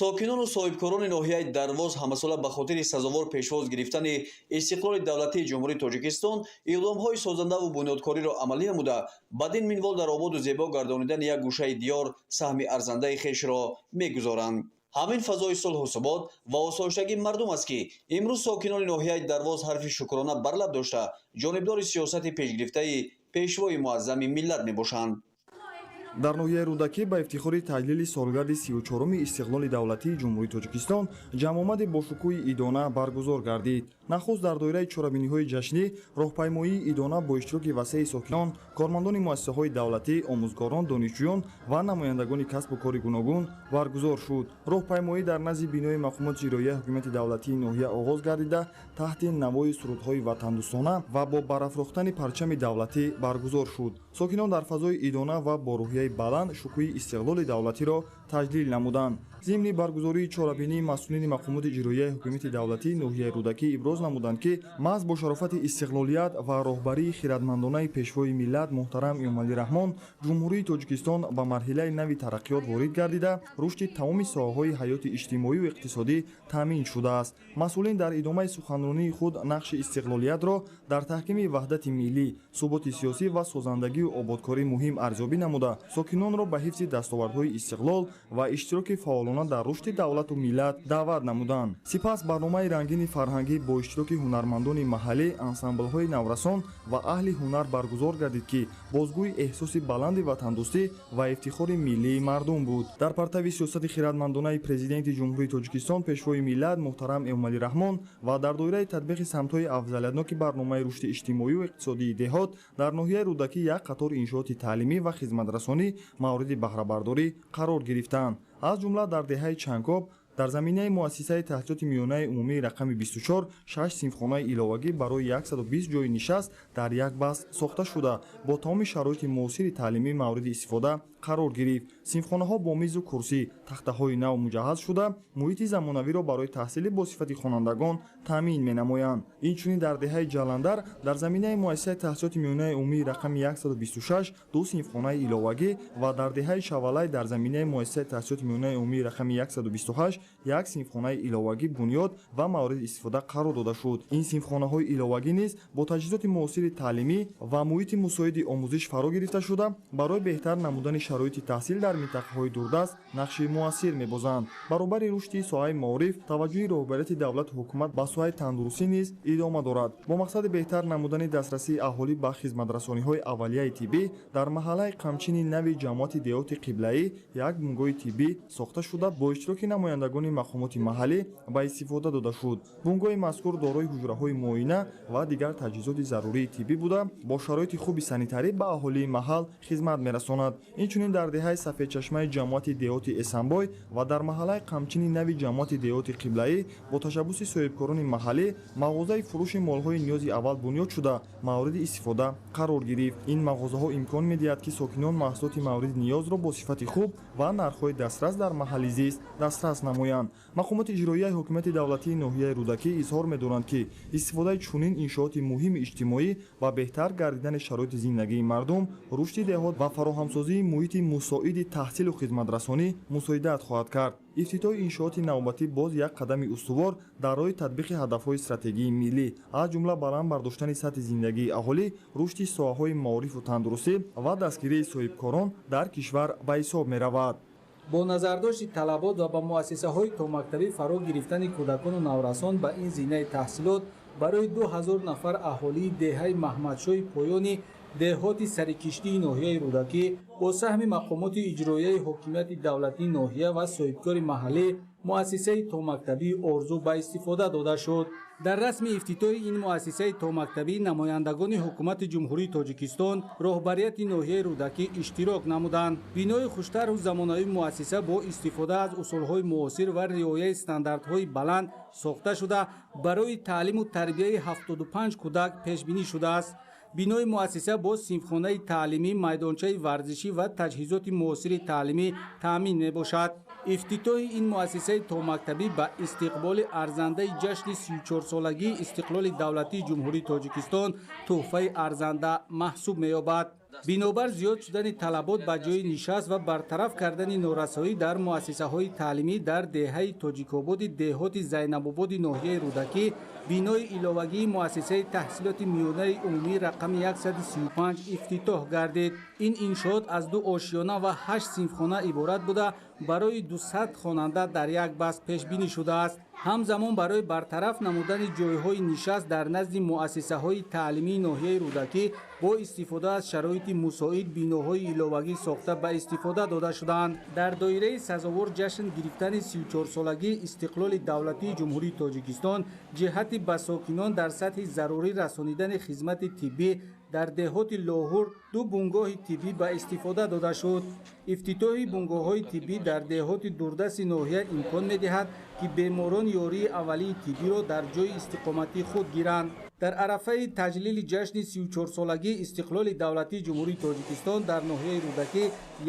Сокинону соҳибкорони ноҳияи Дарвоз ҳамасола ба хотири сазовор пешвоз гирифтани истиқлоли давлатии Ҷумҳурии Тоҷикистон иқдомҳои созандаву бунёдкориро амалӣ намуда, бадин минвол дар ободу зебо гардонидани як гӯшаи диёр саҳми арзандаи хешро мегузоранд. Ҳамин фазои сулҳу субот ва осоиштагии мардум аст, ки имрӯз сокинони ноҳияи Дарвоз ҳарфи шукрона бар лаб дошта, ҷонибдори сиёсати пешгирифтаи пешвои муаззами миллат мебошанд. Дар ноҳияи Рӯдакӣ ба ифтихори таҷлили солгарди 34-уми истиқлоли давлатии Ҷумҳурии Тоҷикистон ҷамъомади бошукӯҳи идона баргузор гардид. Нахуст дар доираи чорабиниҳои ҷашнӣ роҳпаймоии идона бо иштироки васеи сокинон, кормандони муассисаҳои давлатӣ, омӯзгорон, донишҷӯён ва намояндагони касбу кори гуногун баргузор шуд. Роҳпаймоӣ дар назди бинои мақомоти иҷроияи ҳокимияти давлатии ноҳия оғоз гардида, таҳти навои сурудҳои ватандӯстона ва бо барафрохтани парчами давлатӣ баргузор шуд. Сокинон дар фазои идона ва бо рӯҳияи баланд шукӯҳи истиқлоли давлатиро таҷлил намуданд. Зимни баргузории чорабинии масъулини мақомоти иҷроияи ҳокимияти давлатии ноҳияи Рӯдакӣ иброз намуданд, ки маҳз бо шарофати истиқлолият ва роҳбарии хиратмандонаи пешвои миллат муҳтарам Эмомалӣ Раҳмон Ҷумҳурии Тоҷикистон ба марҳилаи нави тараққиёт ворид гардида, рушди тамоми соҳаҳои ҳаёти иҷтимоию иқтисодӣ таъмин шудааст. Масъулин дар идомаи суханронии худ нақши истиқлолиятро дар таҳкими ваҳдати миллӣ, суботи сиёсӣ ва созандагию ободкорӣ муҳим арзёбӣ намуда, сокинонро ба ҳифзи дастовардҳои истиқлол ва иштироки фаъолона дар рушди давлату миллат даъват намуданд. Сипас барномаи рангини фарҳангӣ бо иштироки ҳунармандони маҳаллӣ, ансамблҳои наврасон ва аҳли ҳунар баргузор гардид, ки бозгӯи эҳсоси баланди ватандӯстӣ ва ифтихори миллии мардум буд. Дар партави сиёсати хиратмандонаи Президенти Ҷумҳурии Тоҷикистон пешвои миллат муҳтарам Эмомалӣ Раҳмон ва дар доираи татбиқи самтҳои афзалиятноки барномаи рушди иҷтимоию иқтисодии деҳот дар ноҳияи Рӯдакӣ як қатор иншооти таълимӣ ва хизматрасонӣ мавриди баҳрабардорӣ қарор гирифтанд. Аз ҷумла дар деҳаи Чангоб дар заминаи муассисаи таҳсилоти миёнаи умумии рақами 24 шаш синфхонаи иловагӣ барои 120 ҷойи нишаст дар як баст сохта шуда, бо тамоми шароити муосири таълимӣ мавриди истифода қарор гирифт. Синфхонаҳо бо мизу курсӣ, тахтаҳои нав муҷаҳҳаз шуда, муҳити замонавиро барои таҳсили бо сифати хонандагон таъмин менамоянд. Инчунин дар деҳаи Ҷаландар дар заминаи муассисаи таҳсилоти миёнаи умумии рақами 126 ду синфхонаи иловагӣ ва дар деҳаи Шавалай дар заминаи муассисаи таҳсилоти миёнаи умумии рақами 128 як синфхонаи иловагӣ бунёд ва мавриди истифода қарор дода шуд. Ин синфхонаҳои иловагӣ низ бо таҷҳизоти муосири таълимӣ ва муҳити мусоиди омӯзиш фаро гирифта шуда, барои беҳтар намудани шароити таҳсил дар минтақаҳои дурдаст нақши муассир мебозанд. Баробари рушди соҳаи маориф, таваҷҷӯҳи роҳбарияти давлату ҳукумат ба соҳаи тандурустӣ низ идома дорад. Бо мақсади беҳтар намудани дастрасии аҳолӣ ба хизматрасониҳои аввалияи тиббӣ дар маҳаллаи Қамчини нави ҷамоати деҳоти Қиблаӣ як бунгоҳи тиббӣ сохта шуда, бо иштироки намояндагони мақомоти маҳаллӣ ба истифода дода шуд. Бунгоҳи мазкур дорои ҳуҷраҳои муоина ва дигар таҷҳизоти зарурии тиббӣ буда, бо шароити хуби санитарӣ ба аҳолии маҳал хизмат мерасонад. Инчунин дар деҳаи Сафедчашмаи ҷамоати деҳоти Эсанбой ва дар маҳаллаи Қамчини нави ҷамоати деҳоти Қиблаӣ бо ташаббуси соҳибкорони маҳаллӣ мағозаи фурӯши молҳои ниёзи аввал бунёд шуда, мавриди истифода қарор гирифт. Ин мағозаҳо имкон медиҳад, ки сокинон маҳсулоти мавриди ниёзро бо сифати хуб ва нархҳои дастрас дар маҳалли зист дастрас намоянд. Мақомоти иҷроияи ҳокимияти давлатии ноҳияи Рӯдакӣ изҳор медоранд, ки истифодаи чунин иншооти муҳими иҷтимоӣ ба беҳтар гардидани шароити зиндагии мардум, рушди деҳот ва фароҳамсозии муҳити мусоиди таҳсилу хизматрасонӣ мусоидат хоҳад кард. Ифтитоҳи иншооти навбатӣ боз як қадами устувор дар роҳи татбиқи ҳадафҳои стратегии миллӣ, аз ҷумла баланд бардоштани сатҳи зиндагии аҳолӣ, рушди соҳаҳои маорифу тандурустӣ ва дастгирии соҳибкорон дар кишвар ба ҳисоб меравад. Бо назардошти талабот ва ба муассисаҳои томактабӣ фаро гирифтани кӯдакону наврасон ба ин зинаи таҳсилот барои 2000 нафар аҳолии деҳаи Маҳмадшоҳи поёни деҳоти Сарикиштии ноҳияи Рӯдакӣ бо саҳми мақомоти иҷроияи ҳокимияти давлатии ноҳия ва соҳибкори маҳаллӣ муассисаи томактабии Орзу ба истифода дода шуд. Дар расми ифтитоҳи ин муассисаи томактабӣ намояндагони ҳукумати Ҷумҳурии Тоҷикистон, роҳбарияти ноҳияи Рӯдакӣ иштирок намуданд. Бинои хуштарҳу замонавии муассиса бо истифода аз усулҳои муосир ва риояи стандартҳои баланд сохта шуда, барои таълиму тарбияи 75 кӯдак пешбинӣ шудааст. Бинои муассиса бо синфхонаи таълимӣ, майдончаи варзишӣ ва таҷҳизоти муосири таълимӣ таъмин мебошад. Ифтитоҳи ин муассисаи томактабӣ ба истиқболи арзандаи ҷашни 34-солагии истиқлоли давлатии Ҷумҳурии Тоҷикистон тӯҳфаи арзанда маҳсуб меёбад. Бинобар зиёд шудани талабот ба ҷои нишаст ва бартараф кардани норасоӣ дар муассисаҳои таълимӣ дар деҳаи Тоҷикободи деҳоти Зайнабободи ноҳияи Рӯдакӣ бинои иловагии муассисаи таҳсилоти миёнаи умумӣ рақами 135 ифтитоҳ гардид. Ин иншоот аз 2 ошёна ва 8 синфхона иборат буда, барои 200 хонанда дар як баст пешбинӣ шудааст. Ҳамзамон барои бартараф намудани ҷойҳои нишаст дар назди муассисаҳои таълимии ноҳияи Рӯдакӣ бо истифода аз шароити мусоид биноҳои иловагӣ сохта ба истифода дода шудаанд. Дар доираи сазовор ҷашн гирифтани 34-солагии истиқлоли давлатии Ҷумҳурии Тоҷикистон ҷиҳати ба сокинон дар сатҳи зарурӣ расонидани хизмати тиббӣ дар деҳоти Лоҳур 2 бунгоҳи тиббӣ ба истифода дода шуд. Ифтитоҳи бунгоҳҳои тиббӣ дар деҳоти дурдасти ноҳия имкон медиҳад, ки беморон ёрии аввалии тиббиро дар ҷои истиқоматии худ гиранд. Дар арафаи таҷлили ҷашни 34-солагии истиқлоли давлатии Ҷумҳурии Тоҷикистон дар ноҳияи Рӯдакӣ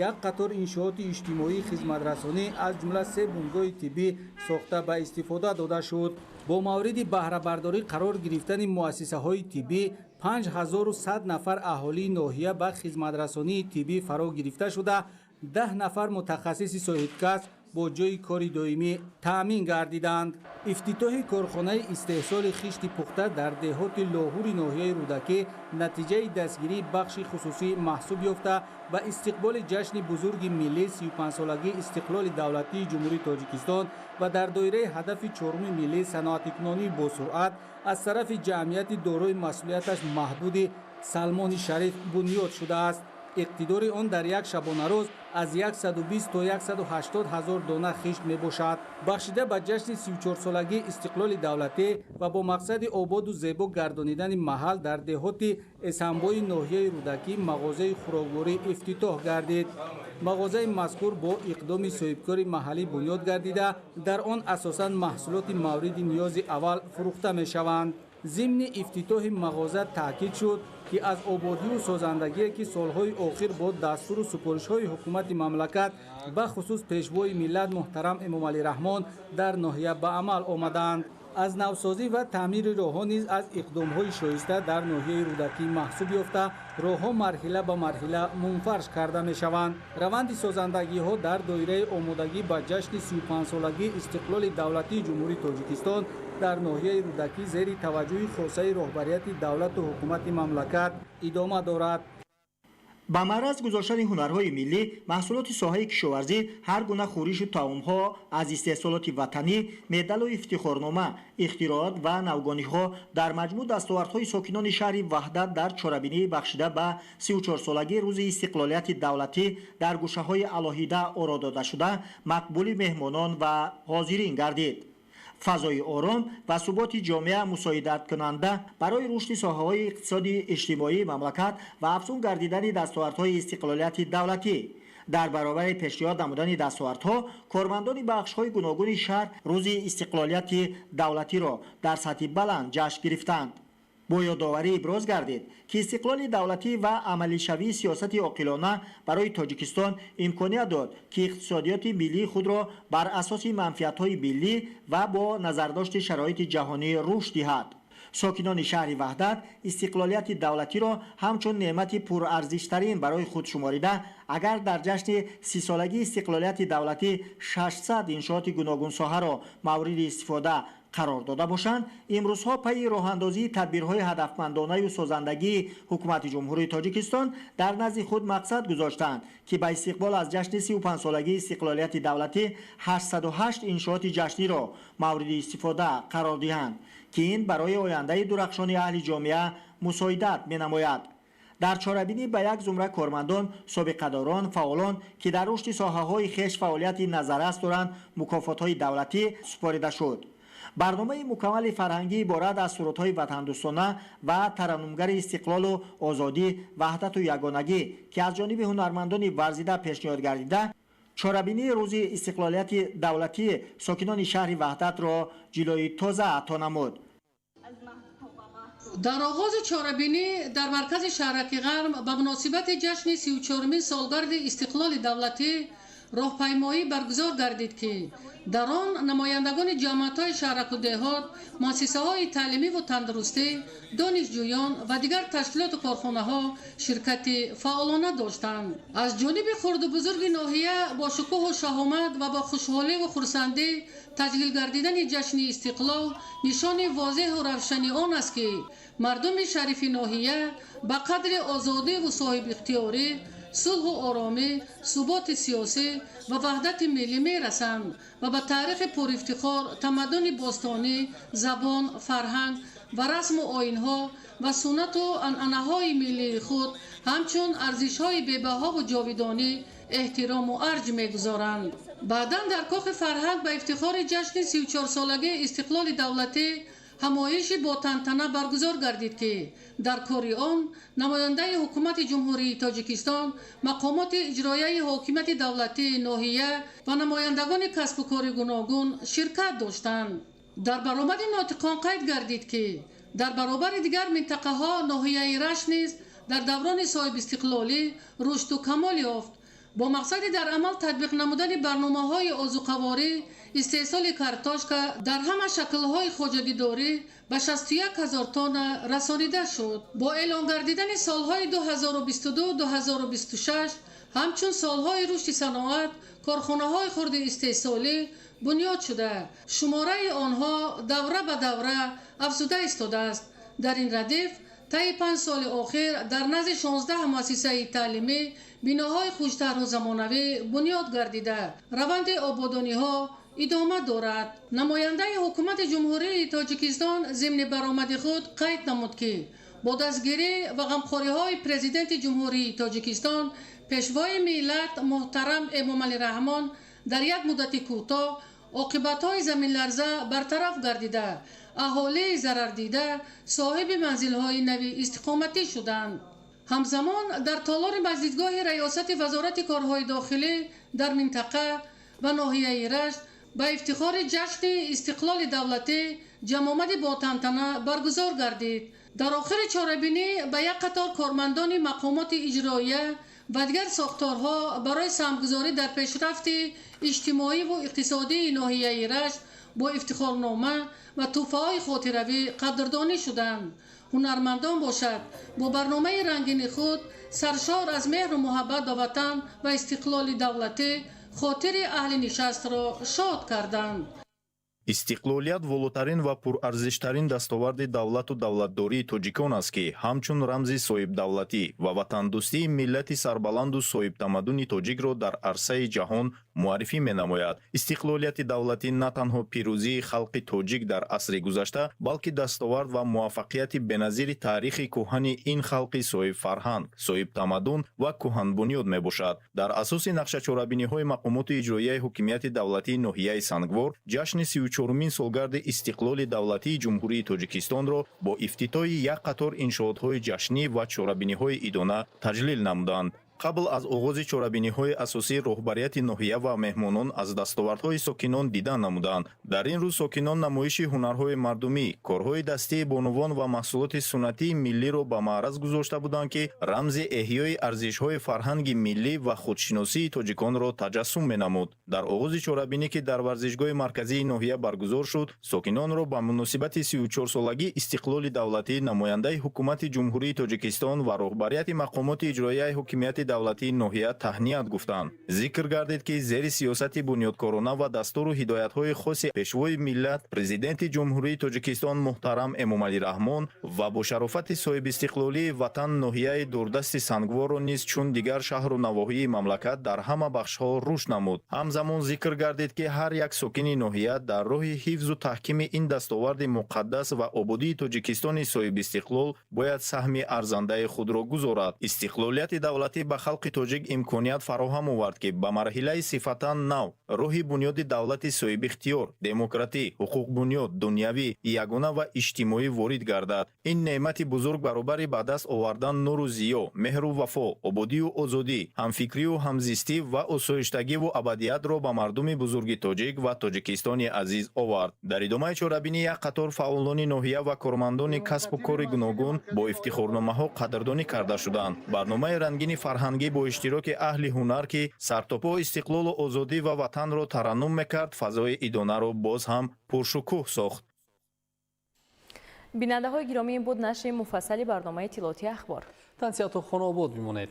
як қатор иншооти иҷтимоии хизматрасонӣ аз ҷумла 3 бунгоҳи тиббӣ сохта ба истифода дода шуд. Бо мавриди баҳрабардорӣ қарор гирифтани муассисаҳои тиббӣ 5100 нафар аҳолии ноҳия ба хизматрасонии тиббӣ фаро гирифта шуда, 10 нафар мутахассиси соҳибкасб бо ҷои кори доимӣ таъмин гардиданд. Ифтитоҳи корхонаи истеҳсоли хишти пухта дар деҳоти Лоҳури ноҳияи Рӯдакӣ натиҷаи дастгирии бахши хусусӣ маҳсуб ёфта, ба истиқболи ҷашни бузурги миллӣ 35-солагии истиқлоли давлатии Ҷумҳурии Тоҷикистон ва дар доираи ҳадафи чоруми миллӣ саноатикунонии босуръат аз тарафи ҷамъияти дорои масъулияташ маҳдуди Салмони Шариф бунёд шудааст. Иқтидори он дар як шабонарӯз аз 120 то 180 ҳазор дона хишт мебошад. Бахшида ба ҷашни 34-солагии истиқлоли давлатӣ ва бо мақсади ободу зебо гардонидани маҳал дар деҳоти Эсанбои ноҳияи Рӯдакӣ мағозаи хӯрокворӣ ифтитоҳ гардид. Мағозаи мазкур бо иқдоми соҳибкори маҳаллӣ бунёд гардида, дар он асосан маҳсулоти мавриди ниёзи аввал фурӯхта мешаванд. Зимни ифтитоҳи мағоза таъкид шуд, ки аз ободию созандагие, ки солҳои охир бо дастуру супоришҳои ҳукумати мамлакат, бахусус пешвои миллат муҳтарам Эмомалӣ Раҳмон дар ноҳия ба амал омадаанд. Аз навсозӣ ва таъмири роҳҳо низ аз иқдомҳои шоиста дар ноҳияи Рӯдакӣ маҳсуб ёфта, роҳҳо марҳила ба марҳила мунфарш карда мешаванд. Раванди созандагиҳо дар доираи омодагӣ ба ҷашни 35-солагии истиқлоли давлатии Ҷумҳурии Тоҷикистон дар ноҳияи Рӯдакӣ зери таваҷҷӯҳи хосаи роҳбарияти давлату ҳукумати мамлакат идома дорад. Ба маъраз гузоштани ҳунарҳои миллӣ, маҳсулоти соҳаи кишоварзӣ, ҳар гуна хӯришу таомҳо аз истеҳсолоти ватанӣ, медалу ифтихорнома, ихтироот ва навгониҳо, дар маҷмӯъ дастовардҳои сокинони шаҳри Ваҳдат дар чорабинии бахшида ба 34-солагии рӯзи истиқлолияти давлатӣ дар гӯшаҳои алоҳида оро додашуда мақбули меҳмонон ва ҳозирин гардид. Фазои ором ва суботи ҷомеа мусоидаткунанда барои рушди соҳаҳои иқтисоди иҷтимоии мамлакат ва афзун гардидани дастовардҳои истиқлолияти давлатӣ. Дар баробари пешниҳод намудани дастовардҳо, кормандони бахшҳои гуногуни шаҳр рӯзи истиқлолияти давлатиро дар сатҳи баланд ҷашн гирифтанд. Бо ёдоварӣ иброз гардид, ки истиқлоли давлатӣ ва амалишавии сиёсати оқилона барои Тоҷикистон имконият дод, ки иқтисодиёти миллии худро бар асоси манфиатҳои миллӣ ва бо назардошти шароити ҷаҳонӣ рушд диҳад. Сокинони шаҳри Ваҳдат истиқлолияти давлатиро ҳамчун неъмати пурарзиштарин барои худ шуморида, агар дар ҷашни 30-солагии истиқлолияти давлатӣ 600 иншооти гуногунсоҳаро мавриди истифода қарор дода бошанд, имрӯзҳо пайи роҳандозии тадбирҳои ҳадафмандонаю созандагии ҳукумати Ҷумҳурии Тоҷикистон дар назди худ мақсад гузоштаанд, ки ба истиқбол аз ҷашни 35-солагии истиқлолияти давлатӣ 808 иншооти ҷашниро мавриди истифода қарор диҳанд, ки ин барои ояндаи дурахшони аҳли ҷомеа мусоидат менамояд. Дар чорабинӣ ба як зумра кормандон, собиқадорон, фаъолон, ки дар рушди соҳаҳои хеш фаъолияти назаррас доранд, мукофотҳои давлатӣ супорида шуд. Барномаи мукаммали фарҳангӣ иборат аз сурудҳои ватандӯстона ва тараннумгари истиқлолу озодӣ, ваҳдату ягонагӣ, ки аз ҷониби ҳунармандони варзида пешниҳод гардида, чорабинии рӯзи истиқлолияти давлатии сокинони шаҳри Ваҳдатро ҷилои тоза ато намуд. Дар оғози чорабинӣ дар маркази шаҳраки Ғарм ба муносибати ҷашни 34-умин солгарди истиқлоли давлатӣ роҳпаймоӣ баргузор гардид, ки дар он намояндагони ҷамоатҳои шаҳраку деҳот, муассисаҳои таълимиву тандурустӣ, донишҷӯён ва дигар ташкилоту корхонаҳо ширкати фаъолона доштанд. Аз ҷониби хурду бузурги ноҳия бо шукӯҳу шаҳомат ва бо хушҳоливу хурсандӣ таҷлил гардидани ҷашни истиқлол нишони возеҳу равшани он аст, ки мардуми шарифи ноҳия ба қадри озодиву соҳибихтиёрӣ, сулҳу оромӣ, суботи сиёсӣ ва ваҳдати миллӣ мерасанд ва ба таърихи пурифтихор, тамаддуни бостонӣ, забон, фарҳанг ва расму оинҳо ва суннату анъанаҳои миллии худ ҳамчун арзишҳои бебаҳову ҷовидонӣ эҳтирому арҷ мегузоранд. Баъдан дар кохи фарҳанг ба ифтихори ҷашни 34-солагии истиқлоли давлатӣ ҳамоиши бо тантана баргузор гардид, ки дар кори он намояндаи ҳукумати Ҷумҳурии Тоҷикистон, мақомоти иҷроияи ҳокимияти давлатии ноҳия ва намояндагони касбу кори гуногун ширкат доштанд. Дар баромади нотиқон қайд гардид, ки дар баробари дигар минтақаҳо ноҳияи Рашт низ дар даврони соҳибистиқлолӣ рушду камол ёфт. Бо мақсади дар амал татбиқ намудани барномаҳои озуқаворӣ, истеҳсоли картошка дар ҳама шаклҳои хоҷагидорӣ ба 61 ҳазор тонна расонида шуд. Бо эълон гардидани солҳои 2022-2026 ҳамчун солҳои рушди саноат, корхонаҳои хурди истеҳсолӣ бунёд шуда, шумораи онҳо давра ба давра афзуда истодааст. Дар ин радиф таи 5 соли охир дар назди 16 муассисаи таълимӣ биноҳои хуштарҳу замонавӣ бунёд гардида, раванди ободониҳо идома дорад. Намояндаи ҳукумати Ҷумҳурии Тоҷикистон зимни баромади худ қайд намуд, ки бо дастгирӣ ва ғамхориҳои Президенти Ҷумҳурии Тоҷикистон, Пешвои миллат муҳтарам Эмомалӣ Раҳмон дар як муддати кӯтоҳ оқибатҳои заминларза бартараф гардида, аҳолии зарардида соҳиби манзилҳои нави истиқоматӣ шуданд. Ҳамзамон дар толори маҷлисгоҳи раёсати Вазорати корҳои дохилӣ дар минтақа ва ноҳияи Рашт ба ифтихори ҷашни истиқлоли давлатӣ ҷамъомади ботантана баргузор гардид. Дар охири чорабинӣ ба як қатор кормандони мақомоти иҷроия ва дигар сохторҳо барои саҳмгузорӣ дар пешрафти иҷтимоиву иқтисодии ноҳияи Рашт бо ифтихорнома ва тӯҳфаҳои хотиравӣ қадрдонӣ шуданд. Ҳунармандон бошад бо барномаи рангини худ саршор аз меҳру муҳаббат ба ватан ва истиқлоли давлатӣ хотири аҳли нишастро шод карданд. Истиқлолият волотарин ва пурарзиштарин дастоварди давлату давлатдории тоҷикон аст, ки ҳамчун рамзи соҳибдавлатӣ ва ватандӯстии миллати сарбаланду соҳибтамаддуни тоҷикро дар арсаи ҷаҳон муаррифӣ менамояд. Истиқлолияти давлатӣ на танҳо пирӯзии халқи тоҷик дар асри гузашта, балки дастовард ва муваффақияти беназири таърихи кӯҳани ин халқи соҳибфарҳанг, соҳибтамаддун ва кӯҳанбунёд мебошад. Дар асоси нақшачорабиниҳои мақомоти иҷроияи ҳукимияти давлатии ноҳияи Сангвор, ҷашни 34-умин солгарди истиқлоли давлатии Ҷумҳурии Тоҷикистонро бо ифтитоҳи як қатор иншоотҳои ҷашнӣ ва чорабиниҳои идона таҷлил намуданд. Қабл аз оғози чорабиниҳои асосӣ роҳбарияти ноҳия ва меҳмонон аз дастовардҳои сокинон дидан намуданд. Дар ин рӯз сокинон намоиши ҳунарҳои мардумӣ, корҳои дастии бонувон ва маҳсулоти суннатии миллиро ба маъраз гузошта буданд, ки рамзи эҳёи арзишҳои фарҳанги миллӣ ва худшиносии тоҷиконро таҷассум менамуд. Дар оғози чорабинӣ, ки дар варзишгоҳи марказии ноҳия баргузор шуд, сокинонро ба муносибати 34-солагии истиқлоли давлатӣ намояндаи ҳукумати Ҷумҳурии Тоҷикистон ва роҳбарияти мақомоти иҷроияи ҳукимияти давлатии ноҳия таҳният гуфтанд. Зикр гардид, ки зери сиёсати бунёдкорона ва дастуру ҳидоятҳои хоси Пешвои миллат, Президенти Ҷумҳурии Тоҷикистон муҳтарам Эмомалӣ Раҳмон ва бо шарофати соҳибистиқлолии ватан, ноҳияи дурдасти Сангворро низ чун дигар шаҳру навоҳии мамлакат дар ҳама бахшҳо рушд намуд. Ҳамзамон зикр гардид, ки ҳар як сокини ноҳия дар роҳи ҳифзу таҳкими ин дастоварди муқаддас ва ободии Тоҷикистони соҳибистиқлол бояд саҳми арзандаи худро гузорад. Истиқлолияти давлатӣ ба халқи тоҷик имконият фароҳам овард, ки ба марҳилаи сифатан нав, роҳи бунёди давлати соҳибихтиёр, демократӣ, ҳуқуқбунёд, дунявӣ, ягона ва иҷтимоӣ ворид гардад. Ин неъмати бузург баробари ба даст овардан нуру зиё, меҳру вафо, ободию озодӣ, ҳамфикрию ҳамзистӣ ва осоиштагиву абадиятро ба мардуми бузурги тоҷик ва Тоҷикистони азиз овард. Дар идомаи чорабинӣ як қатор фаъолони ноҳия ва кормандони касбу кори гуногун бо ифтихорномаҳо қадрдонӣ карда шуданд. Барномаи рангини фарҳангӣ бо иштироки аҳли ҳунар, ки сартопо истиқлолу озодӣ ва ватанро тараннум мекард, фазои идонаро боз ҳам пуршукӯҳ сохт. Бинандаҳои гиромӣ, ин буд нашри муфассали барномаи иттилоотии Ахбор. Тансиҳату хонаобод бимонед.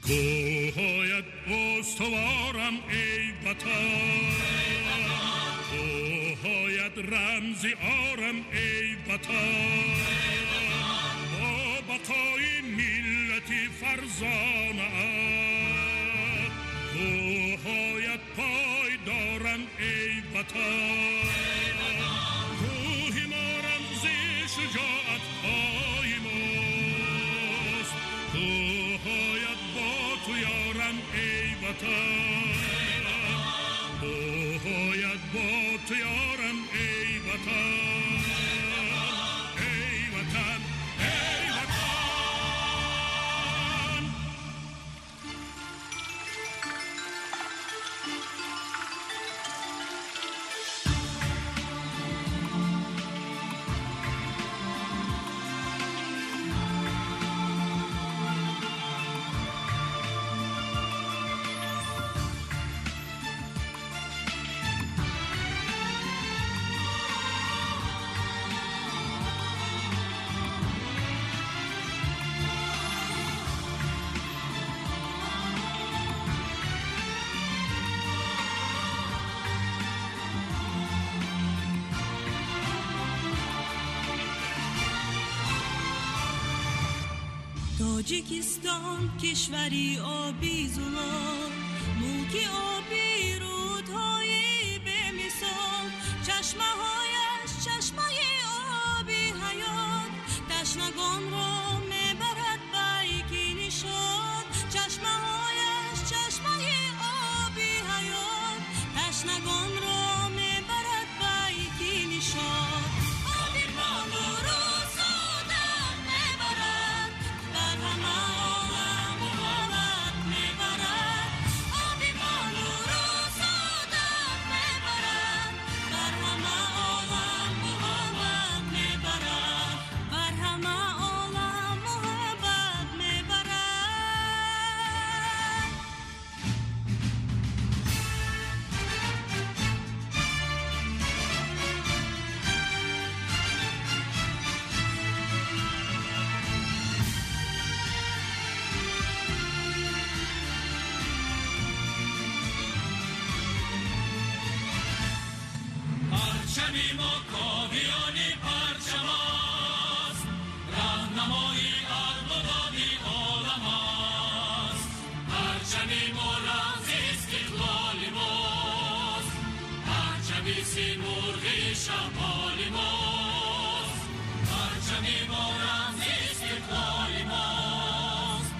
کوهایت استوارم ای وطن، کوهایت رمزی آرم ای وطن، با بقای ملتی فرزانه ات، کوهایت پایدارم ای وطن، کوه ما رمزی شجاعت های ماست، کوهایت با تو یارم ای وطن، کوهایت با تو یارم ای وطن، ای وطن، ای وطن. Тоҷикистон кишвари оби зулол, мулки оби рӯдҳои бемисол, чашмаҳояш чашмаи оби ҳаёт, ташнагонро мебарад ба ики нишот, чашмаҳояш чашмаи оби ҳаёт, ташнагонро мебарад ба ики нишот. Оби полу рӯзода мебарад, бар ҳама олам муҳаббат мебарад. Оби полу рӯзода мебарад, бар ҳама олам муҳаббат мебарад, бар ҳама олам муҳаббат мебарад. Парчами мо ковиёни парчам аст, роҳнамои адлу доди олам аст. Парчами мо рамзи истиқлоли мост, парчами симурғи шаҳболи мост. Парчами мо рамзи истиқлоли мост,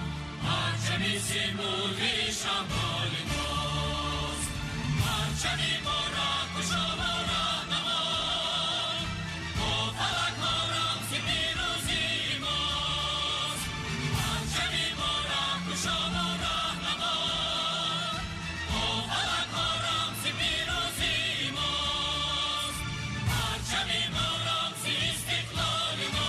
парчами симурғи шаҳболи мост. Парчами мо роҳкушо ва роҳнамо, бо фалакҳо рамзи пирӯзии мост. Парчами мо роҳкушо ва роҳнамо, бо фалакҳо рамзи пирӯзии мост. Парчами мо рамзи истиқлоли мост.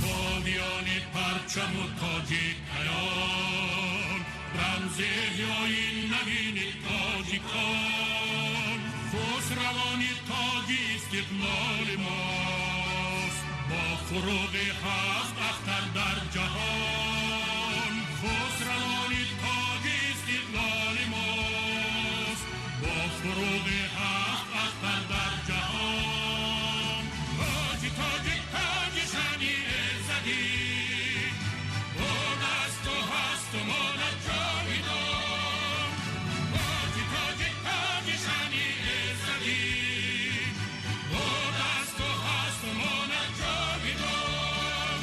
Ковиёни парчаму тоҷикаён, рамзи эҳёи навини тоҷикон, хусравони тоҷи истиқлоли мост, бо фуруғи ҳафт ахтар дар ҷаҳон. Хусравони тоҷи истиқлоли мост, бо фуруғи ҳафт ахтар дар ҷаҳон. Тоҷи тоҷик тоҷи шани иззатӣ, будасту ҳасту монад ҷовидон. Тоҷи тоҷик тоҷи шани иззатӣ, будасту ҳасту монад ҷовидон.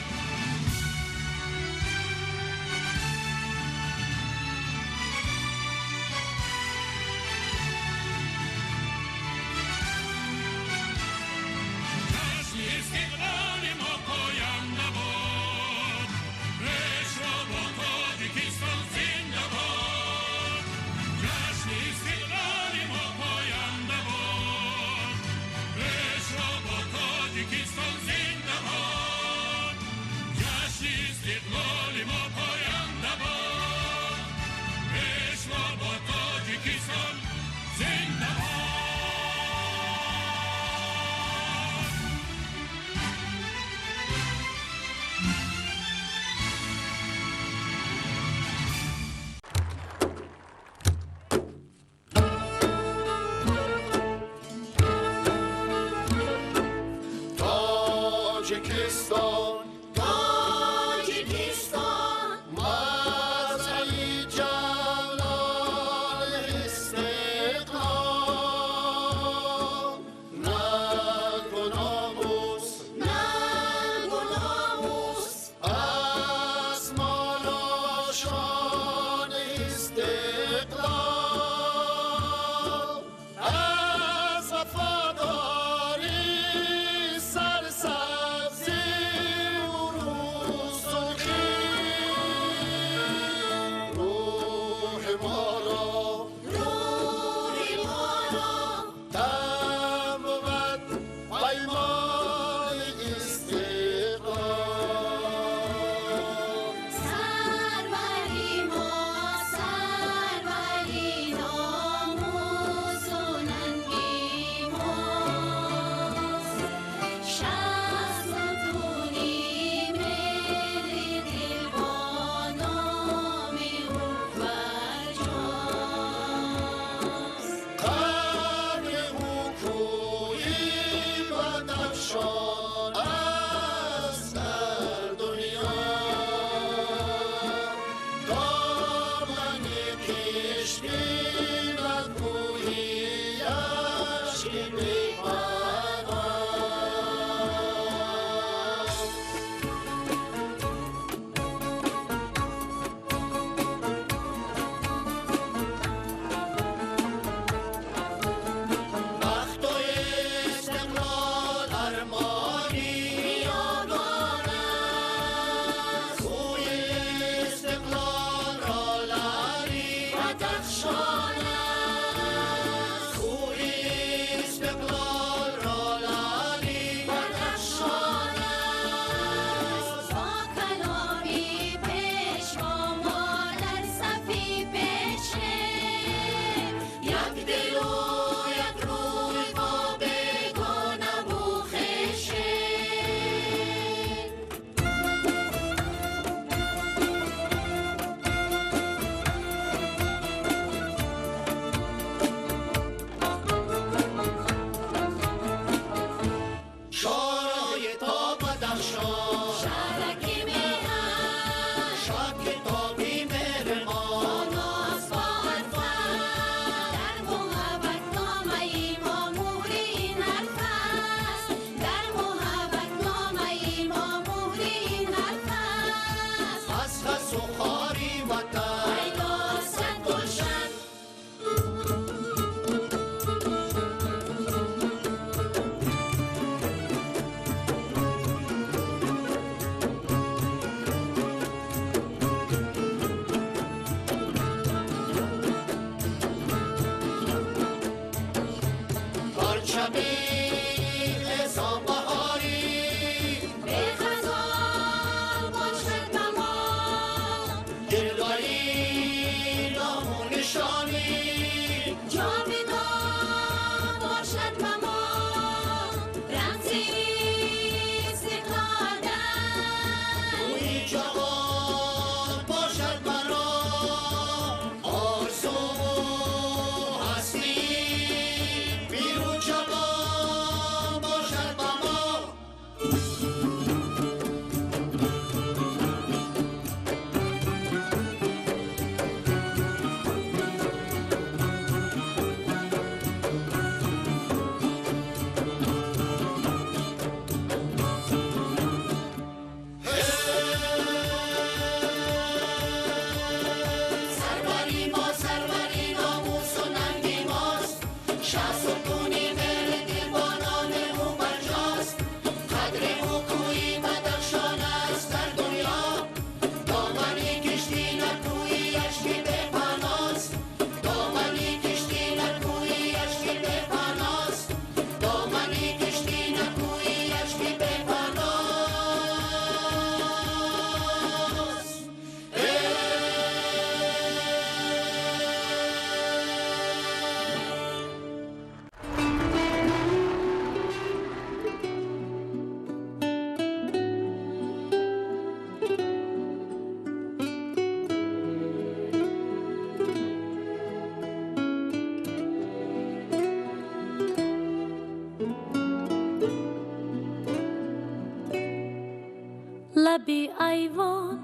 Айвон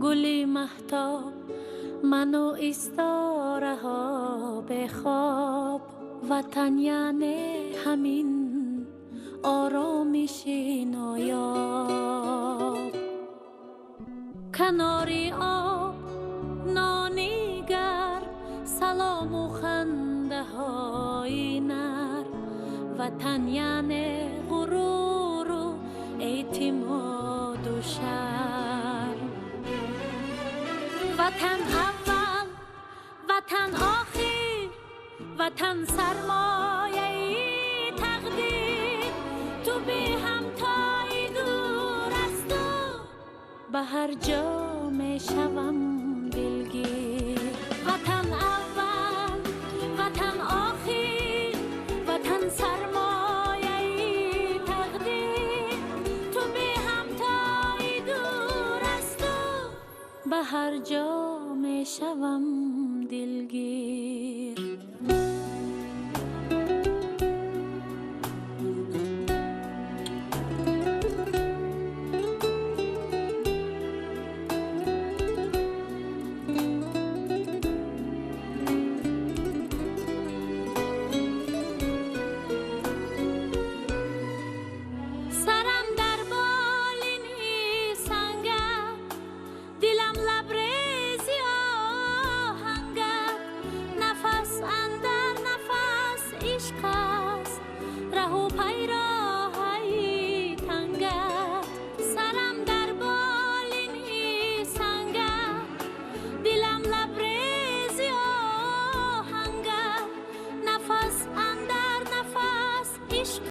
гули маҳтоб, ману истораҳо бехоб. Ватан яъне ҳамин оромиши ноёб. Канори об нони гарм, салому хандаҳои нарм. Ватан яъне ғуруру эътимоду шарм. Ватан аввал, ватан охир, ватан сармояи тақдир. Ту беҳамтои дур аз ту ба ҳар ҷо мешавам дилгир. Ватан аввал, ватан охир, ватан сармояи тақдир. Ту беҳамтои дур аз ту ба ҳар ҷо мешавам дилгир.